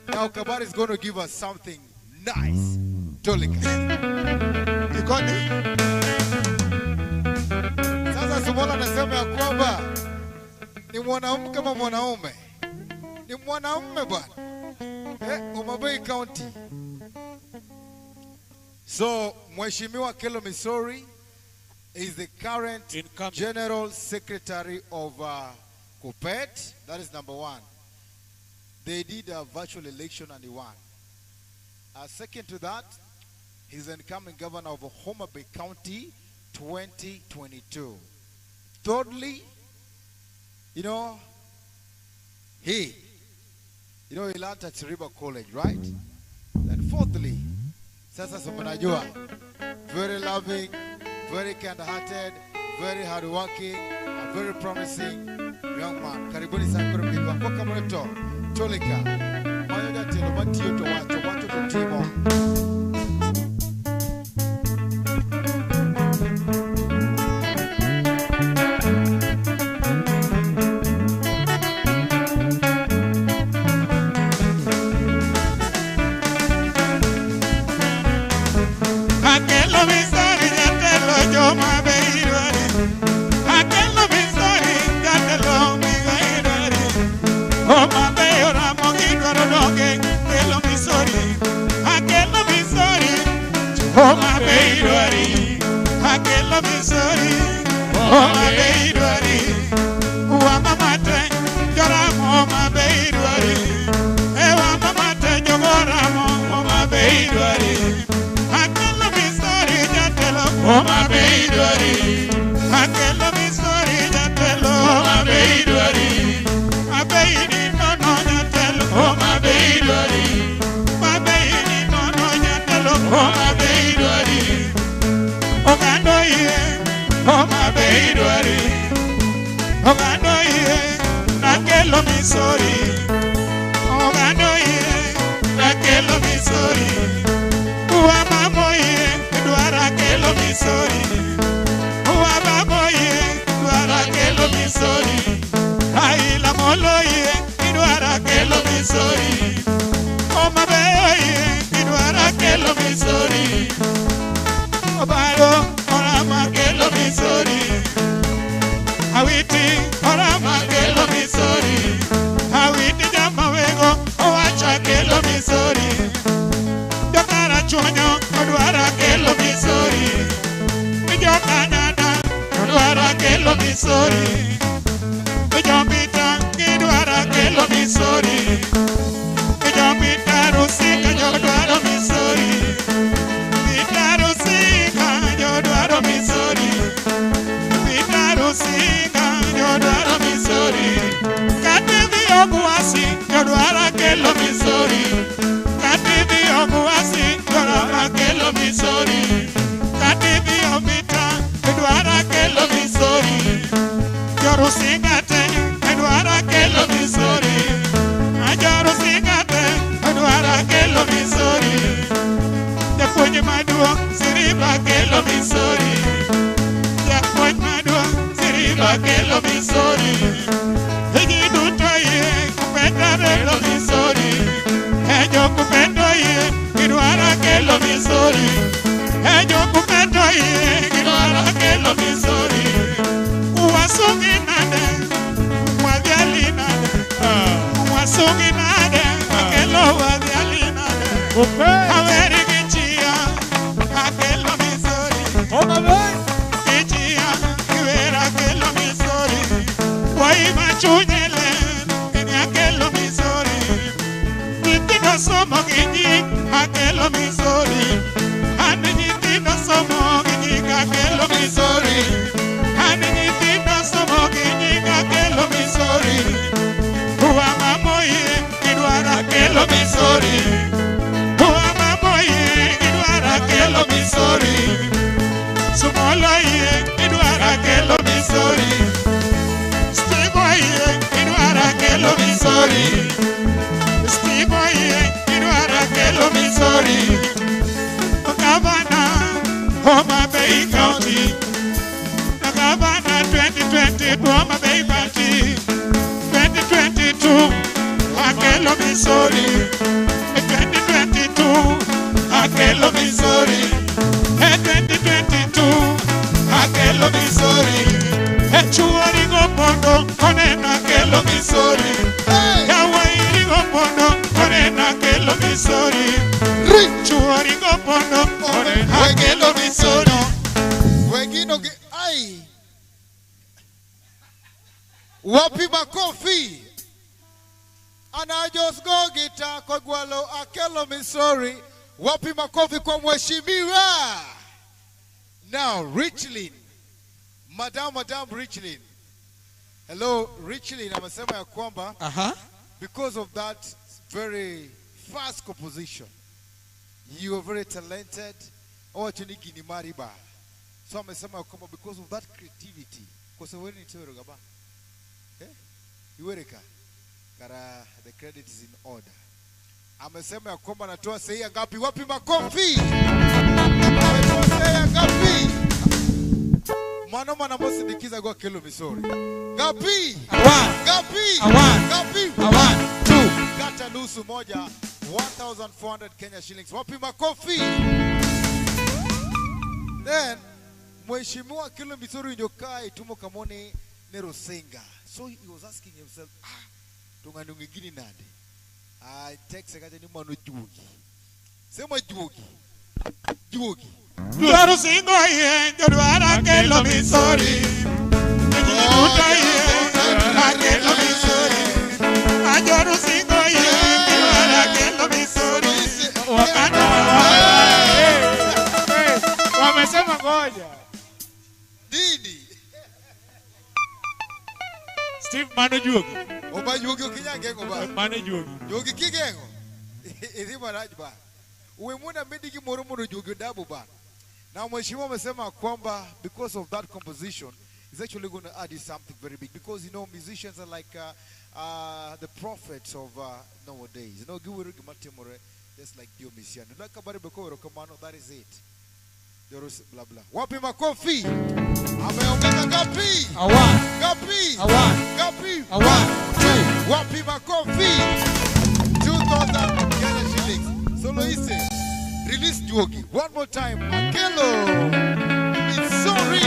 Now Kabari is going to give us something nice. Tolika. Ikoni? Sasa Sumola anasema ya kwamba ni mwanamke kama mwanaume. Ni mwanaume bwana. Homa Bay County. So Mheshimiwa Akelo Misori is the current Incoming General Secretary of Kuppet. That is number one. They did a virtual election and he won. Second to that, he's the incoming governor of Homa Bay County 2022. Thirdly, You know, he, you know, he learned at Siriba College, right? Then fourthly, sasa si mnajua, very loving, very kind-hearted, very hardworking, and very promising young man. Karibuni sana koro mgeni wako kama to Tolika. Manyo jatelo matiyo to wacho, wacho to timo. Akelo misori jatelo joma be idwari. Akelo misori jatelo miga idwari. Homa Bay oramo gidwaro donge kelo misori. Akelo misori Homa Bay idwari. Akelo misori Homa Bay idwari. Wama mate joramo Homa Bay idwari. E wama mate jogoramo Homa Bay idwari. Akelo misori jatelo Homa Bay idwari. Akelo misori jatelo Homa Bay idwari. Abei ni nono jatelo Homa Bay idwari. Abei ni nono jatelo Homa Bay idwari. Ogando iye Homa Bay idwari. Ogando iye nakelo misori. Ogando iye nakelo misori. Uwa moye dwara kelo misori. Uwa moye dwara kelo misori. Raila molo ye idwara kelo misori. Homa Bay ye idwara kelo misori. Obaro orama kelo misori. Awiti orama kelo misori. Awiti jamawego owacha kelo misori. Jokara chuonyo odwara kelo misori. Jokanada odwara kelo misori. Jomita gidwara kelo misori. Jomita rusika jodwaro misori. Mita rusika jodwaro misori. Mita rusika jodwaro misori. Kati dhi ogwasi jodwara kelo misori. Kati dhi ogwasi jodwara kelo misori. Kati dhi omita jodwara kelo misori. Jorusinga te edwara kelo misori. Ajorusinga te edwara kelo misori. Japuonj maduong' Siriba kelo misori. Japuonj maduong' Siriba kelo misori. Ji duto yie kupenda kelo misori. E jokupendo yie gidwara kelo misori. E jokupendo yie gidwara kelo misori. Wasungi nade, wadhiali nade, wasungi nade, akelo wadhiali nade. Aweri gi chia, akelo misori. Gi chia, iwera akelo misori. Waima chunye ler, gini akelo misori. Nyithindo somo gi nying, akelo misori. An nyithindo somo gi nying, akelo misori. An nyithindo somo gi nying, akelo misori. Uwa mamoye gidwara kelo misori. Uwa mamoye gidwara kelo misori. Sumolo ye gidwara kelo misori. Steve ye gidwara kelo misori. Steve ye gidwara kelo misori. Gavana Homa Bay County. Gavana 2020 Homa Bay County. 2022 akelo misori. 2022 akelo misori. 2022 akelo misori. Chuori go pondo onena akelo misori. Yawairi go pondo onena akelo misori. Chuori go pondo onena akelo misori. Wengine ai. Wapi makofi? Anajos go gita kogwalo akelo misori. Wapi makofi kwa mheshimiwa? Now, Richlin. Madam Richlin. Hello, Richly amesema ya kwamba because of that very fast composition, you are very talented. Owacho ni gini mari ba. So amesema ya kwamba because of that creativity, kwa sababu ni tero gaba. Eh? Iwereka. Kara the credit is in order. Amesema ya kwamba anatoa sahihi ngapi? Wapi makofi? Ametoa sahihi ngapi? Mwana mwana mosindikiza kwa Kelo Misori. Ngapi? One. Ngapi? One. Ngapi? One, two. Kata nusu moja, 1400 Kenya shillings. Wapi makofi? Then Mheshimiwa Kelo Misori nyokai tumo kamone Nerosenga. So he was asking himself, tungandungi gini nade? I text akaja ni mwana juogi. Sema juogi. Juogi. Dwaro singo ye, jodwara kelo misori. Jiduta ye, akelo misori. Ajoru singo ye, jodwara kelo misori. Wakana. Wamesema ngoja. Didi. Steve mano juogi. Oba juogi okinyangengo ba. Mano juogi. Juogi kigengo. Idhi maraj ba. Uwemuna medigi moro moro juogi dabu ba. Na mheshimiwa amesema kwamba because of that composition is actually going to add you something very big, because you know musicians are like the prophets of nowadays. You know, giwero gimatimore just like Dio Misiano. Like kabari beko rokamano, that is it. Joros blah blah. Wapi makofi? Ameongeza ngapi? A one. Ngapi? A one. Ngapi? A one, two. Wapi makofi? 2000 Kenya shillings. Soloiste, release Juogi. One more time. Akelo. It's sorry.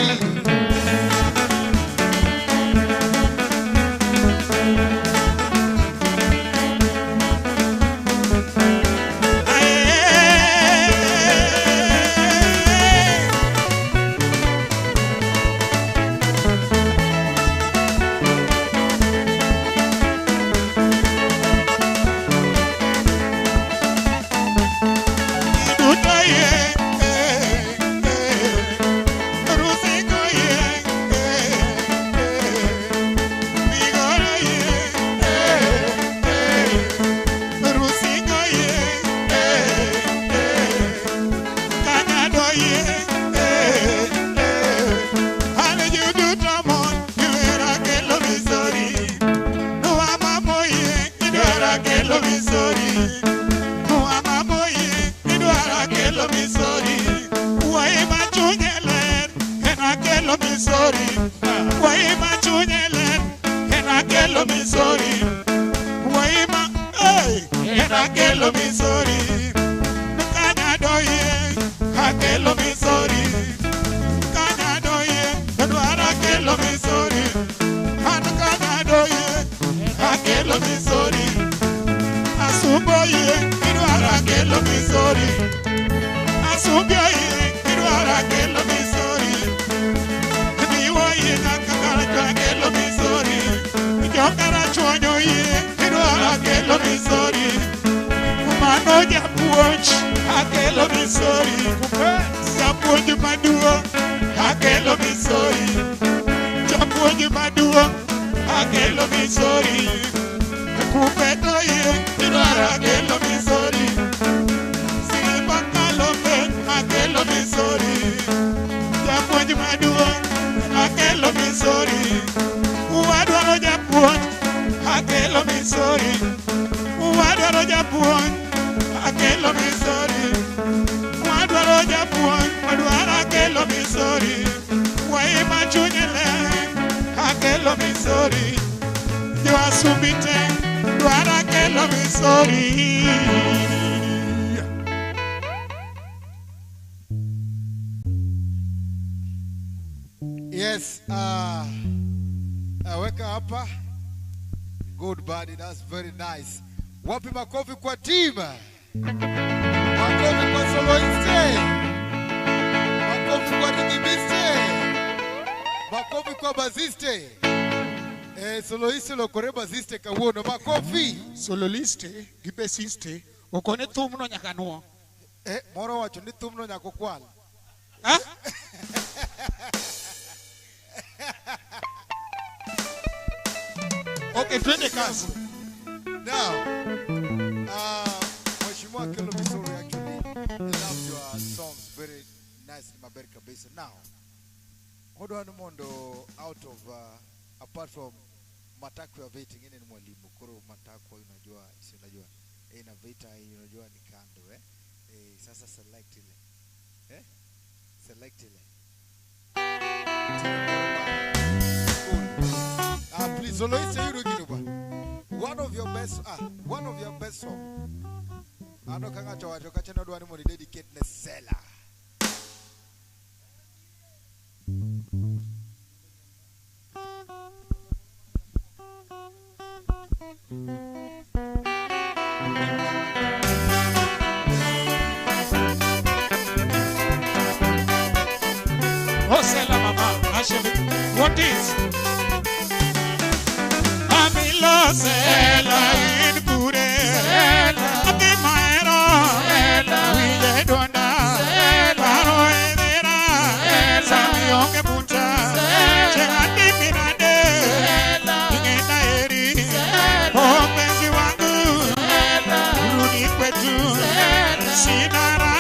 Yes, weka hapa. Good buddy, that's very nice. Wapi makofi kwa team? Makofi kwa soloiste. Makofi kwa ridhimiste. Makofi kwa baziste. Soloiste lokore baziste kawuono. Makofi. Sololiste gi basiste okone thumno nyaka nuo. Moro wacho ni thumno nyaka kwal. Ha? Okay, twende kazi. Now, Mheshimiwa Kello Misori actually loved your songs very nice, maber kabisa. Now, odwaro mondo out of apart from matakwa ya vita ingine ni mwalimu koro matakwa unajua si unajua ina vita unajua ni kando sasa select ile select ile. Please Oloise Yuruginuba. One of your best one of your best song. Ano kanga chawacho kacha no dwani mondo dedicate ne Sela. Oh Sela mama, Ashemi, what is? Amilo Sela in Pure, Ati Maero, Wile Donda, Paro Edera, Sami Onge Bucha, Chegati Mirande, Ingenda Eri, Oh Mpenzi wangu, Rudi kwetu, Sinara,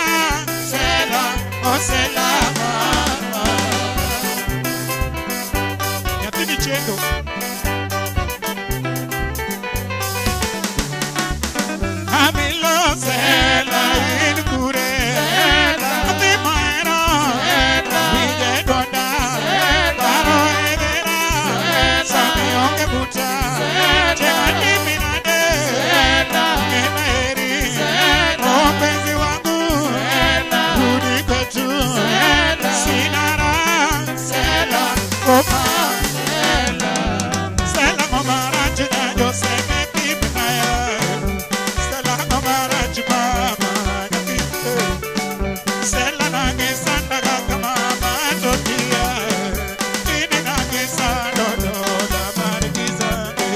Sela, Oh Sela mama. Nyathini chendo. Amilo Sela in Kure, Ati Maero, Wije Donda, Paro Edera, Sami Onge Bucha, Chegati Mirande, Ingena Eri, Oh Mpenzi wangu, Rudi kwetu, Sinara, Sela, oh Sela mama raja yo seme pipnaya, Sela mama raja mama nyathi, Sela nange sandaga mama totia, Tini nange sando dola margizane,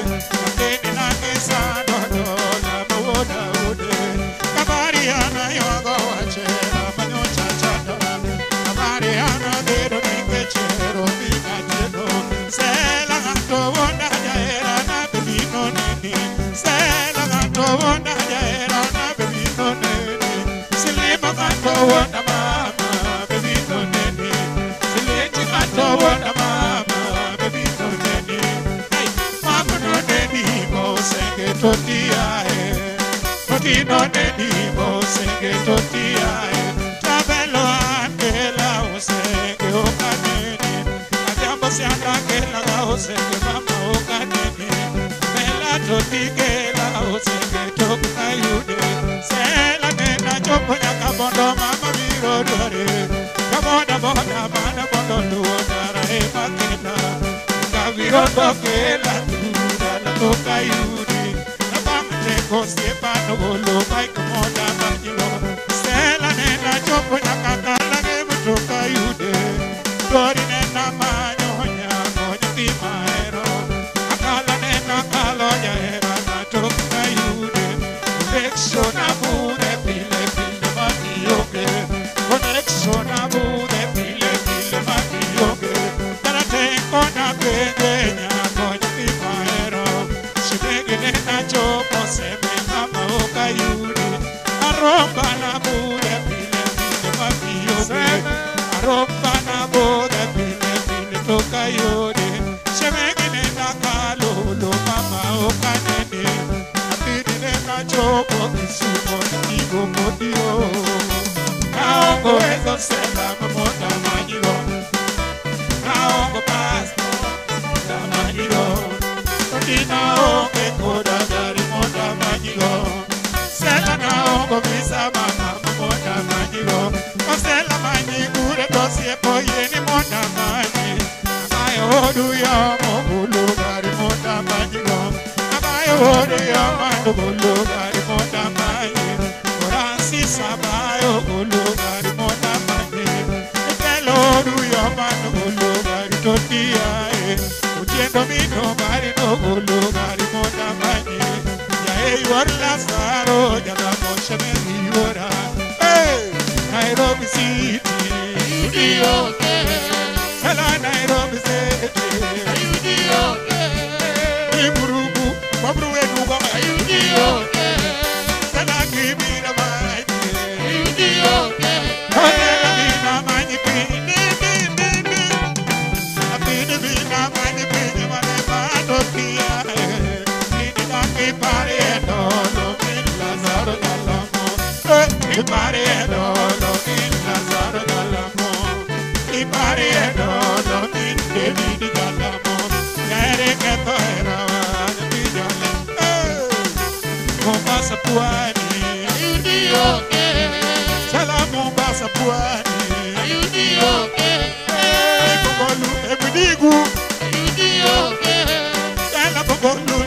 Tini nange sando dola moda ode, Kabariana yogo wache manyo chachana, Kabariana dero nikechero pinacheno, Sela ngato wona jaera na bebino neni, Sela ngato wona jaera na bebino neni, Silima ngato wona mama bebino neni, Siliti ngato wona mama bebino neni, Hey, mama no neni mo senge totia Totino neni mo senge totia Tabelo angela osenge okaneni, Adhiambo sianda kela osenge mama okaneni, Bela totikela osenge tokayude, Sela nena chopo nyaka bondo mama biro dware, Kaboda boda mana bondo luo dara e makela, Kawiro tokela tudala tokayudi, Nabamte kosiepa no golo Mike moda manyilo, Sela nena chopo nyaka kala ge tokayude, Dori nena manyo nyango nyathi mahero, Akala nena kalo jahera na tokayude, Connection abude pile pile manioge, Connection abude pile pile manioge, Tarate kona penge nyango nyathi mahero, Shidege nena chopo seme mama okayude, Aromba na bude pile pile manioge, Aromba na bude pile pile tokayude, Shemege nena kalolo mama okanene, Atini nena chopo kisumo nigo modio, Naongo ezo sela mamonda manyigo, Naongo passport monda manyigo, Toti naonge koda gari monda manyigo, Sela naongo visa mama monda manyigo, Osela manyigure tosiepo yeni monda manyi, Abayo odu ya mogulu gari monda manyigo, Abayo odu ya mandugulu gari monda manyi, Oransi sabayo gulu gari monda manyi, Itelo odu ya mandugulu gari totia Utiendo mino gari no gulu gari monda manyi, Ya e yor Lazaro ya la moshe me diora, Hey, Nairobi City, Sela Nairobi City, Iburu kwani. Pogolu ebudigu. Dala pogolu.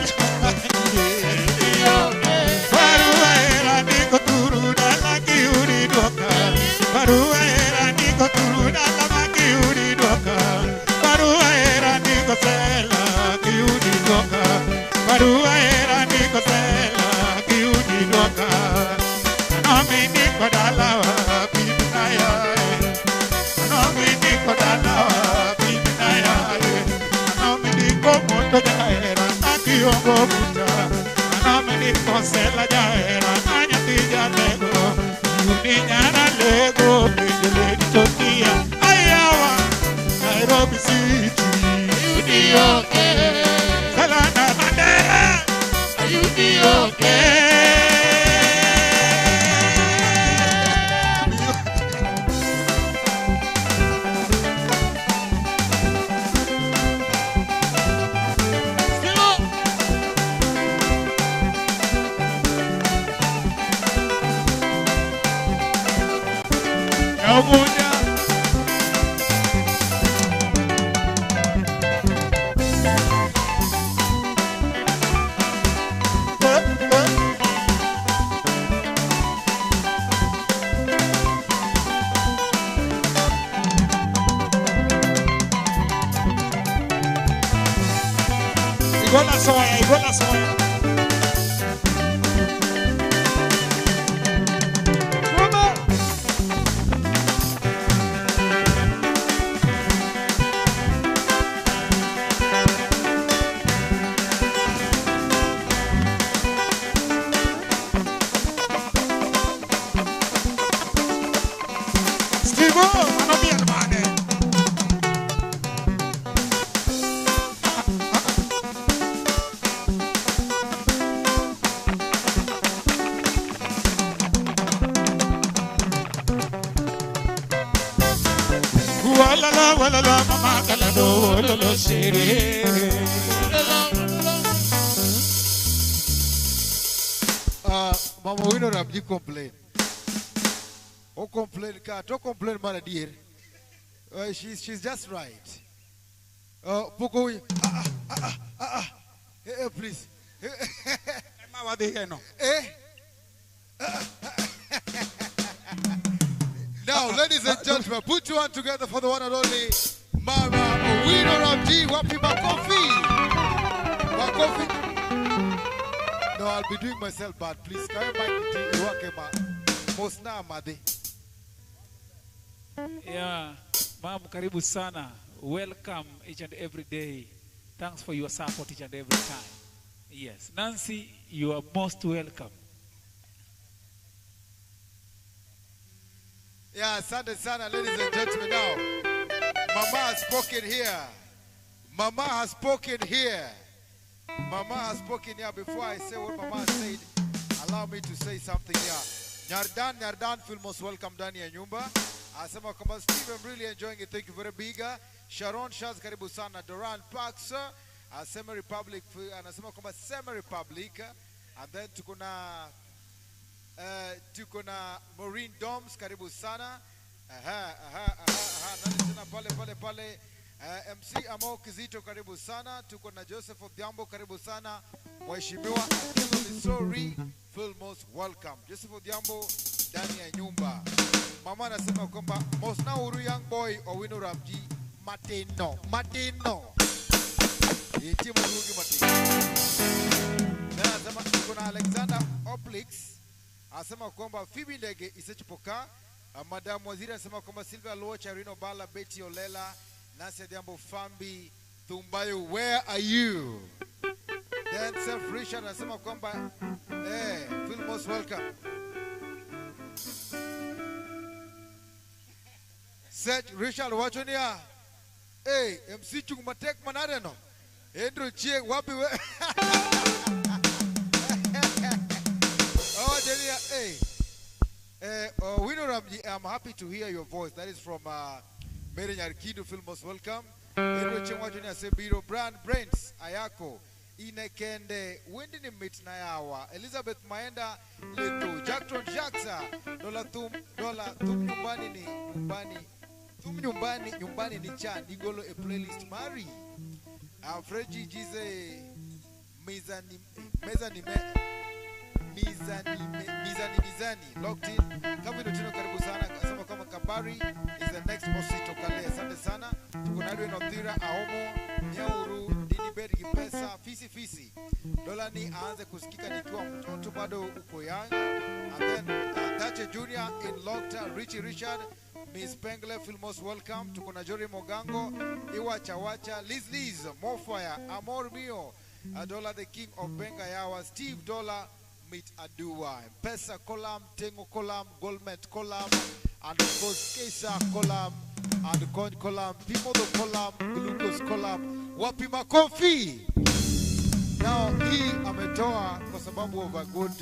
Barua era niko turu dala kiuri doka. Barua era niko turu dala kiuri doka. Barua era niko sela kiuri doka. Barua era niko sela kiuri doka. Nami niko dala bibnaya. Nami niko dala bibnaya. Nami niko moto jaera nakiongo buta. Nami niko sela jaera nanyati jalego. Yuni nyara lego pejele tokia. Ayawa Nairobi City. Salana Mandera. Yaomunya. Igola soya, igola soya. Steve, mano mi hermano. Walala walala mama kalado lolo shere. Mama Owino Ramji complain. Oh complain ka, to complain man dear. She's just right. Poko eh please. Ema wadi no. Eh. Now, ladies and gentlemen, put your hand together for the one and only Mama Owino Ramji. Wapi makofi. Makofi. No, I'll be doing myself bad, please. Can you mic Mosna Amade? Yeah, Mom, karibu sana. Welcome each and every day. Thanks for your support each and every time. Yes, Nancy, you are most welcome. Yeah, asante sana, ladies and gentlemen. Now, Mama has spoken here. Mama has spoken here. Mama has spoken here. Before I say what Mama said, allow me to say something here. Nyardan, Nyardan, feel most welcome ndani ya nyumba. Asema kwamba Steve, I'm really enjoying it. Thank you very big. Sharon Shaz, karibu sana. Doran Parks, Sema Republic, anasema kwamba Sema Republic. And then tuko na Maureen Doms, karibu sana. Aha, aha, aha, aha. Nani tena pale pale pale. MC Amo Kizito, karibu sana. Tuko na Joseph Odhiambo, karibu sana. Mheshimiwa Akilo Misori, feel most welcome. Joseph Odhiambo ndani ya nyumba. Mama anasema kwamba Mosna Uru young boy Owino Ramji Mateno, Mateno. Yeti mzungu Mateno. Na anasema tuko na Alexander Oplix. Anasema kwamba Phoebe Ndege Isechipoka. Madam Waziri anasema kwamba Silvia Luocha, Rino Bala, Betty Olela, Nancy Adhiambo, Fambi Thumbayo, where are you? Then Self Richard anasema kwamba feel most welcome. Seth Richard wachonia. Hey, MC Chungumatek manareno. Andrew Chieng wapi we? Oh, Jenia, hey. Owino Ramji, I'm happy to hear your voice. That is from Mary Nyarkidu, feel most welcome. Andrew Chieng wachonia Sebiro, Brand Brains, Ayako, Inekende wendi ni mit na yawa. Elizabeth Maenda Letu, Jackson Jacksa, Dola thum nyumbani ni nyumbani. Thum nyumbani nyumbani ni cha nigolo e playlist mari. Freji Jize mizani locked in. Kama ndio karibu sana, akasema kama Kabari is the next Osito Kale. Asante sana. Tuko na Edwin Othira, Aomo, Nyauru, Dini Bergi Pesa, Fisi Fisi. Dola ni aanze kusikika nikiwa mtoto bado uko young. And then Tache Junior in locked, Richie Richard, Miss Pengle, feel most welcome. Tuko na Jory Mogango, Iwa Chawacha, Liz Liz, Mofire, Amor Mio, Dola the King of Benga Yawa, Steve Dola, Meet Adua, Pesa Kolam, Tengo Kolam, Goldmet Kolam, and of course Kesa Kolam, and Con Kolam, Pimodo Kolam, Glucose Kolam, Wapi Makofi. Now, hii ametoa kwa sababu of a good,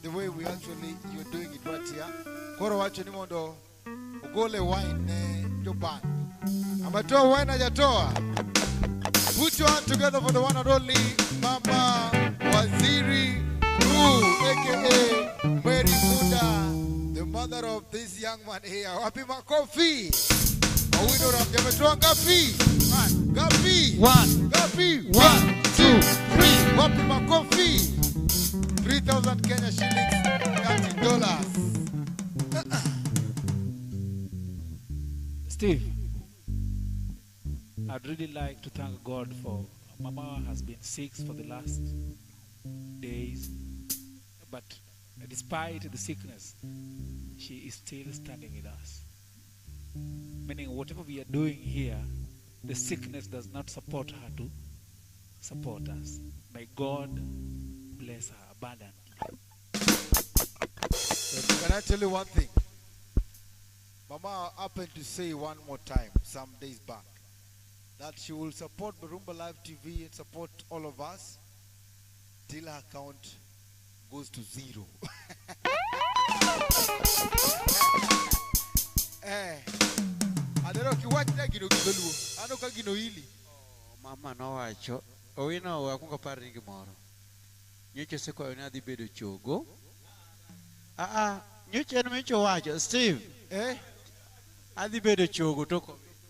the way we actually, you're doing it right here. Koro wacho ni mondo, ugole wine ne joban. Ametoa wine hajatoa. Put your hand together for the one and only Mama Waziri Mkuu, aka Mary Munda, the mother of this young man here. Wapi makofi. Owino Ramji ametoa ngapi? Ngapi? One. Ngapi? 1, 2, 3. Wapi makofi. 3,000 Kenya shillings, $30. Steve, I'd really like to thank God for Mama has been sick for the last days, but despite the sickness, she is still standing with us. Meaning whatever we are doing here, the sickness does not support her to support us. May God bless her abundantly. Can I tell you one thing? Mama happened to say one more time some days back that she will support Berumba Live TV and support all of us till her account goes to zero. Adero kiwachna gino gidoluo. Ano ka gino hili. Mama nowacho, Owino akungo par ni gimoro. Nyocha osekwayo ni adhi bedo chogo. Nyocha en micho wacho, Steve. Adhi bedo chogo to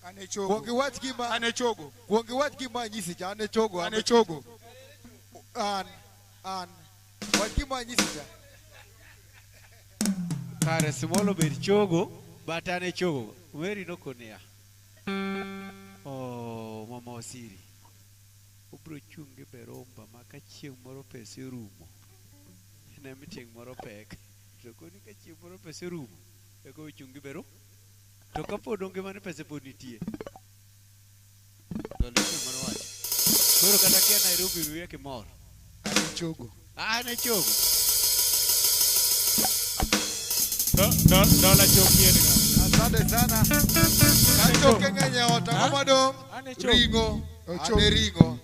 Ane chogo. Kuongi wach gima ane chogo. Kuongi wach gima nyisi cha ane chogo. Ane chogo. An wach gima nyisi cha. Kare Simolo bed chogo, but ane chogo. Weri nokonea. Oh, Mama Osiri. Obro chung' gi Berumba ma ka chieng' moro pesa orumo. Ne chieng' moro pek. To koni ka chieng' moro pesa orumo, eka ochung' gi Berumba. To kapod onge mane pesa pod nitie. Koro kata kia Nairobi wiye kimor. Ane chogo. Ane chogo. Dola chokie ni. Asante sana. Kachoke ng'eny ot ang'o madong'? Ring'o. Ane ring'o.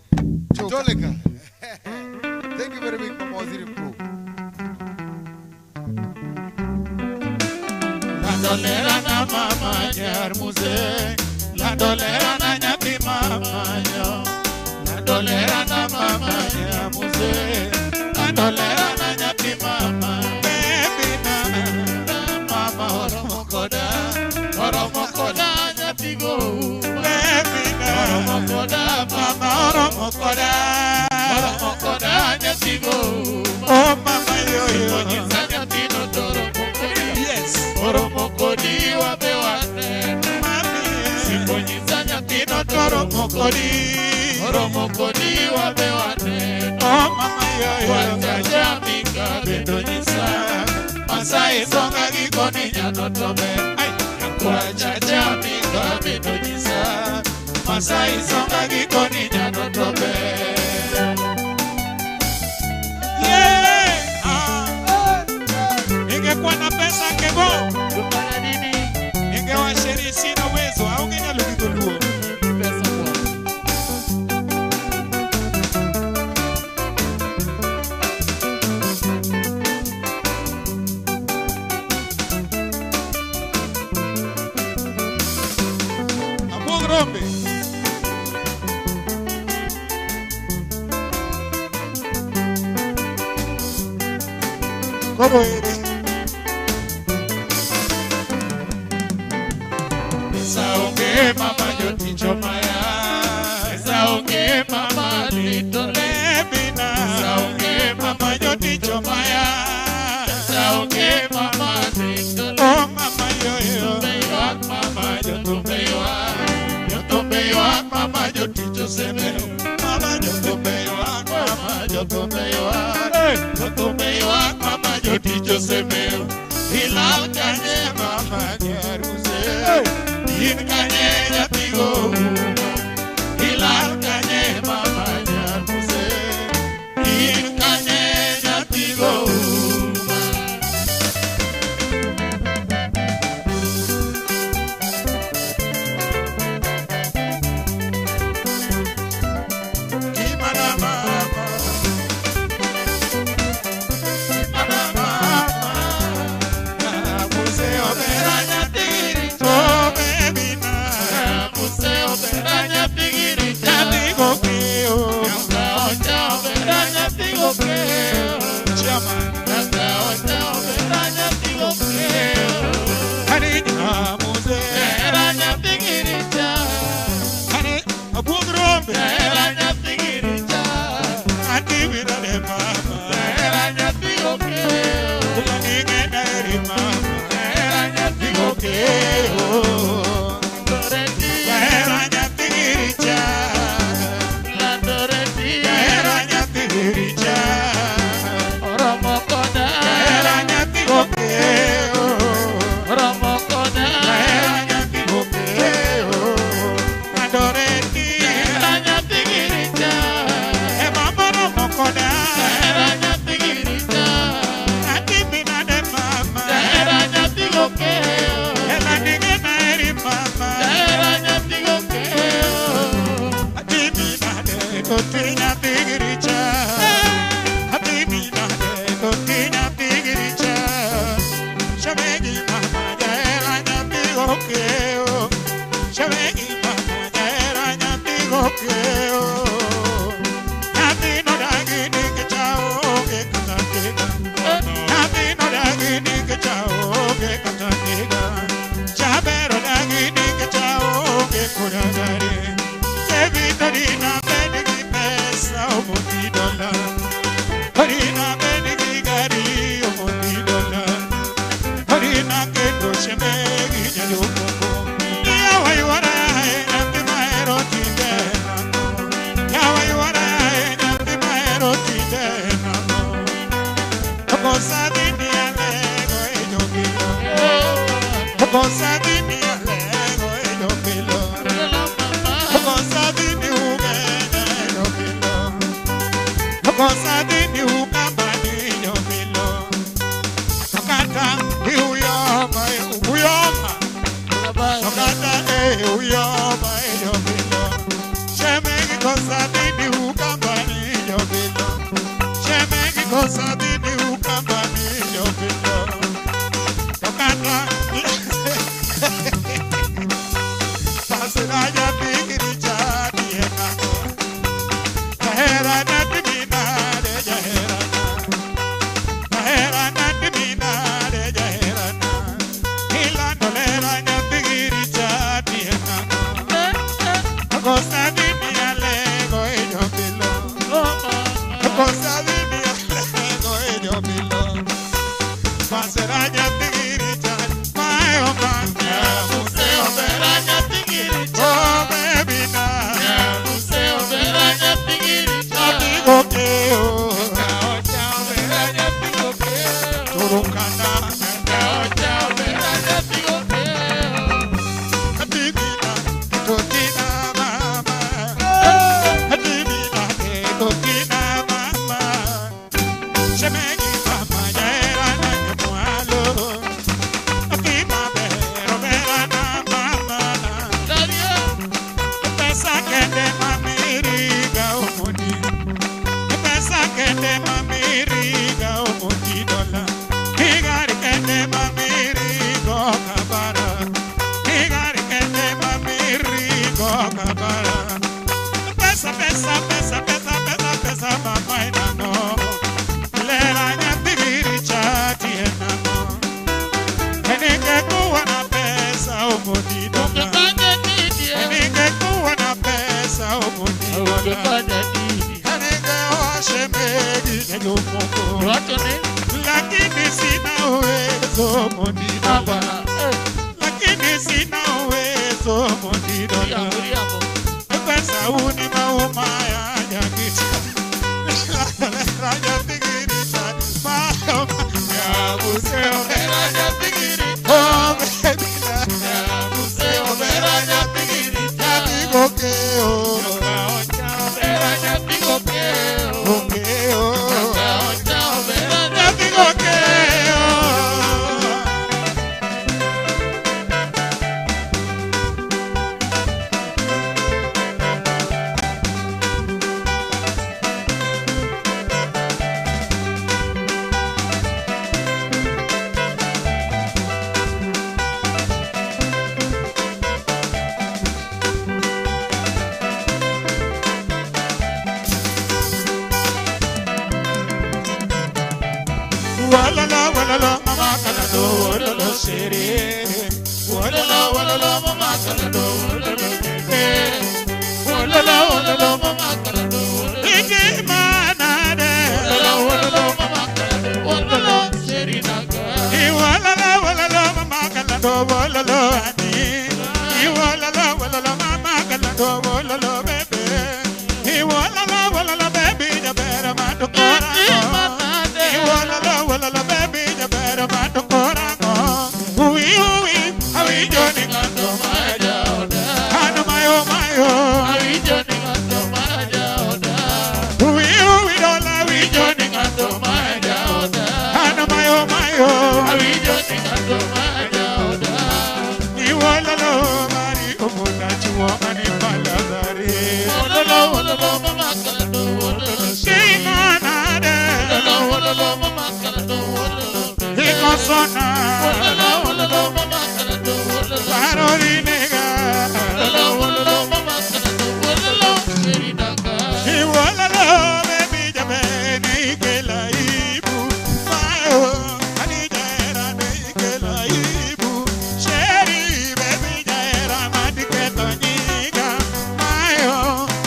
Toleka. Thank you very much, Mama Waziri Mkuu. Landolera na mama nyar muze, landolera na nyathi mama nyo, landolera na mama nyar muze, landolera na nyathi mama, baby na mama oromo koda nyathi go, baby na oromo koda mama oromo koda nyathi go, oh mama yo yo. Yes. Oromo kodi wabe waneno. Siponyisa nyathino to oromo kodi. Oromo kodi wabe waneno. Oh mama yoyo. Wachacha minga bendo nyisa. Masai songa gikoni nyano tobe. Wachacha minga bendo nyisa. Masai songa gikoni nyano tobe. Yeah. Ningekuwa na pesa kebo. Ningewasheri sina uwezo au ngenyalo gidoluo. Pesa kwa. Abuog rombe. Koro ere. Pesa onge mama joticho maya. Pesa onge mama litole. Bebina. Pesa onge mama joticho maya. Pesa onge mama litole. Oh mama yoyo. Ywak mama jothumbe ywak. Jothumbe ywak mama joticho semero. Mama jothumbe ywak. Mama jothumbe ywak. Jothumbe ywak mama joticho semero. Ilal kanye mama nyaruse. In kanye nyathigo uma. Ilal kanye mama nyaruse. In kanye nyathigo uma. Kimana mama. Kimana mama. Muse obera nyathigiricha. Oh bebina. Muse obera nyathigiricha. Nyathigo keo. Nyaka ocha obera nyathigo keo. Chairman. Nyaka ocha obera nyathigo keo. Ani nyamuse. Era nyathigiricha. Ani abuog rombe. Era nyathigiricha. Ati wirare mama. Era nyathigo keo. Ulani eri mama. Era nyathigo Keo. Doreti. Era nyathigiricha. Landoreti. Era nyathigiricha. Oromo koda. Era nyathigo keo. Oromo koda. Era nyathigo keo. Andoreti. Era nyathigiricha. E mama romo koda. Era nyathigiricha. Ati minade mama. Era nyathigo keo. Ela ningena eri mama. Era nyathigo keo. Ati minade toti nyathigiricha. Ati minade toti nyathigiricha. Shamegi mama jaera nyathigo keo. Shamegi mama jaera nyathigo keo. Nyathino dagi nikech aonge kata ndiga. Nyathino dagi nikech aonge kata ndiga. Jabero dagi nikech aonge koda gari. Sevito dina bed gi pesa omondi dola. Dina bed gi gari omondi dola. Dina kendo shemegi nyalomoko. Yawa ywara e nyathi mahero tinde nang'o. Yawa ywara e nyathi mahero tinde nang'o. Okosa dini alego e jokilo. Okosa dini alego e jokilo. Okosa dini ugene e jokilo. Okosa dini ukambani jokilo. Okata uyoma e uyoma. Okata e uyoma e jokilo. Shemegi kosa dini ukambani jokilo. Shemegi kosa dini ukambani jokilo. Okata Pasera nyathigiricha diena. Jahera natimina de jahera na. Jahera natimina de jahera na. Ilando lera nyathigiricha diena. Okosa dini alego e jobilo. Okosa dini alego e jobilo. Pasera nyathigiricha mae oma. Muse obera nyathigiricha. Oh baby na. Muse obera nyathigiricha. Nyathigo keo. Ocha obera nyathi Gokeo. Turukana. Ocha obera nyathi Gokeo. Adibina totina mama. Adibina totina mama. Shemegi mama jaera na nyamwalo. Atima bero bera na mama. Dario. Pesa kende mamiriga omoni. Pesa kende mamiriga omoni dola. Igari kende mamirigo kabara. Igari kende mamirigo kabara. Pesa pesa pesa pesa pesa pesa mama inano. Lera nyathigiricha shemeji na jomoko. Lakini sina uwezo mondidola. Lakini sina uwezo mondidola. Pesa uni maumaya nyakita. Raja tigirita mayo ya museo raja tigirita. Oh baby ya museo raja tigirita. Okeo raja tigokeo. Okeo raja tigokeo. Walala walala mama kalado walala shere. Walala walala mama kalado walala shere. Walala walala mama kalado walala manade. Walala walala mama kalado walala shere naga. Walala walala mama kalado walala ani. Walala walala mama kalado walala bebe. Walala walala baby jabera matukora. Walala walala baby jabera matukora. Ui ui awi joni ngando majaoda. Anu mayo mayo awi joni ngando majaoda. Ui ui dola awi joni ngando majaoda. Anu mayo mayo awi joni ngando majaoda. Walala mari omona chuo mani palazare. Walala walala mama kalado walala shinanade. Walala mama kalado walala ikosona. Walala walala mama kalado walala parorinega. Walala walala mama kalado walala shirinaga. Walala baby jabene ikelaibu mayo ani jera ne ikelaibu sheri baby jera madiketoniga mayo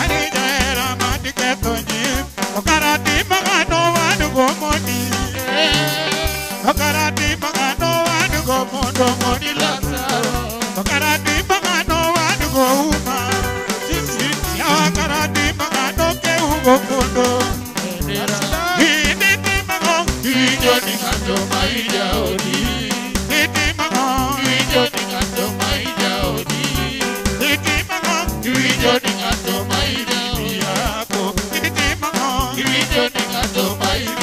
ani jera madiketoni okarati magano gomoni okarati magano wanu gomondo moni Lazaro okarati magano wanu gouma ya okarati magano ke ugo kondo initi mago ijoni ngando maija odi initi mago ijoni ngando maija odi initi mago ijoni ngando maija yako initi mago ijoni ngando maija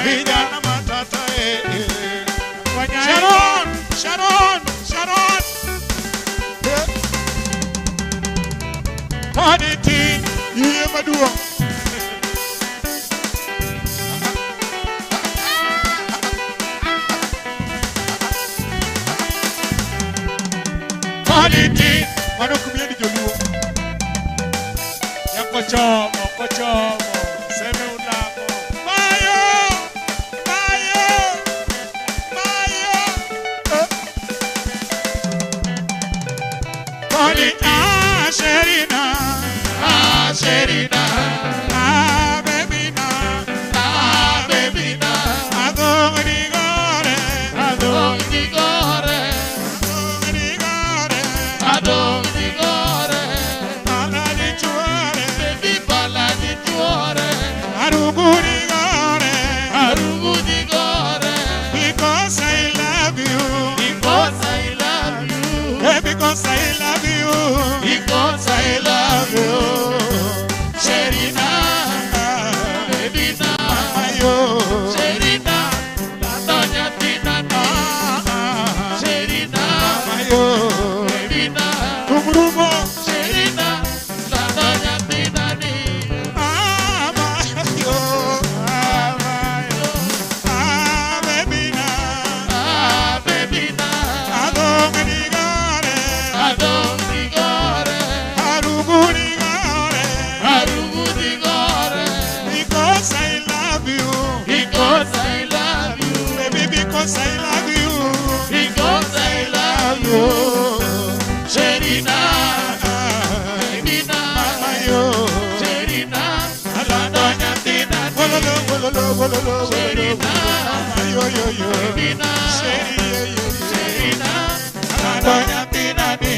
Vijana matata. Maduong. Quality. Mano kumiendi joluo. Yakochomo, kochomo. Seme ulamo. Mayo! Mayo! Mayo! Quality. Ah, Sherina. Ah, Sherina. Ah, baby na. Ah, baby na. Adong rigore. Adong rigore. Adong rigore. Adong rigore. Pala di cuore. Baby pala di cuore. Arugu rigore. Arugu rigore. Because I love you. Because I love you. Hey, because I love you. Because I love you. Sherina, baby na, ayo. Sherina, tatonya tina na. Sherina, ayo. Baby na, rumrumo. Sherina, tatonya tina ni. Amayo, amayo. Ah, baby na, ah, baby na. Adong rigore, adong rigore. Arugu rigore, arugu rigore. Because I love you, because I love you, baby, because I love you, because I love you. Sherina, baby na, ayo. Sherina, aladonya tina, wololo, wololo, wololo, Sherina, ayo, yo, yo, baby na, Sherina, aladonya tina ni,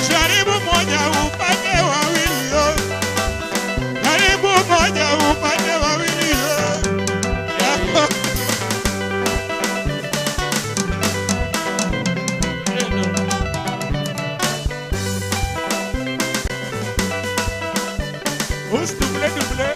Jaribu moja upate wawili yo. Jaribu moja upate wawili yo. Us duble duble.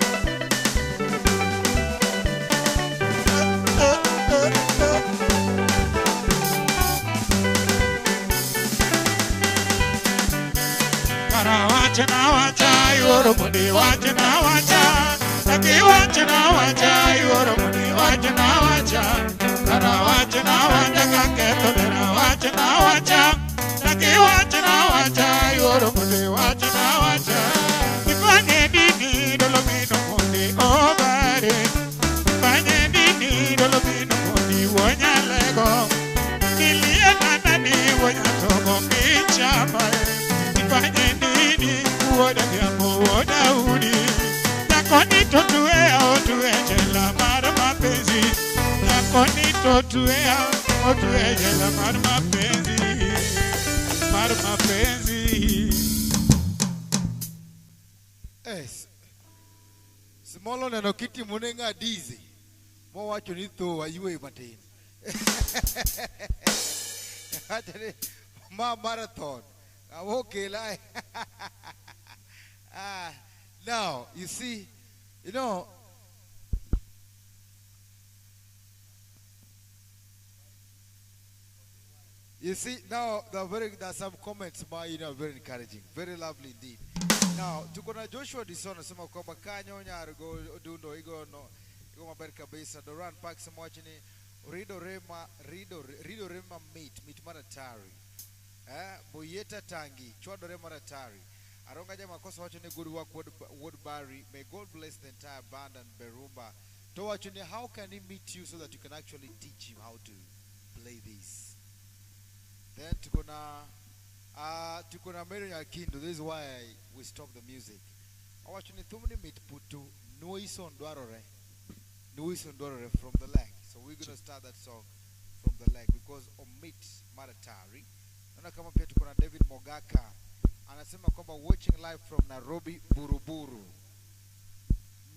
Wachna wacha yoro mudi wachna wacha taki wachna wacha yoro mudi wachna wacha kara wachna wacha kake tolera wachna wacha taki wachna wacha yoro mudi wachna wacha ifanye nini dolomino mudi obare ifanye nini dolomino mudi wonyalego kilie nanani wonyatogo kichama ifanye nini woda vyamo woda udi nakoni totuea otue jela mar mapenzi nakoni totuea otue jela mar mapenzi mar mapenzi. Yes. Smolo neno kiti munenga dizi mowacho ni tho aywe matin. Ma marathon. Okay, like. Now, you see, you know, now there are some comments, you know, very encouraging, very lovely indeed. Now, tuko na Joshua Dison anasema kwamba kanyo nyargo dundo igo no igo maber kabisa. Doran Parks mwachini Rido Rema meet maratari. Boyeta Tangi, Chwadore Maratari. Aronga Jama Kosa wacho ni good work Woodbury. May God bless the entire band and Berumba. To wacho ni how can he meet you so that you can actually teach him how to play this? Then tuko na Mary Nyakindo. This is why we stop the music. Awacho ni thumni mit putu nuison dwarore. Nuison dwarore from the leg. So we're going to start that song from the leg because omit Maratari. Naona kama pia tuko na David Mogaka anasema kwamba watching live from Nairobi Buruburu.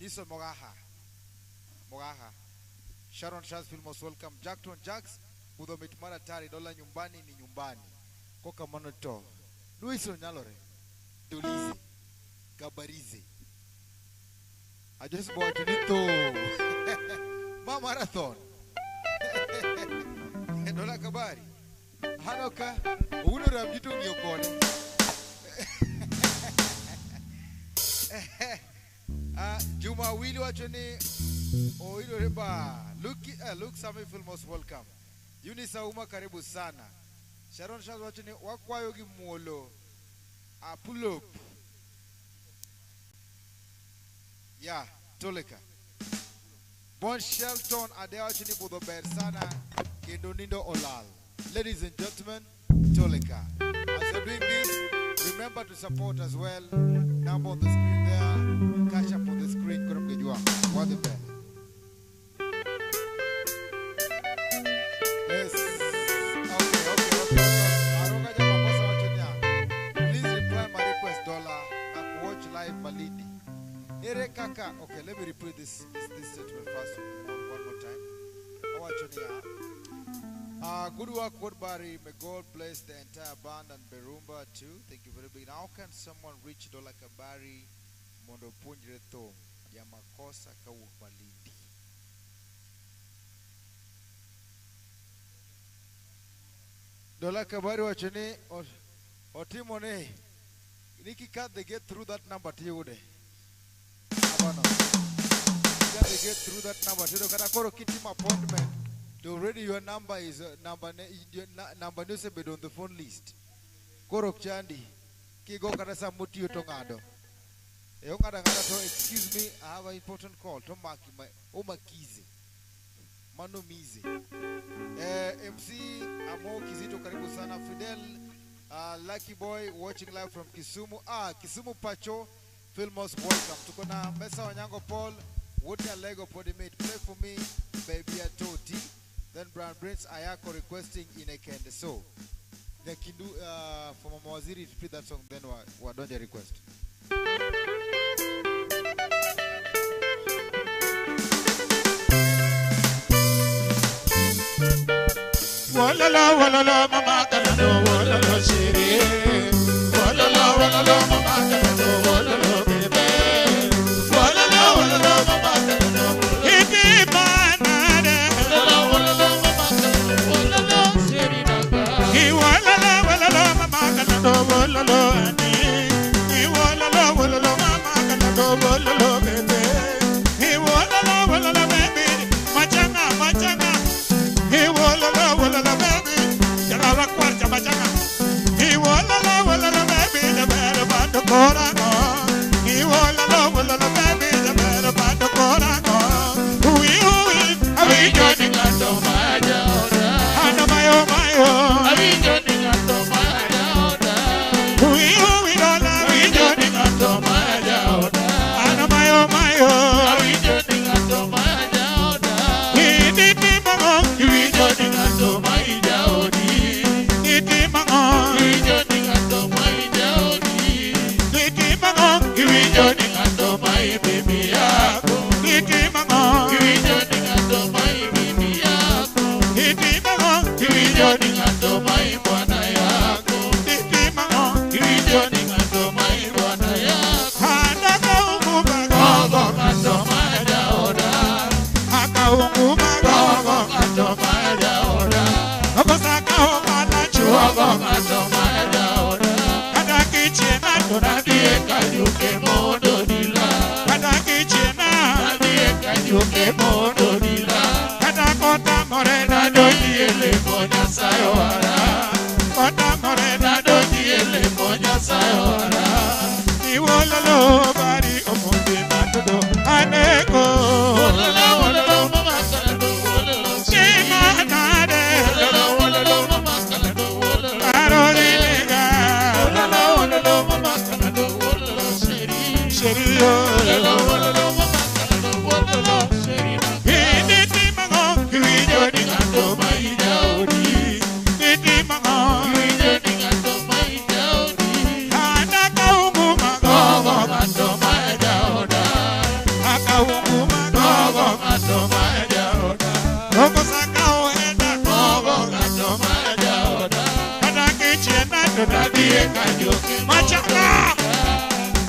Nyiso Mogaha. Mogaha. Sharon Shaz Filmos, welcome. Jackton Jacks, budho mit mara tari dola nyumbani ni nyumbani. Koka manoto. Luis Onyalore. Dulize. Gabarize. Ajes boatunito. Ma marathon. Dola kabari. Hanoka. Uno ramjitu ngiyokone. Juma Wili wachoni Oilo Reba. Luke Sami Filmos, welcome. Eunice Auma, karibu sana. Sharon Shaz wachoni wakwayo gi muolo. Pull up. Yeah, Toleka. Bon Shelton Adewa chini budho ber sana kendo nindo olal. Ladies and gentlemen, Toleka. As you're doing this, remember to support as well. Number on the screen there. Cash up on the screen. Koro mgejua. What the bell. Yes. Okay. Aroga jama kosa wachonia. Please reply my request dollar. I watch live Malindi. Ere kaka. Okay, let me repeat this statement first one more time. Wachonia. Good work, Woodbury. May God bless the entire band and Berumba too. Thank you very much. How can someone reach Dola Kabari mondo puonjre thum ya makosa kawuok Malindi? Dola Kabari wacho ni otimo ni nikikadhe get through that number tiyude. Abano. Kikadhe get through that number tiyude kata koro kitimo appointment to already your number is number number ne osebedo on the phone list. Koro ok chandi kigo kata sa motiyo to ng'ado. E ong'ado ang'ada to excuse me, I have an important call to maki omakize. Mano mize. MC Amo Kizito, karibu sana. Fidel Lucky Boy watching live from Kisumu. Kisumu Pacho Filmos, welcome. Tuko na Mesa Onyango Paul, Woodney Lego Podimate, play for me baby Atoti. Then Brian Prince Ayako requesting Inekende. So the Kindu for Mama Waziri to play that song, then wadonja request. Walala walala mama kalando walala shiri. Walala walala mama kalando walala bebe. Walala walala mama kalando ibi manare. Walala walala mama kalando walala shiri naga. Walala walala mama kalando walala ani. Walala walala mama kalando walala bebe. Walala walala baby. Machanga machanga. Walala walala baby, jarawa kwarcha machanga. Walala walala baby, the better bando korango. Walala walala baby, the better bando korango. Ui ui, awinjo ni ng'ato majaoda. Ano mayo mayo, awinjo ni ng'ato majaoda. Ui ui dola, awinjo ni ng'ato majaoda. Ano mayo mayo, awinjo ni ng'ato majaoda. Iditi mango, iwinjo ni ng'ato majaodi. Iti mango, iwinjo ni ng'ato majaodi. Iti mango, iwinjo ni ng'ato mai bibi yako. Iti mango, iwinjo ni ng'ato mai bibi yako. Iti mango, iwinjo ni ng'ato mai bwana yako. Iti mango, iwinjo ni ng'ato mai bwana yako. Anaka unguba gogo ng'ato majaoda. Aka unguba gogo ng'ato majaoda. Okosaka omalachu ogo ng'ato majaoda. Kata kichiena to nadhie kajuke mondo dila. Kata kichiena nadhie kajuke mondo dila. Kata kotamore nadonjie lemo Nyasaye owara. Kotamore nadonjie lemo Nyasaye owara. Iwololo bari omondi matodo aneko. Wololo wololo mama kalando wololo shima nade. Wololo wololo mama kalando wololo arorinega. Wololo wololo mama kalando wololo sheri sheri yo. Wololo wololo mama kalando wololo sheri. Iditi mango iwinjo ni ng'ato majaoda. to nadie kanyoke machaka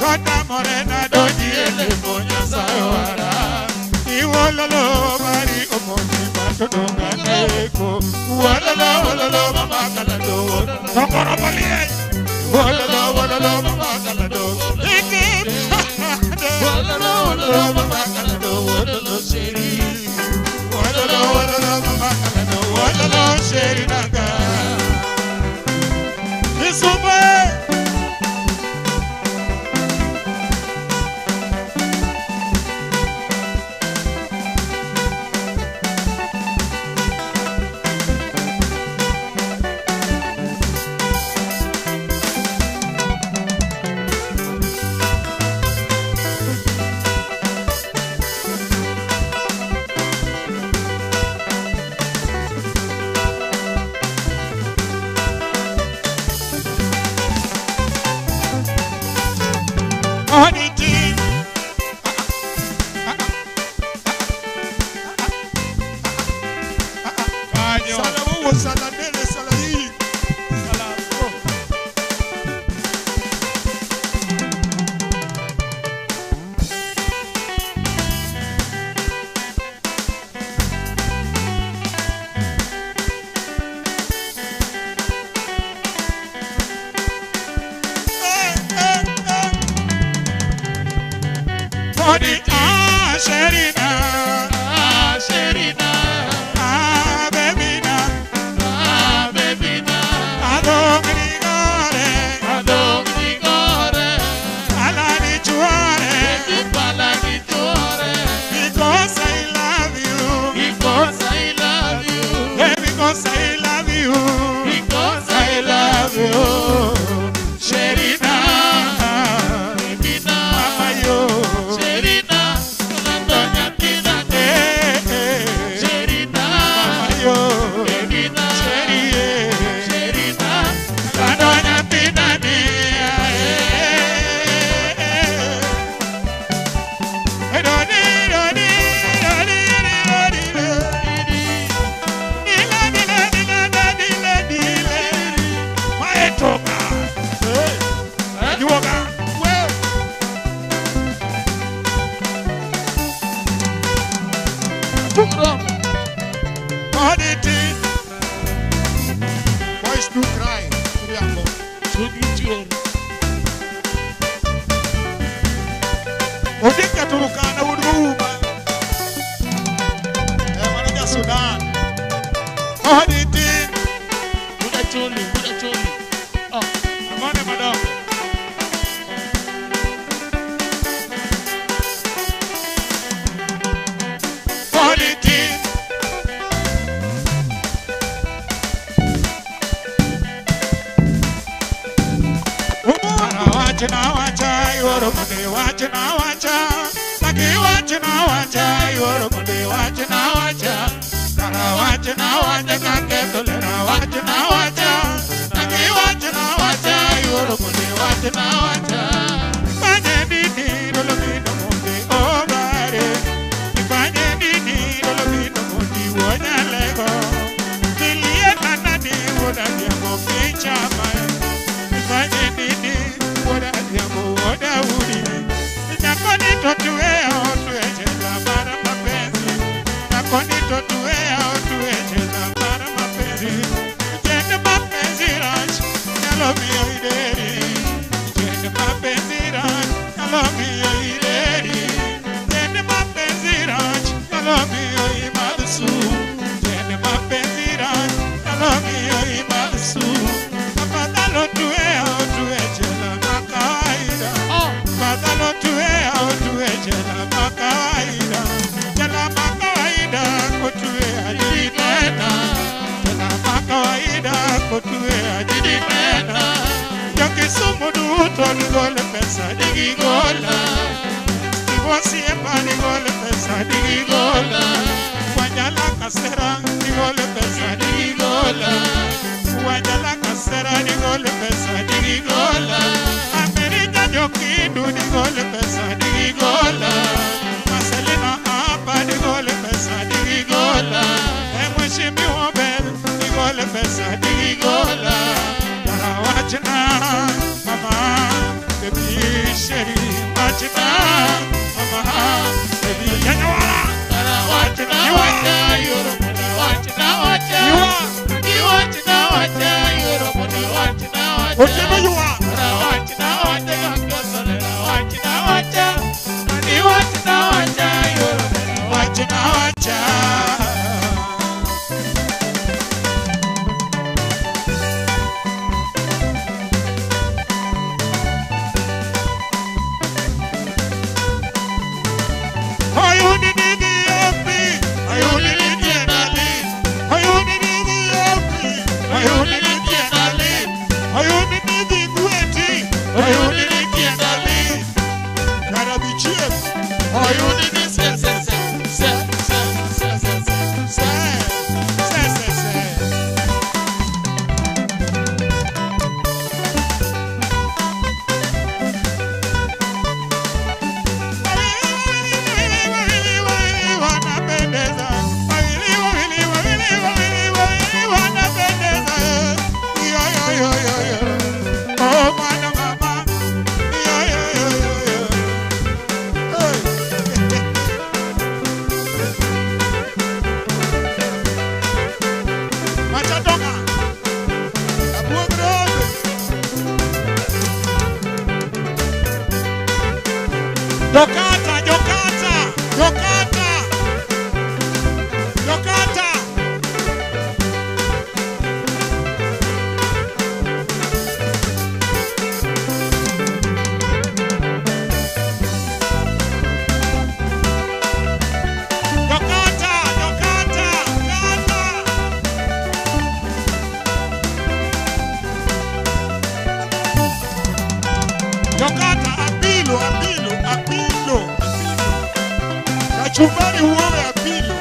Rota morena doji ele monya sawara Iwololo mari omoni matodonga neko Wololo wololo mama kalado Tokoro balie Wololo wololo mama kalado Iki Wololo wololo mama kalado wololo sheri Wololo wololo mama kalado wololo sheri naga Isube Boys do cry. Odinga Turukana would move. Sudan. Odinga. Budacholi, Budacholi. Oh, I'm on madam. Otieno ywa. Wach na wacha. Jokata, Jokata, Jokata, Jokata. Jokata, Jokata, Jokata. Jokata, apilo, apilo, apilo. Kachumbari uowe apilo.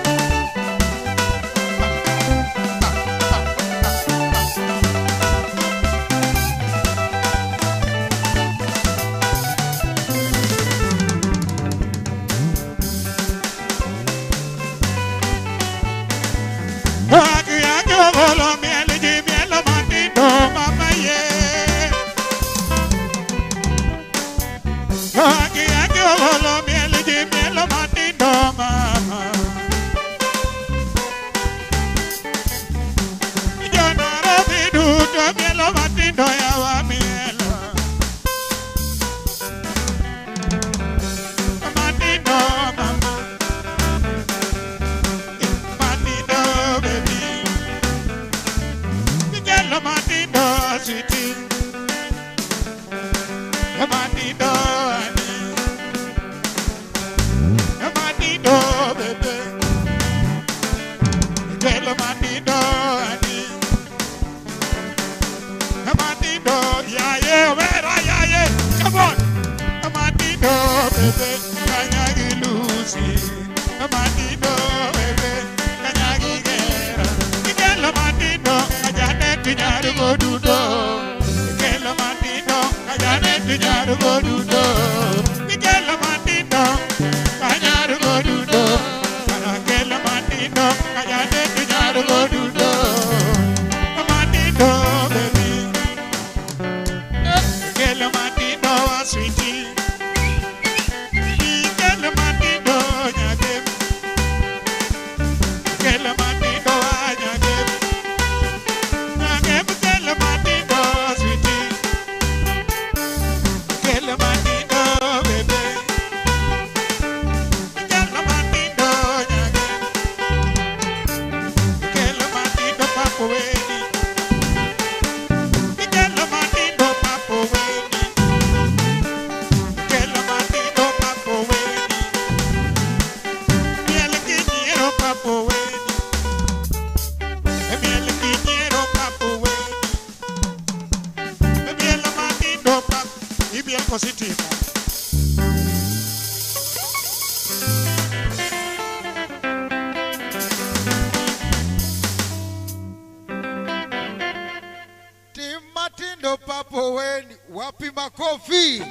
Timatindo papo weni, wapi makofi?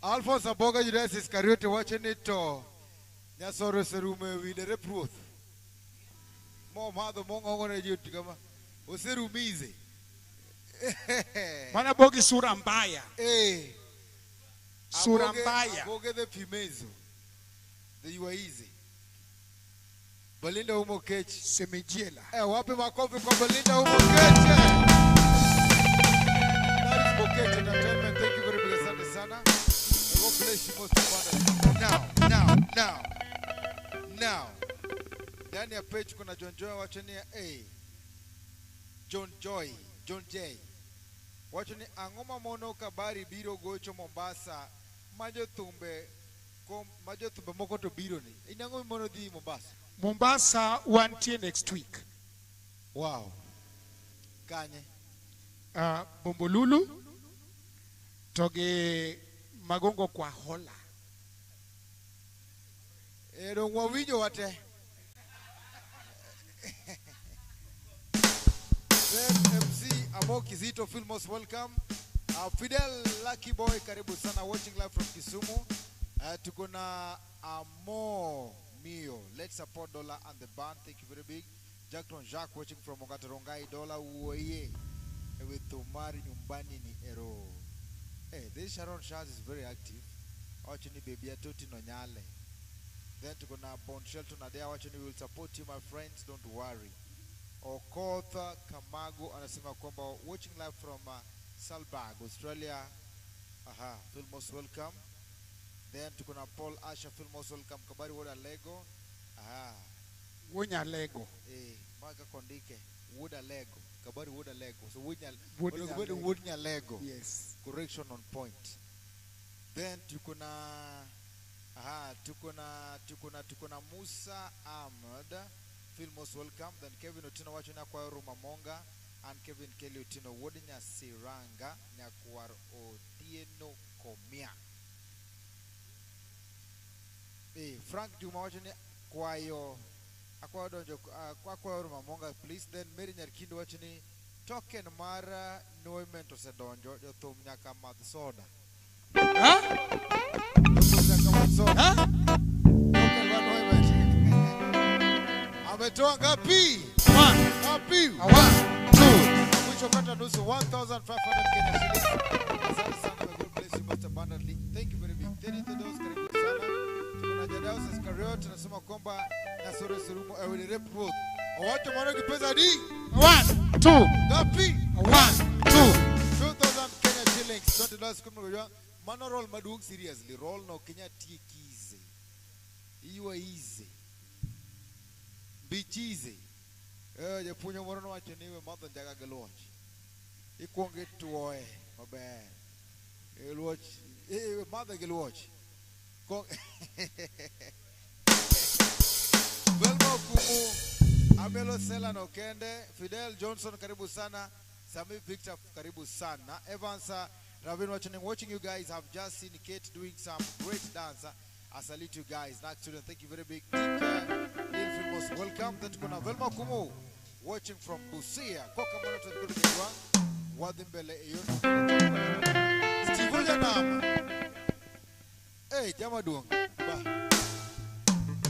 Alphonse Aboga Judas Iscariote watching it to Nyasoro Serume widere pruoth. Mo madho mongo ji kama oserumize. Mana bogi sura mbaya. Eh. Sura mbaya. Aboge the pimezo. The you are easy. Belinda Umo Kech. Semejiela. Eh, wapi makofi kwa Belinda Umo Kech? That is Bokech Entertainment. Thank you very much. Asante sana. May God bless you most abundantly. Now, now, now. Now. Ndani ya page kuna John Joy wacho ni eh John Joy, John J. Wacho ni ang'o mamono kabari biro gocho Mombasa ma jothumbe kom ma jothumbe moko to biro ni. In ang'o mimono dhi Mombasa? Mombasa wantie next week. Wow. Kanye? Bombolulu to gi Magongo kwa Hola. Ero wawinjo wate. Then MC Amoki Zito, feel most welcome. Fidel Lucky Boy, karibu sana, watching live from Kisumu. Tuko na Amo Mio. Let's support Dollar and the band. Thank you very big. Jackson Jacques watching from Rongai. Dollar uoye. With Tumari nyumbani ni ero. Hey, this Sharon Shaz is very active. Watching ni baby atoti no nyale. Then tuko na Bon Shelton Adea watching, we will support you my friends, don't worry. Okotha Kamago anasema kwamba watching live from Salbag, Australia. Aha, feel most welcome. Then tuko na Paul Asha, feel most welcome. Kabari Woda Lego. Aha. Wonya Lego. Eh, Maka Kondike. Woda Lego. Kabari Woda Lego. So Wonya Wonya Wonya Lego. Yes. Correction on point. Then tuko na aha, tuko na Musa Ahmed. Feel most welcome. Then Kevin Otino watching kwa Rumamonga and Kevin Kelly Otino Wodinya Siranga Nyakwar Otieno Komia. Eh, Frank Juma watching kwayo akwa donjo kwa Rumamonga please. Then Mary Nyarkindo watching token mara noement osedonjo jothum nyaka madh soda. Huh? Nyaka madh soda. Huh? Token mar noement. Ametoa ngapi? One. Ngapi? One, two. Mwisho kata nusu 1500 Kenya shillings. Asante sana, may God bless you most abundantly. Thank you very big. Teddy Tedos, karibu sana. Tuko na Jadaus Iscariot anasema kwamba Nasore Surumo I will rep both. Owacho mwana kipesa di. 1, 2. Ngapi? 1, 2. 2000 Kenya shillings. $20 kumwe. Mano roll maduong seriously. Roll no Kenya tikize. Iwa easy. Bichize. Eh, japuonjo moro nowacho ni we madho njaga gi luoch. Ikuongo ituoye maber. E luoch, e madhe gi luoch. Velma Okumu, Amelo Sela no kende, Fidel Johnson karibu sana, Sami Victor karibu sana, Evans Ravin watching you guys. Have just seen Kate doing some great dance. I salute you guys. Next student, thank you very big. Dick, most welcome. Then tuko na Velma Okumu watching from Busia. Koka mwana tunakuwa wadhi mbele eyo. Steve Janama. Hey, jama duong. Ba.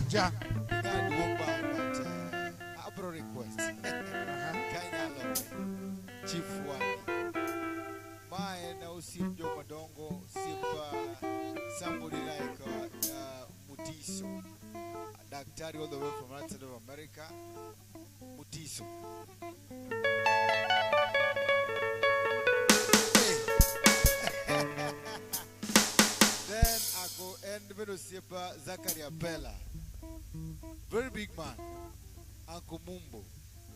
Ja. Nga duong ba, but abro request. Kanya lobe. Chief wani. Mae na usiep jo madongo, usiep somebody like Mutiso. Daktari all the way from right side of America. Mutiso. Hey. Then I go end with Osiepa Zachary Apela. Very big man. Uncle Mumbo.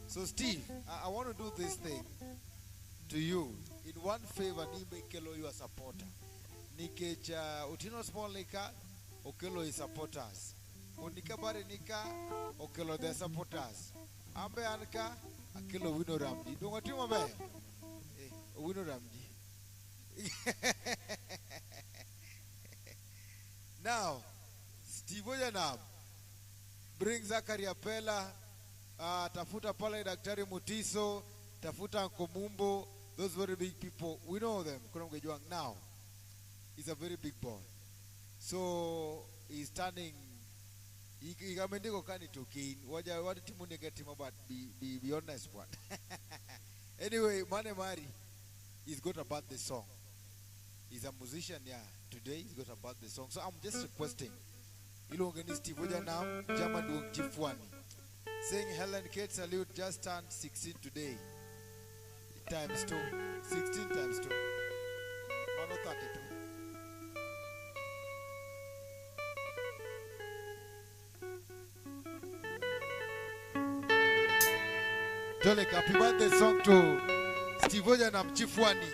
So Steve, I want to do this thing to you. In one favor, Nimbe Kelo, you are supporter. Nikech Otino Small Nika, Okelo is supporters. Onika Bare Nika, Okelo their supporters. Ambe Anka, Akelo Wino Ramji. Don't want you, man. Wino Ramji. Now, Steve Ojanam, bring Zachary Apela, tafuta pale Daktari Mutiso, tafuta Uncle Mumbo, those very big people, we know them. Now, he's a very big boy. So, he's turning, be honest, what? Anyway, Mane Mari, he's got a birthday song. He's a musician, yeah. Today, he's got a birthday song. So, I'm just requesting. Ilongeni Steve Ojanam, Jama Duong Chief Wani. Saying Helen Kate Salute just turned 16 today. Times 2. 16 times 2. 132. Jolek, happy birthday song to Steve Oja na Mchifwani.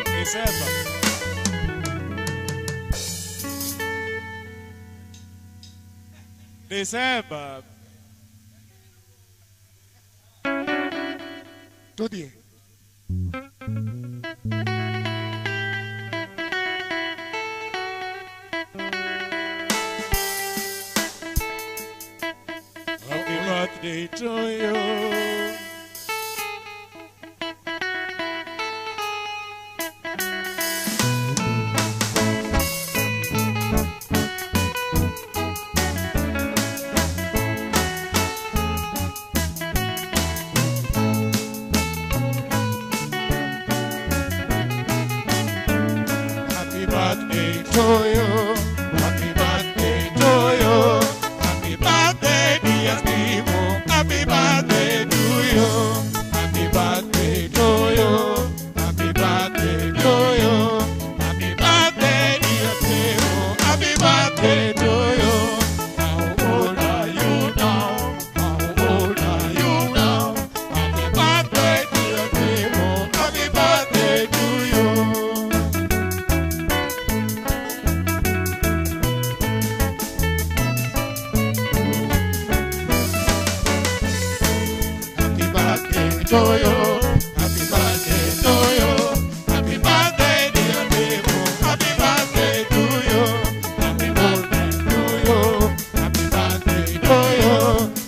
December. December. Tudie. Happy birthday to you. Happy birthday to you. Happy birthday to you. Happy birthday, dear Steve. Happy birthday to you. Happy birthday to you. Happy birthday to you. Happy birthday, dear Steve. Happy birthday to you. How old are you now? How old are you now? Happy birthday, dear Steve. Happy birthday to you. Happy birthday to you. Happy birthday to you. Happy birthday, dear people. Happy birthday to you. Happy birthday to you. Happy birthday to you.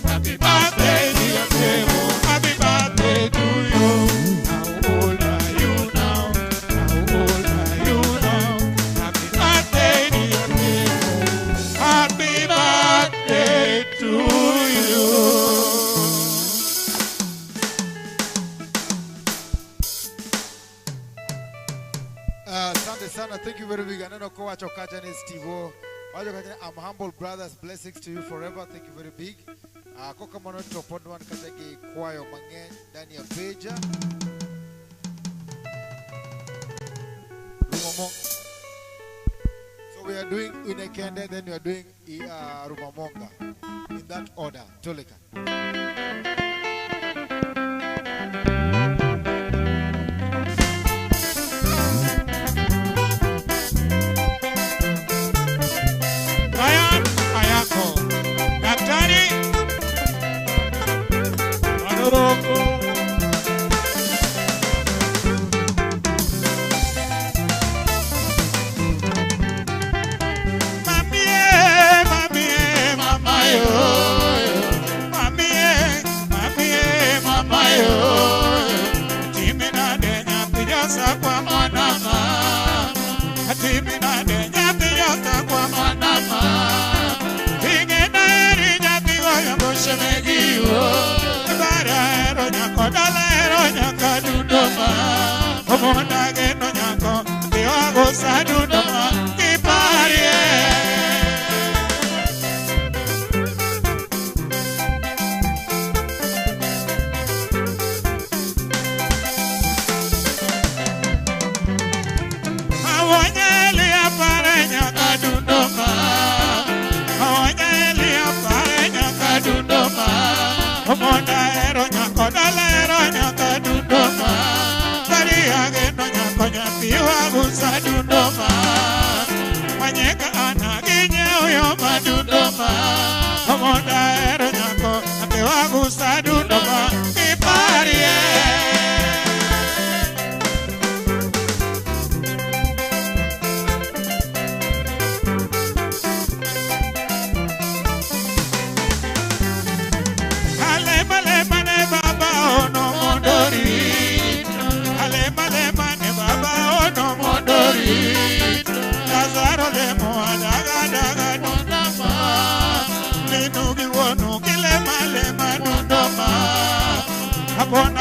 Happy birthday, dear people. Happy birthday to you. How old are you now? How old are you now? Happy birthday, dear people. Happy birthday to you. Asante sana, thank you very big. Aneno kowacho kacha ni Steve O. Wacho kacha ni I'm humble brothers, blessings to you forever. Thank you very big. Kokamano to pod wan kacha gi kwayo mang'eny ndani ya peja. Rumamonga. So we are doing Inekende, then we are doing Rumamonga. In that order. Toleka. Brian Ayako. Daktari Manoroko. Mamie, mamie, mama yo. Mamie, mamie, mama yo. Timina de nyathi kwa mwana mama. Timina de nyathi kwa mwana mama. Ingena eri nyathi goyo boshemegi wo. Bara ero nyako dala ero nyaka dudoma. Omonda geno nyako tiwago sa dudoma. Kiparie. Awanyeli apare nyaka dudoma. Awanyeli apare nyaka dudoma. Omonda ero nyako dala ero nyaka dudoma. Bari ageno nyako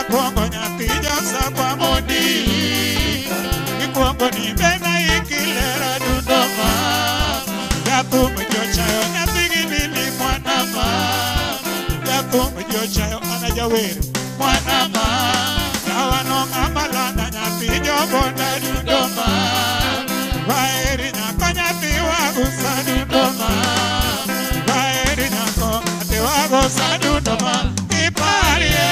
Ikuongo nyathi josakwa mondi. Ikuongo ni bena ikilera dundo mama. Jathum jochayo nyathi gi lili mwana mama. Jathum jochayo ana jawer mwana mama. Dawano ng'ama landa nyathi jobonda dundo mama. Waeri nyako nyathi wagusa dundo mama. Waeri nyako nyathi wagusa dundo mama. Iparie.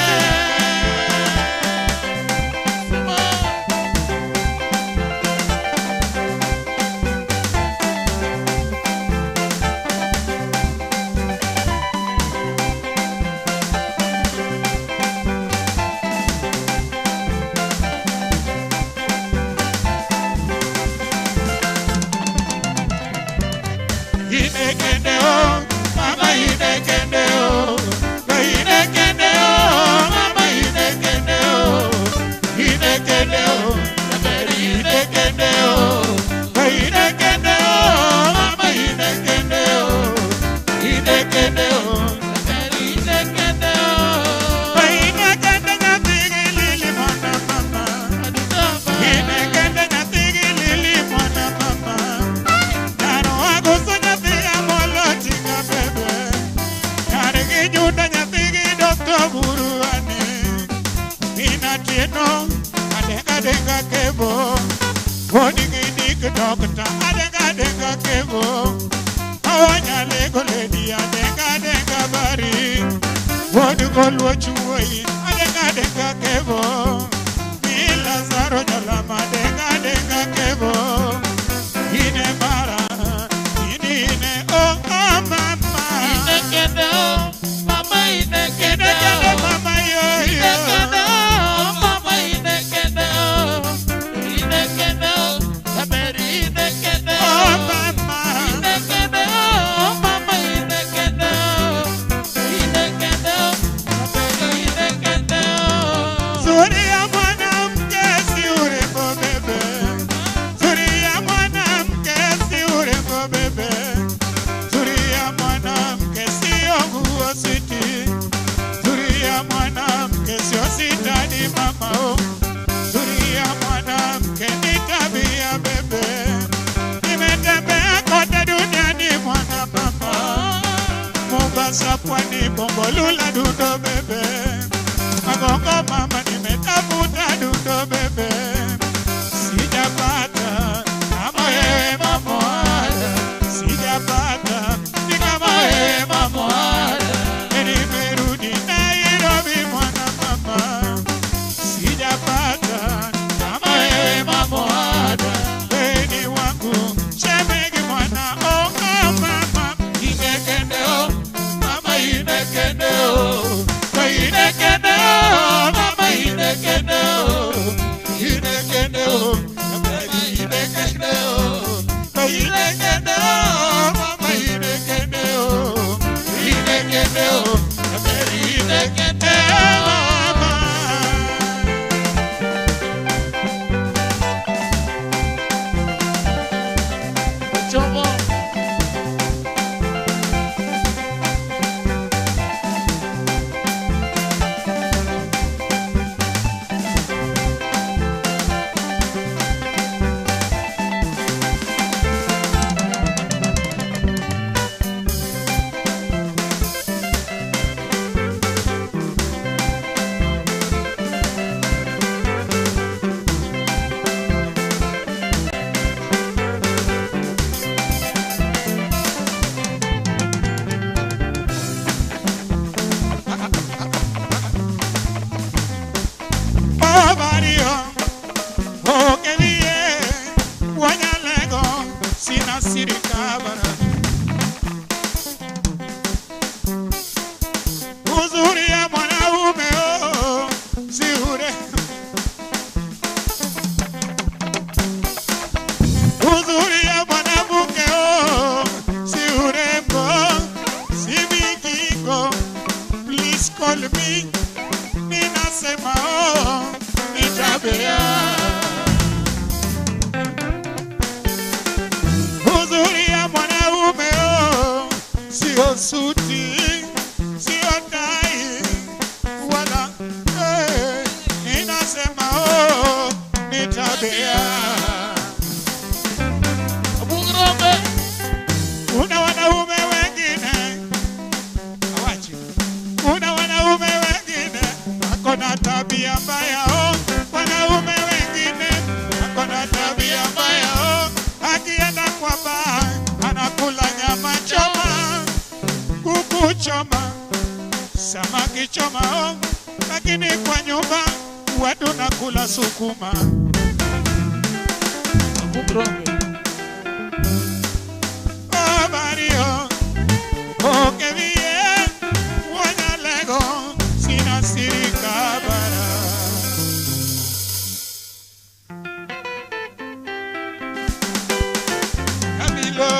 Please call me, ninasema oh, ni tabia. choma, lakini kwa nyumba watu nakula sukuma. Oh Mario, oh que bien, guanyalego, sina siri kabara. Camilo.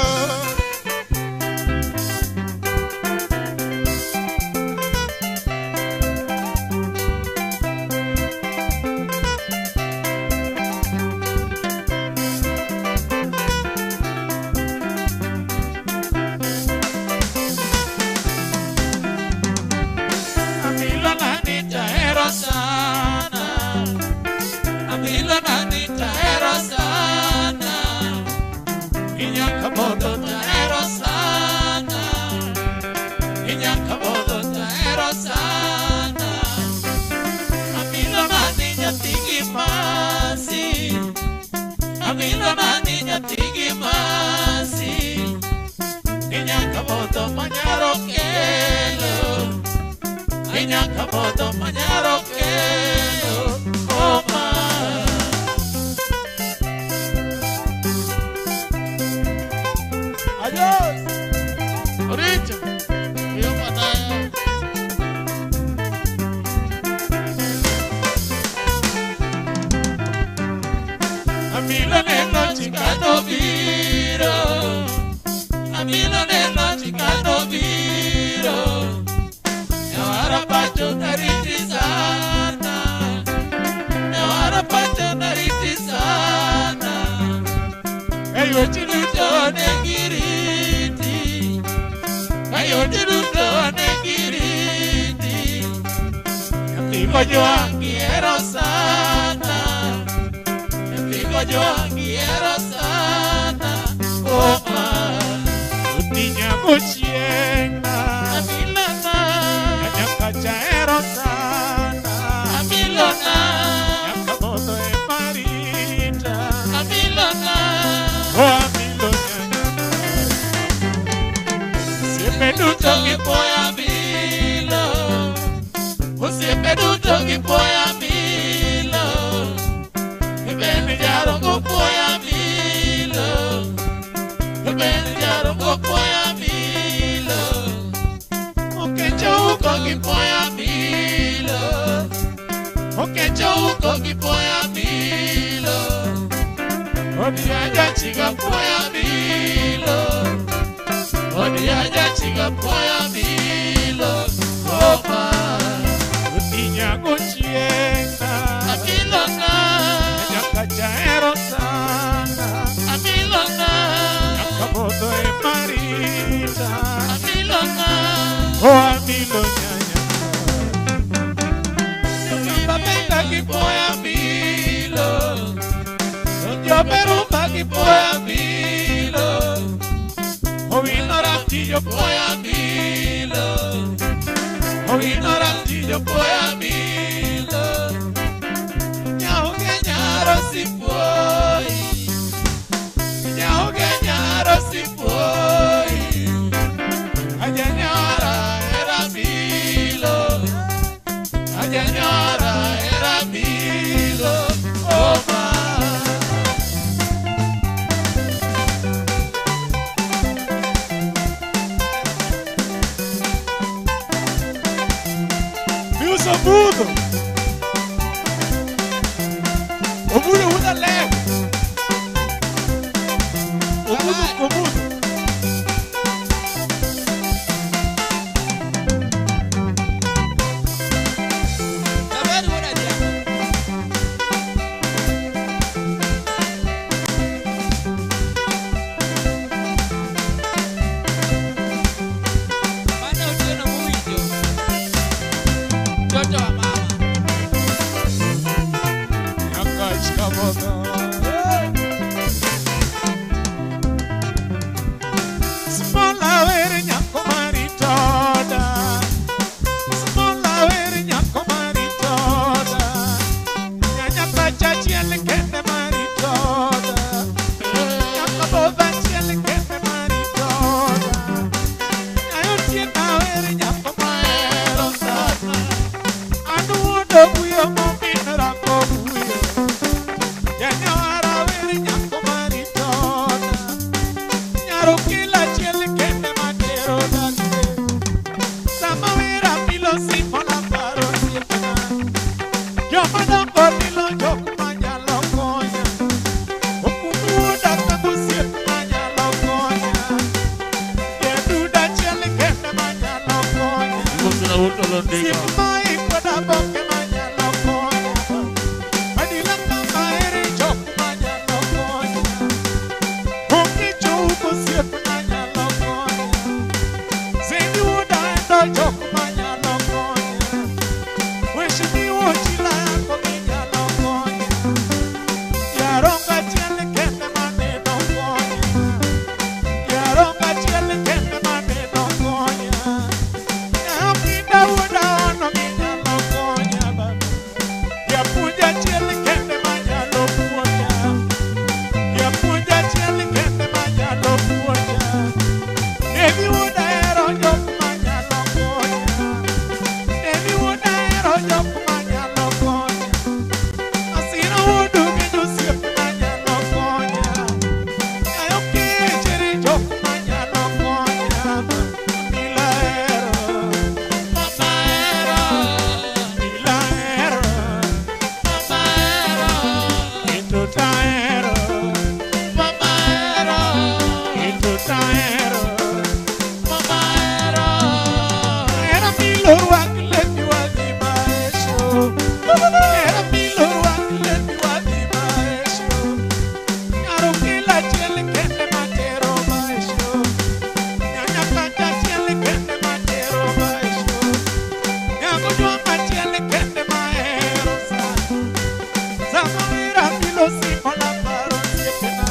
Ramawira milosi malaparo siepena.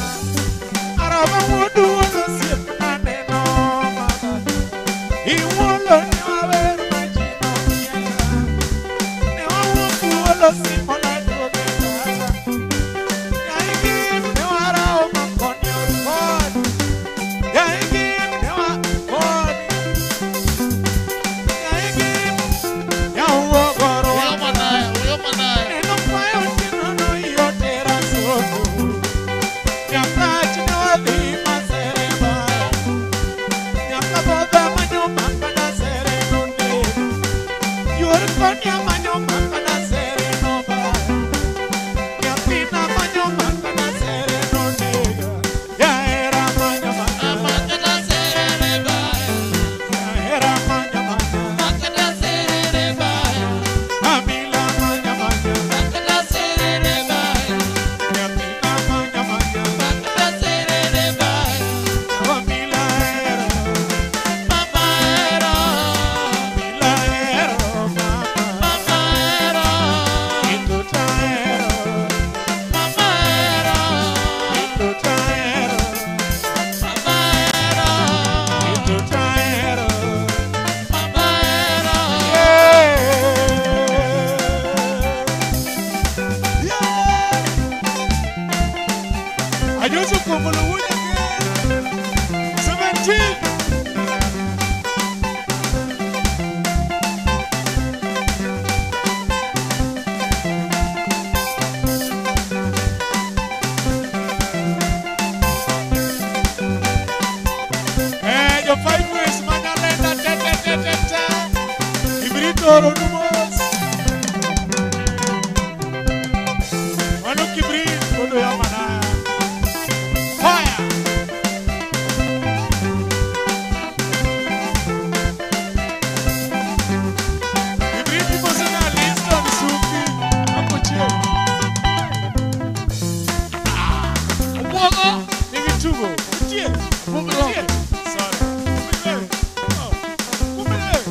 Araba wudu wudu siepena neno mama. Iwolo ne wawer majino miela. Ne wawuok wuolo simola duoge dala. Yaigim ne warao makoni orkod. Yaigim ne wa kod. Yaigim yawuogoro Uyo manaya, uyo manaya. Neno kwayo tinono yotera soto. Nyakach ne wadhi masere baya. Nyakabodha manyo makana sere nonego. Yuor konya manyo makana sere nobaya. Nyathina manyo makana sere nonego. Yahera manyo makana. Makata serere baya. Yahera manyo makana. Makata serere baya. Amila manyo manyo. Makata serere baya. Nyathina manyo manyo. Makata serere baya. Amila hero. Mama ero. Amila hero mama. Mama ero. Ituta hero. Mama ero. Ituta hero. Mama ero. Ituta hero. Mama ero. Yeah. Ajuzu kumbulu wuja 17. Eh, jo 5 ways manyalenda te te te te te. Kibrit oro numos. Mano kibrit kodo ya manaya. Fire. Kibrit ipo sina Linston Suki. Hapo chini. Obwogo. Nigi tugo. Nitie. Obwogo. Nitie. Sorry. Kumbe wewe. Oh. Kumbe wewe.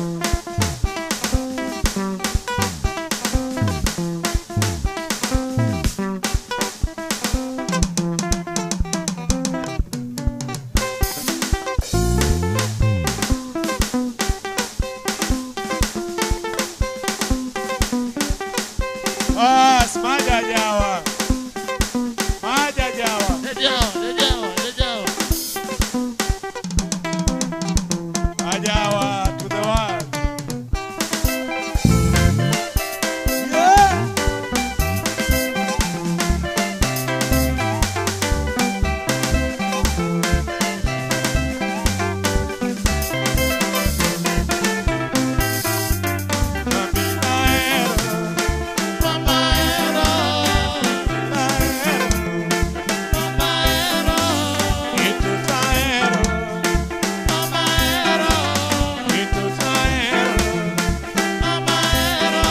Bas, majajawa. Majajawa. Jajawa, jajawa, jajawa. Ajawa to the world. Yeah. Mama ero. Mama ero. Mama ero. Mama ero. Mama ero. Mama ero.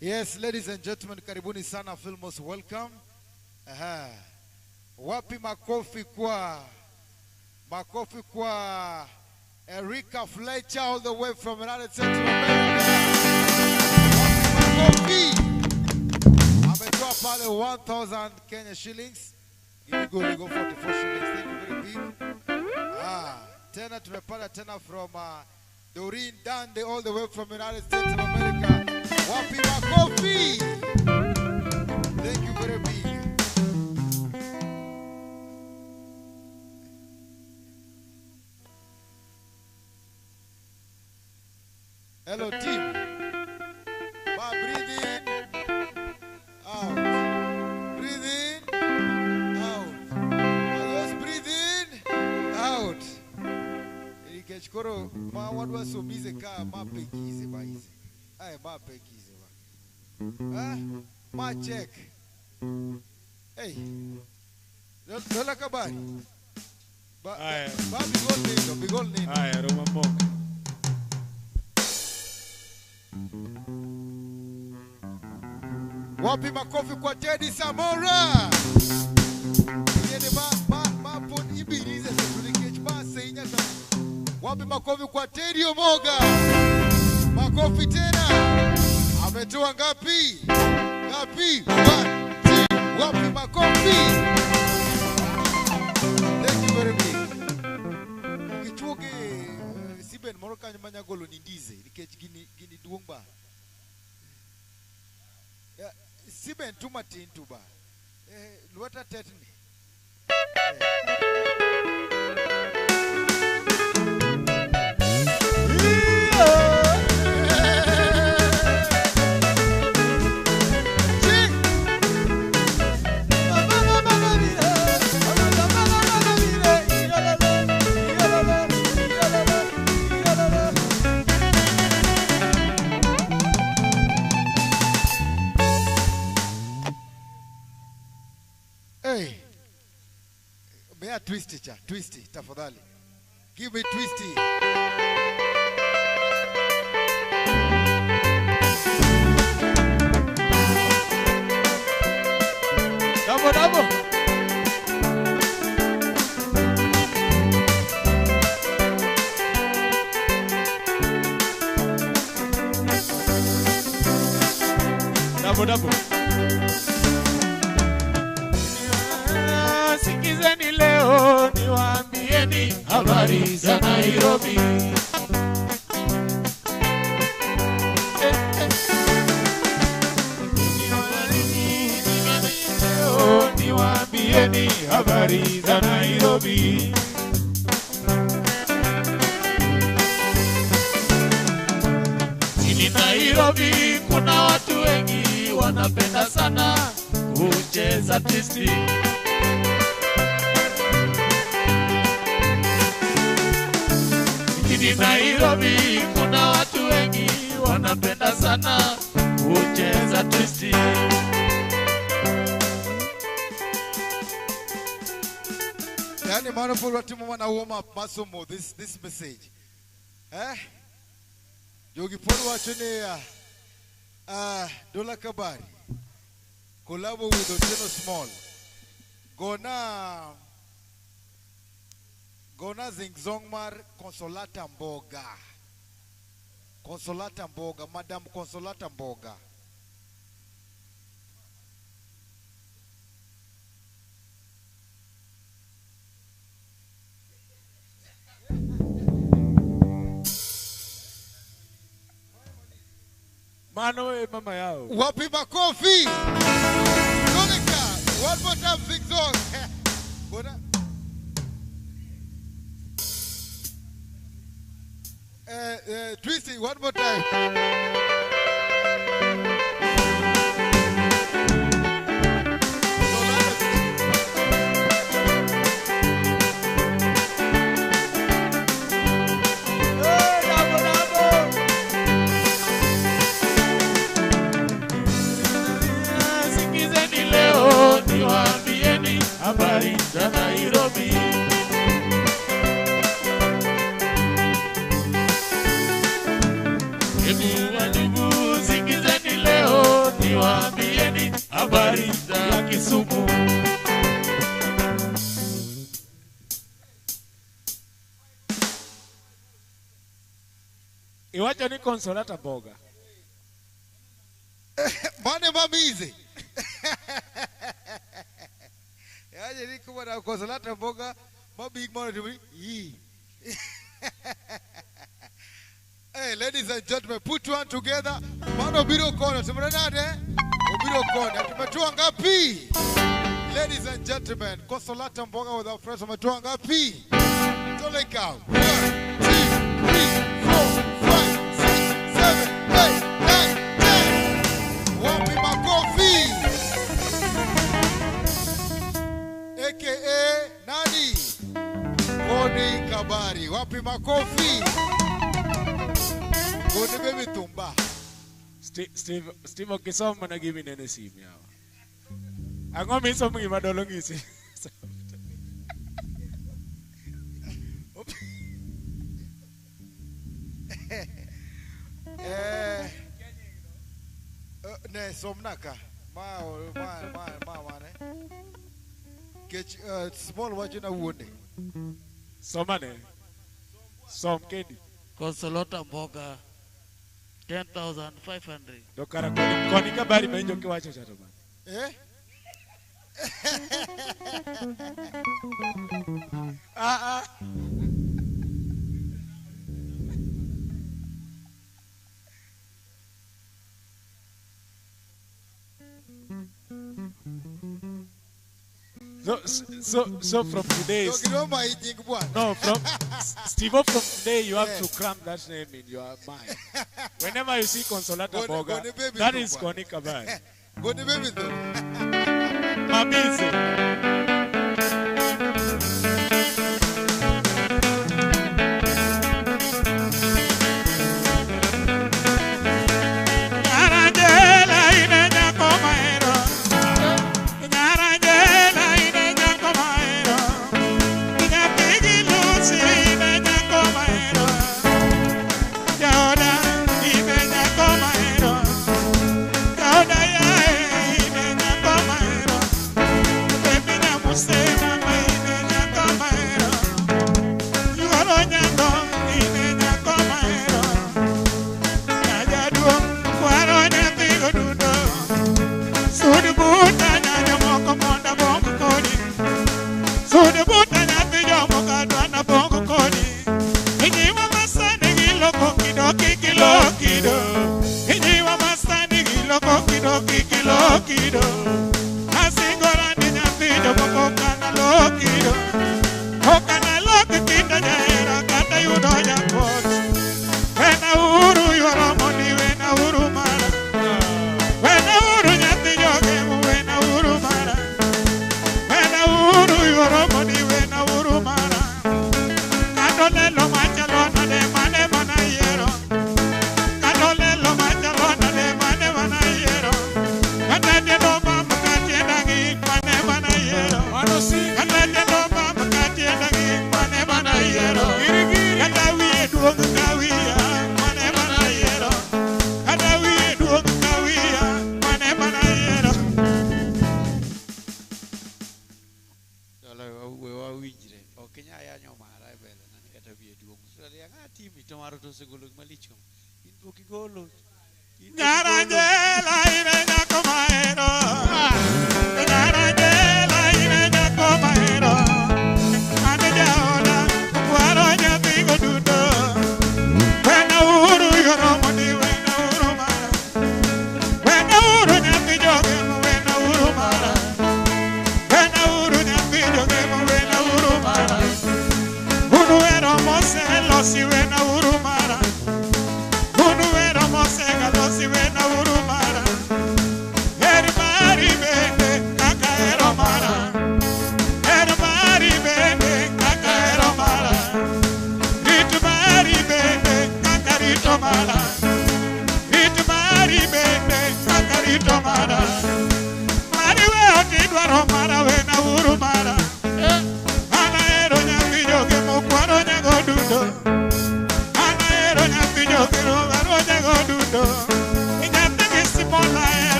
Yes, ladies and gentlemen, karibuni sana Filmos, welcome. Aha. Wapi makofi kwa Erika Fletcher all the way from United States of America. Wapi makofi? Ametoa pale 1000 Kenya shillings. Go go 44 shillings. Thank you very big. Ah, tena tumepata tena from Doreen Dande all the way from United States of America. Wapi makofi? Thank you very big. Hello team. Ba, breathe in, out. Breathe in, out. Ayos, breathe in, out. Nikech koro ma wadwa somize ka ma pekize ba ize. Ay ma pekize ba. Ah, ma check. Hey. Dola kabari. Ba, ba bigol nindo, bigol nindo. Aya, roma moka. Wapi makofi kwa Teddy Samora. Yene ma pon ibirize setunikech ma seinya sa. Wapi makofi kwa Teddy Omoga. Makofi tena. Ametoa ngapi? Ngapi? 1 2. Wapi makofi? Thank you very much. Kichuoge siben moro kanyo manyagolo ni ndize nikech gini duong' ba. Siben tu matin tu ba. Lweta tetni. Hey, may I twist it, cha? Twist it, tafadhali. Give me twisty. Double, double. Double, double. Sikizeni leo niwaambieni habari za Nairobi. Leo niwaambieni habari za Nairobi. Chini Nairobi kuna watu wengi wanapenda sana kucheza twisti. Mjini Nairobi kuna watu wengi wanapenda sana kucheza twisti. Yani maana watu wana warm up masomo this message. Eh? Jogi pon wacho ni Dola Kabari. Collabo with Otieno Small. Gona Zingzongmar Consolata Mboga. Consolata Mboga, Madam Consolata Mboga. Mano e mama yao. Wapi makofi. Donika, one more time Zingzong. Gona Twisty, one more time. Sikizeni leo niwaambieni habari za Nairobi. Sikizeni leo niwaambieni habari za Kisumu. Iwacho ni Consolata Boga. Mane mamize. Yaje ni kuwa na Consolata Boga, ma big man to me. Hey, ladies and gentlemen, put one together. Mano biro kona, tumrenade? Obiro kona. Tumetua ngapi? Ladies and gentlemen, Consolata Mboga with our friends, tumetua ngapi? Toleka. 1, 2, 3, 4, 5, 6, 7, 8, 9, 10. Wapi makofi? AKA nani? Koni Kabari. Wapi makofi? Koni baby tumba. Steve okisoma na give nene simu yawa. Ang'o misomo gima dolo ng'isi. Ne somnaka ma ma ma ma mane. Kech small wacho na wuonde. Somane. Som kendi. Consolata Mboga 10,500. To kara koni Kabari ma injo kiwacho cha to man. Eh? Ah ah. So from today. No, from Steve, from today you have to cram that name in your mind. Whenever you see Consolata Boga, that is Koni Kabari. Mamizi.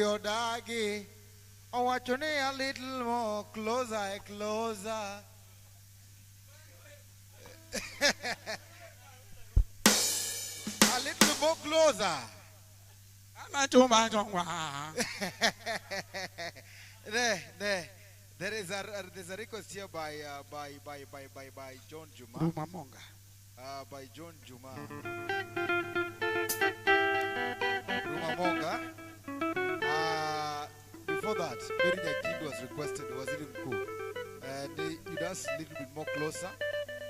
Odagi, owacho ni a little more closer, closer. A little more closer. There is a request here by John Juma. Rumamonga. By John Juma. Rumamonga. Before that, Mary Nyakindu was requested, Waziri Mkuu. And you dance a little bit more closer.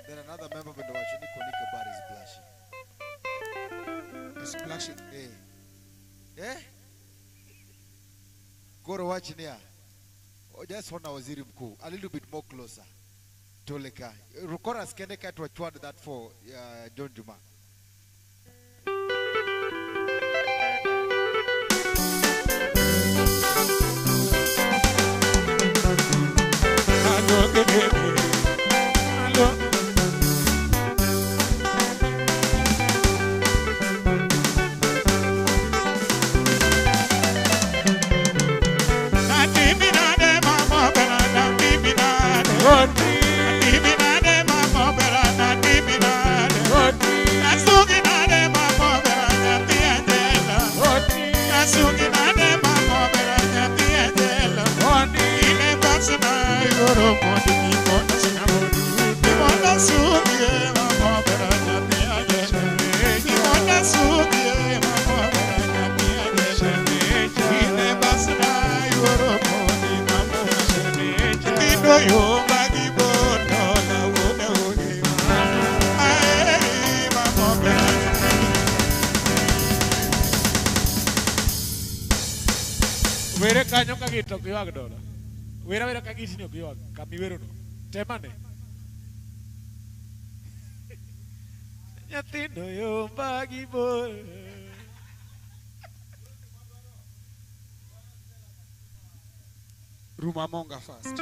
Then another member of the Wachini Konika Bar is blushing. Is blushing? Eh? Eh? Goro Wachinia. Just one Waziri Mkuu. A little bit more closer. Toleka. Rukoras Kendeka to achwad that for John Juma. Were kanyo ka gito ok ywag dola. Wera wera ka gitni ok ywag kamiwerono. Temane. Nyathindo yomba gi bor. Rumamonga first.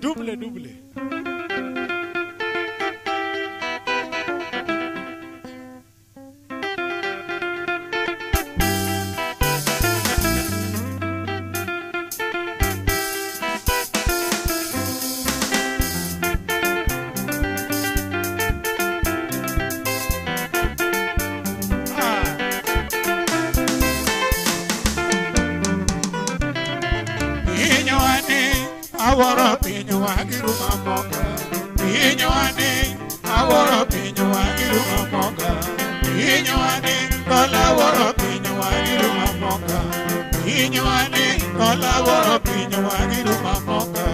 Double, double. Aworo pinywa gi Rumamonga. Pinywani, aworo pinywa gi Rumamonga. Pinywani, kola aworo pinywa gi Rumamonga. Pinywani, kola aworo pinywa gi Rumamonga.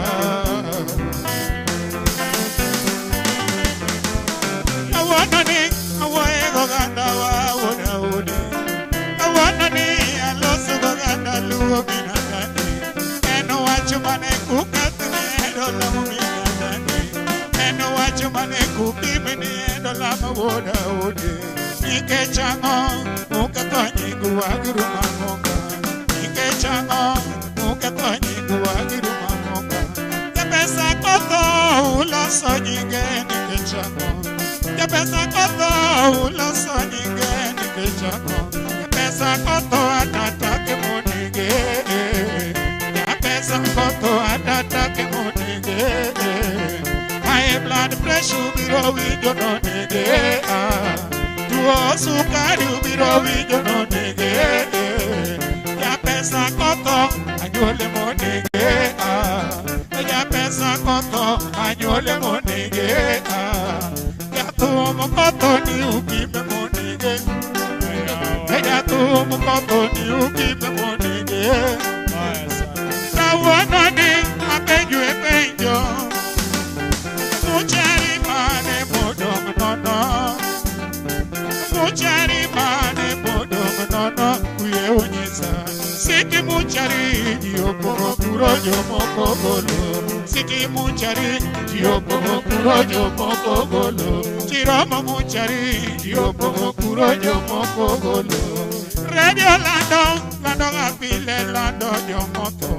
Awanani, awaego ganda wa wuda wude. Awanani, aloso ganda luo binadani. Eno wacho mane mane kupimini dola mawoda ode nikechango ukatonyi guwagi Rumamonga nikechango ukatonyi guwagi Rumamonga japesa koto uloso nyinge nikechango japesa koto uloso nyinge nikechango japesa koto atatake monige japesa koto atatake monige. High blood pressure biro winjo no nege, tuo sukari biro winjo no nege. Ya pesa Kawuono ni apenjo e penjo. Muchari mane modong' nono. Muchari mane modong' nono. Wiye onyisa. City muchari ji opong'o kuro jomoko golo. City muchari ji opong'o kuro jomoko golo. Chiromo muchari ji opong'o kuro jomoko golo. Radio lando, lando ga pile lando jomotho.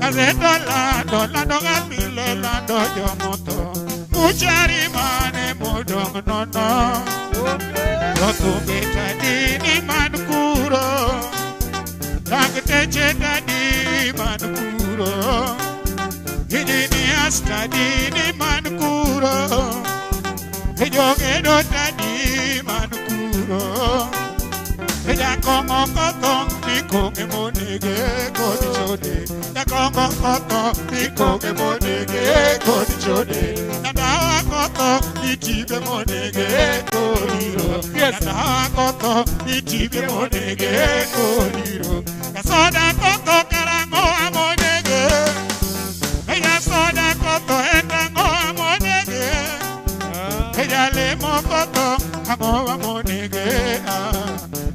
Gazeta lando, lando ga pile lando jomotho. Muchari mane modong' nono. Jothumbe tadini man kuro. Dakteche tadi man kuro. Engineers tadini man kuro. Jogedo tadi man kuro. Jakong'o kotho ni kong'e monege kod chode. Jakong'o kotho ni kong'e monege kod chode. Nadawa kotho ni tibe monege kodiro. Nadawa kotho ni tibe monege kodiro. Kasoda kotho karang'o amonege. Kasoda kotho entang'o amonege. Jalemo kotho ang'o amonege.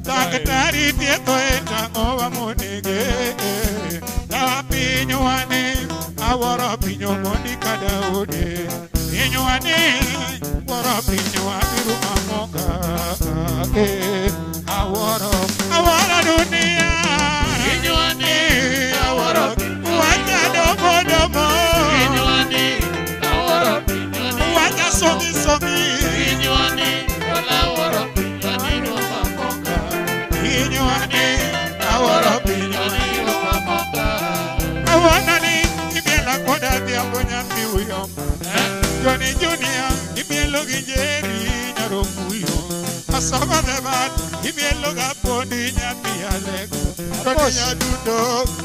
Daktari thietho entang'o amonege. Dawa pinywani awuoro pinyo mondi ka Daudi. Pinywani wuoro pinywa biru mamoka. Awuoro, awuoro dunia. Pinywani awuoro wacha domo domo. Pinywani awuoro pinywani wacha somi somi. Pinywani awuoro pinywani mamoka. Pinywani awuoro pinywani mamoka. Awuoro ni imielo koda dhiambo nyathi uyoma. Johnny Junior imielo gi Njeri nyarokuyo. Asogo the bat imielo ga Pondi nyathi Alego. Tony nyadundo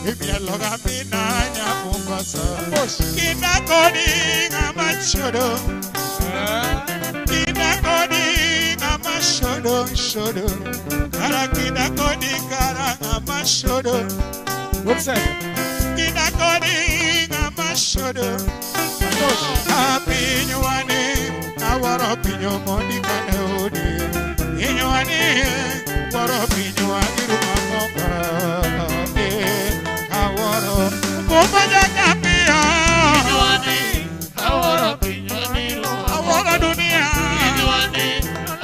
imielo ga Mina nyamombasa. Kinda kodi ng'ama chodo. Kinda kodi ng'ama shodo shodo. Kara kinda kodi kara ng'ama shodo. Kinda kodi ng'ama shodo. Pinywani awuoro pinyo mondi ka Daudi. Pinywani wuoro pinywa giru mamoka. Awuoro mumba jakapia. Pinywani awuoro pinywani awuoro dunia. Pinywani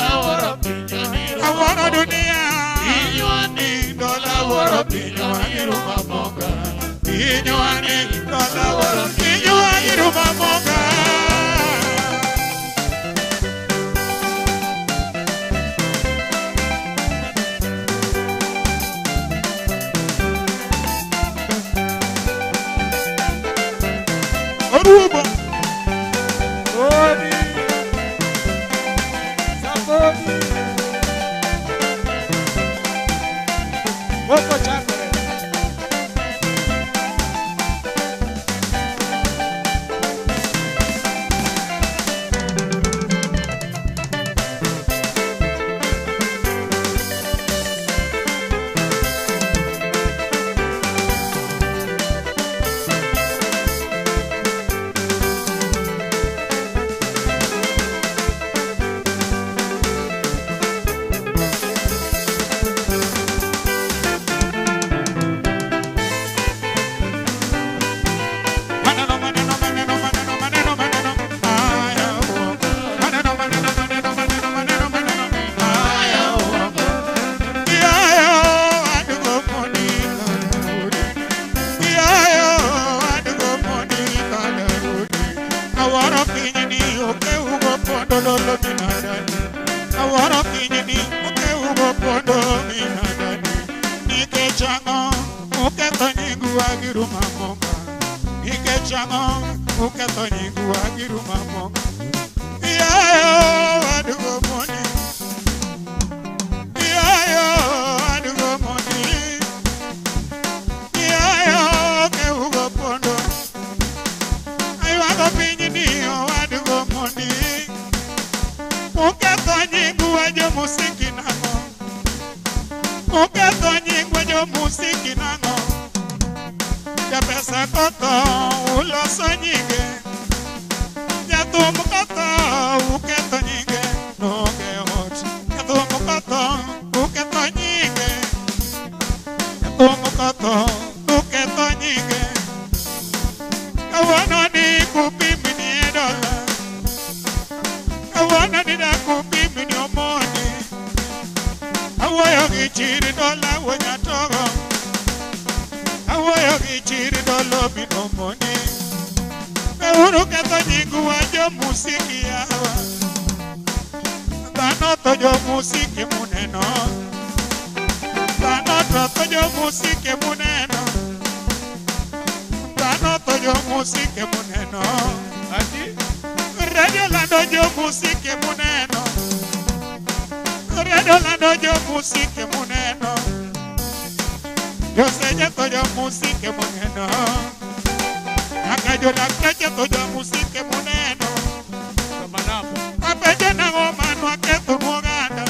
awuoro pinywani awuoro dunia. Pinywani dola awuoro pinywa giru mamoka. Pinywani dola awuoro pinywa giru mamoka. Aruba. Odi. Saponi. Moko chakore. Maneno, maneno, maneno, maneno, maneno, maneno. Aya, uongo. Maneno, maneno, maneno, maneno, maneno, maneno. Aya, uongo. Yayo, adugo mondi kadaudi. Yayo, adugo mondi kadaudi. Awuoro pinyni okeugo pondo lolo minadani. Awuoro pinyni okeugo pondo minadani. Nikech ang'o uketho nyingwa gi rumamonga. Nikech ang'o uketho nyingwa gi rumamonga. Yayo, adugo mondi. Yayo, adugo mondi. Yayo, okeugo pondo. Aywago pinyni owadugo mondi. Uketho nyingwa jomusiki nang'o. Uketho nyingwa jomusiki nang'o. Japesa kotho uloso nyinge. Jathum kotho uketho nyinge. Noge ot. Jathum kotho uketho nyinge. Jathum kotho uketho nyinge. Kawuono ni kupimni e dola. Kawuono ni da kupimni omoni. Awuoyo gi chiri dola wuo nyatogo. Awuoyo gi chiri dola obino moni. Weuru ketho nyingwa jomusiki yawa. Dhano tho jomusiki muneno. Dhano to tho jomusiki muneno. Dhano tho jomusiki muneno. Ati? Radio lando jomusiki muneno. Radio lando jomusiki muneno. Joseje tho jomusiki muneno. Nyaka jodakteche tho jomusiki muneno. Manapo. Apenjo nang'o manwa kethonu oganda.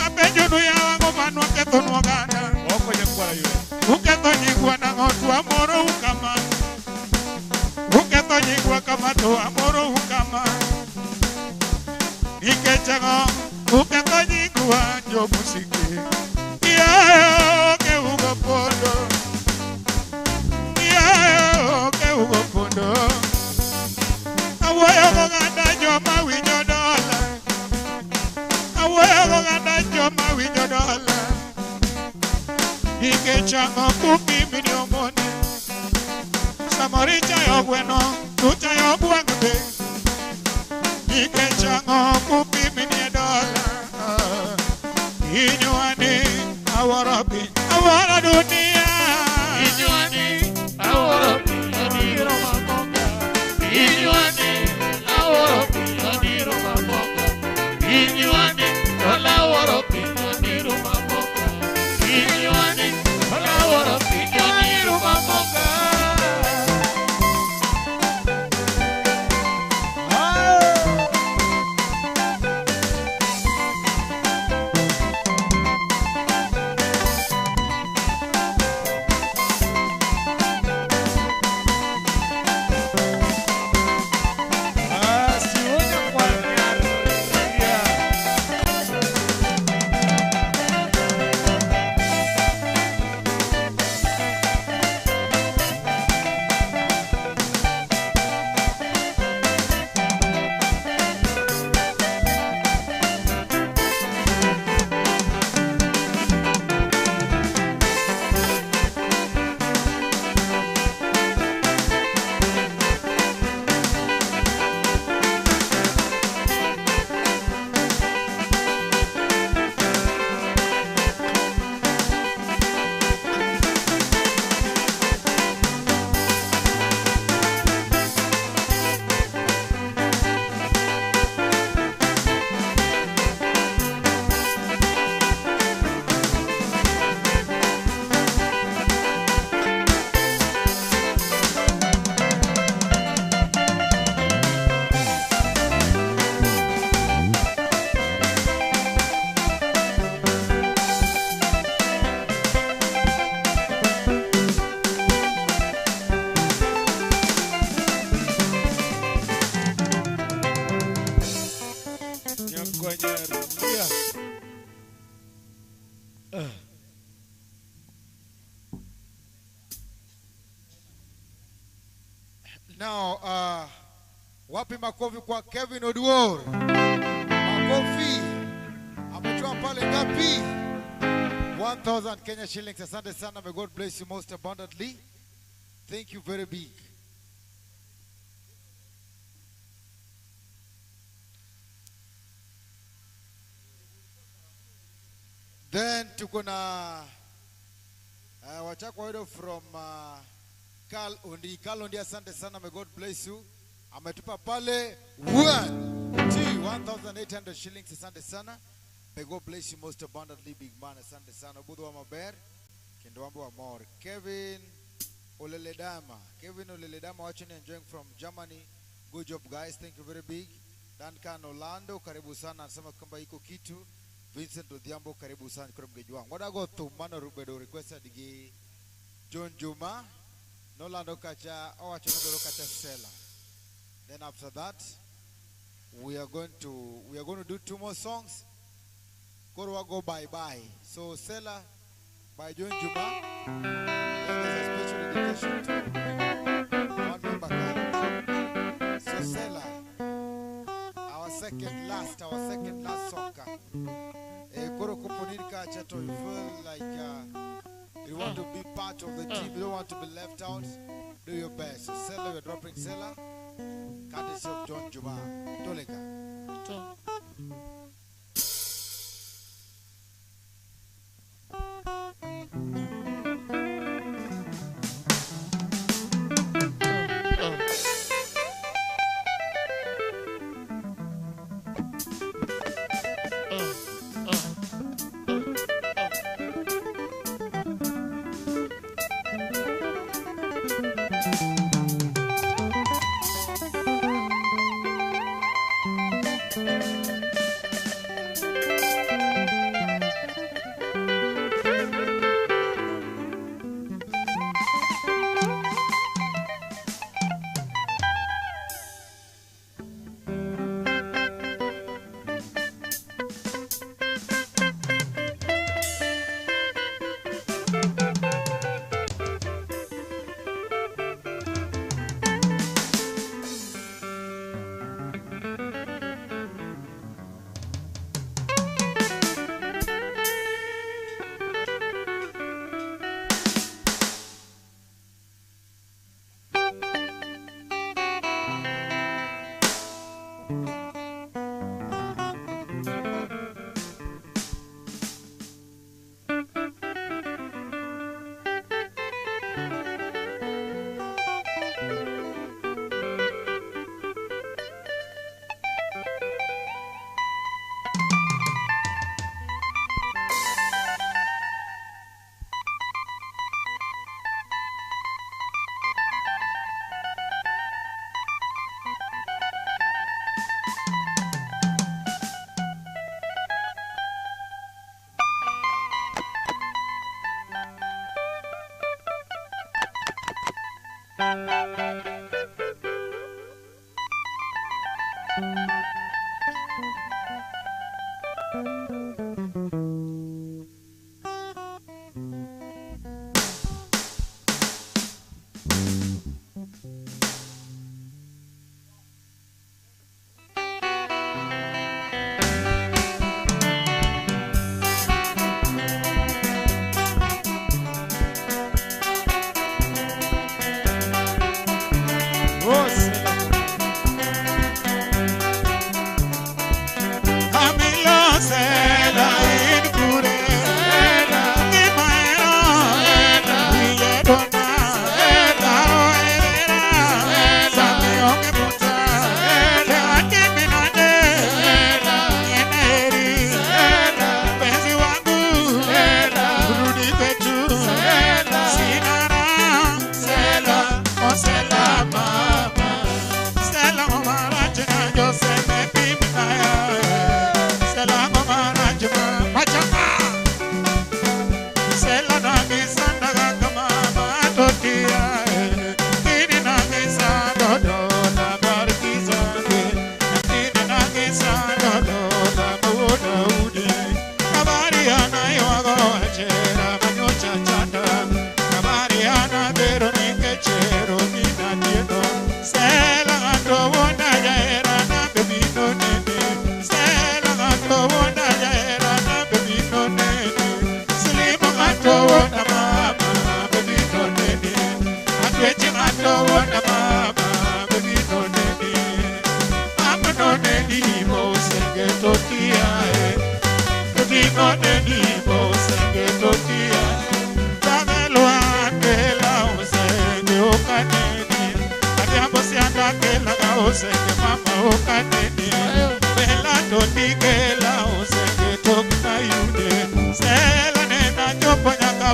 Apenjo nu yawa ang'o manwa kethonu oganda. Oko nyakwara ywe. Uketho nyingwa nang'o to amorou kama. Uketho nyingwa kama to amorou kama. Nikech ang'o uketho nyingwa jomusiki. Yayo ke ugo pondo. Yayo ke ugo pondo. Awuoyo goganda joma winjo dola. Awuoyo goganda joma winjo dola. Nikech ang'o kupimni omoni. Samoro ichayo gweno to chayo gwang' be. Nikech ang'o kupimni e dola. Pinywani awuoro piny, awuoro dunia. Pinywani awuoro piny odiro mamoka. Pinywani awuoro piny odiro mamoka. Pinywani dola awuoro piny odiro mamoka. Pinywani dola awuoro piny odiro mamoka. Now, wapi makofi kwa Kevin Oduor? Makofi. Ametoa pale ngapi? 1000 Kenya shillings. Asante sana. May God bless you most abundantly. Thank you very big. Then tuko na wachakwa wedo from Carl Ondi. Carl Ondi, asante sana. May God bless you. Ametupa pale 1 2 1800 shillings. Asante sana. May God bless you most abundantly, big man. Asante sana. Obudho wa maber kendo wambo wa mor. Kevin Oleledama. Kevin Oleledama watching and enjoying from Germany. Good job guys. Thank you very big. Duncan Orlando, karibu sana. Anasema kwamba iko kitu. Vincent Odhiambo, karibu sana kwa mgeji wangu. Wadago thum mano rubedo requested gi John Juma, Nolando Kacha, Owacho Nodoro Kacha Sela. Then after that, we are going to do 2 more songs. Korwa go bye bye. So Sela by John Juma. Then there's a special dedication to one member. So Sela, our second last song. Koro Kupunirika Chato, you feel like you want to be part of the team, you don't want to be left out. Do your best. So Sela, we're dropping Sela, courtesy of John Juma. Toleka.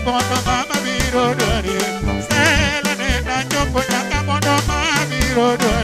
Bono.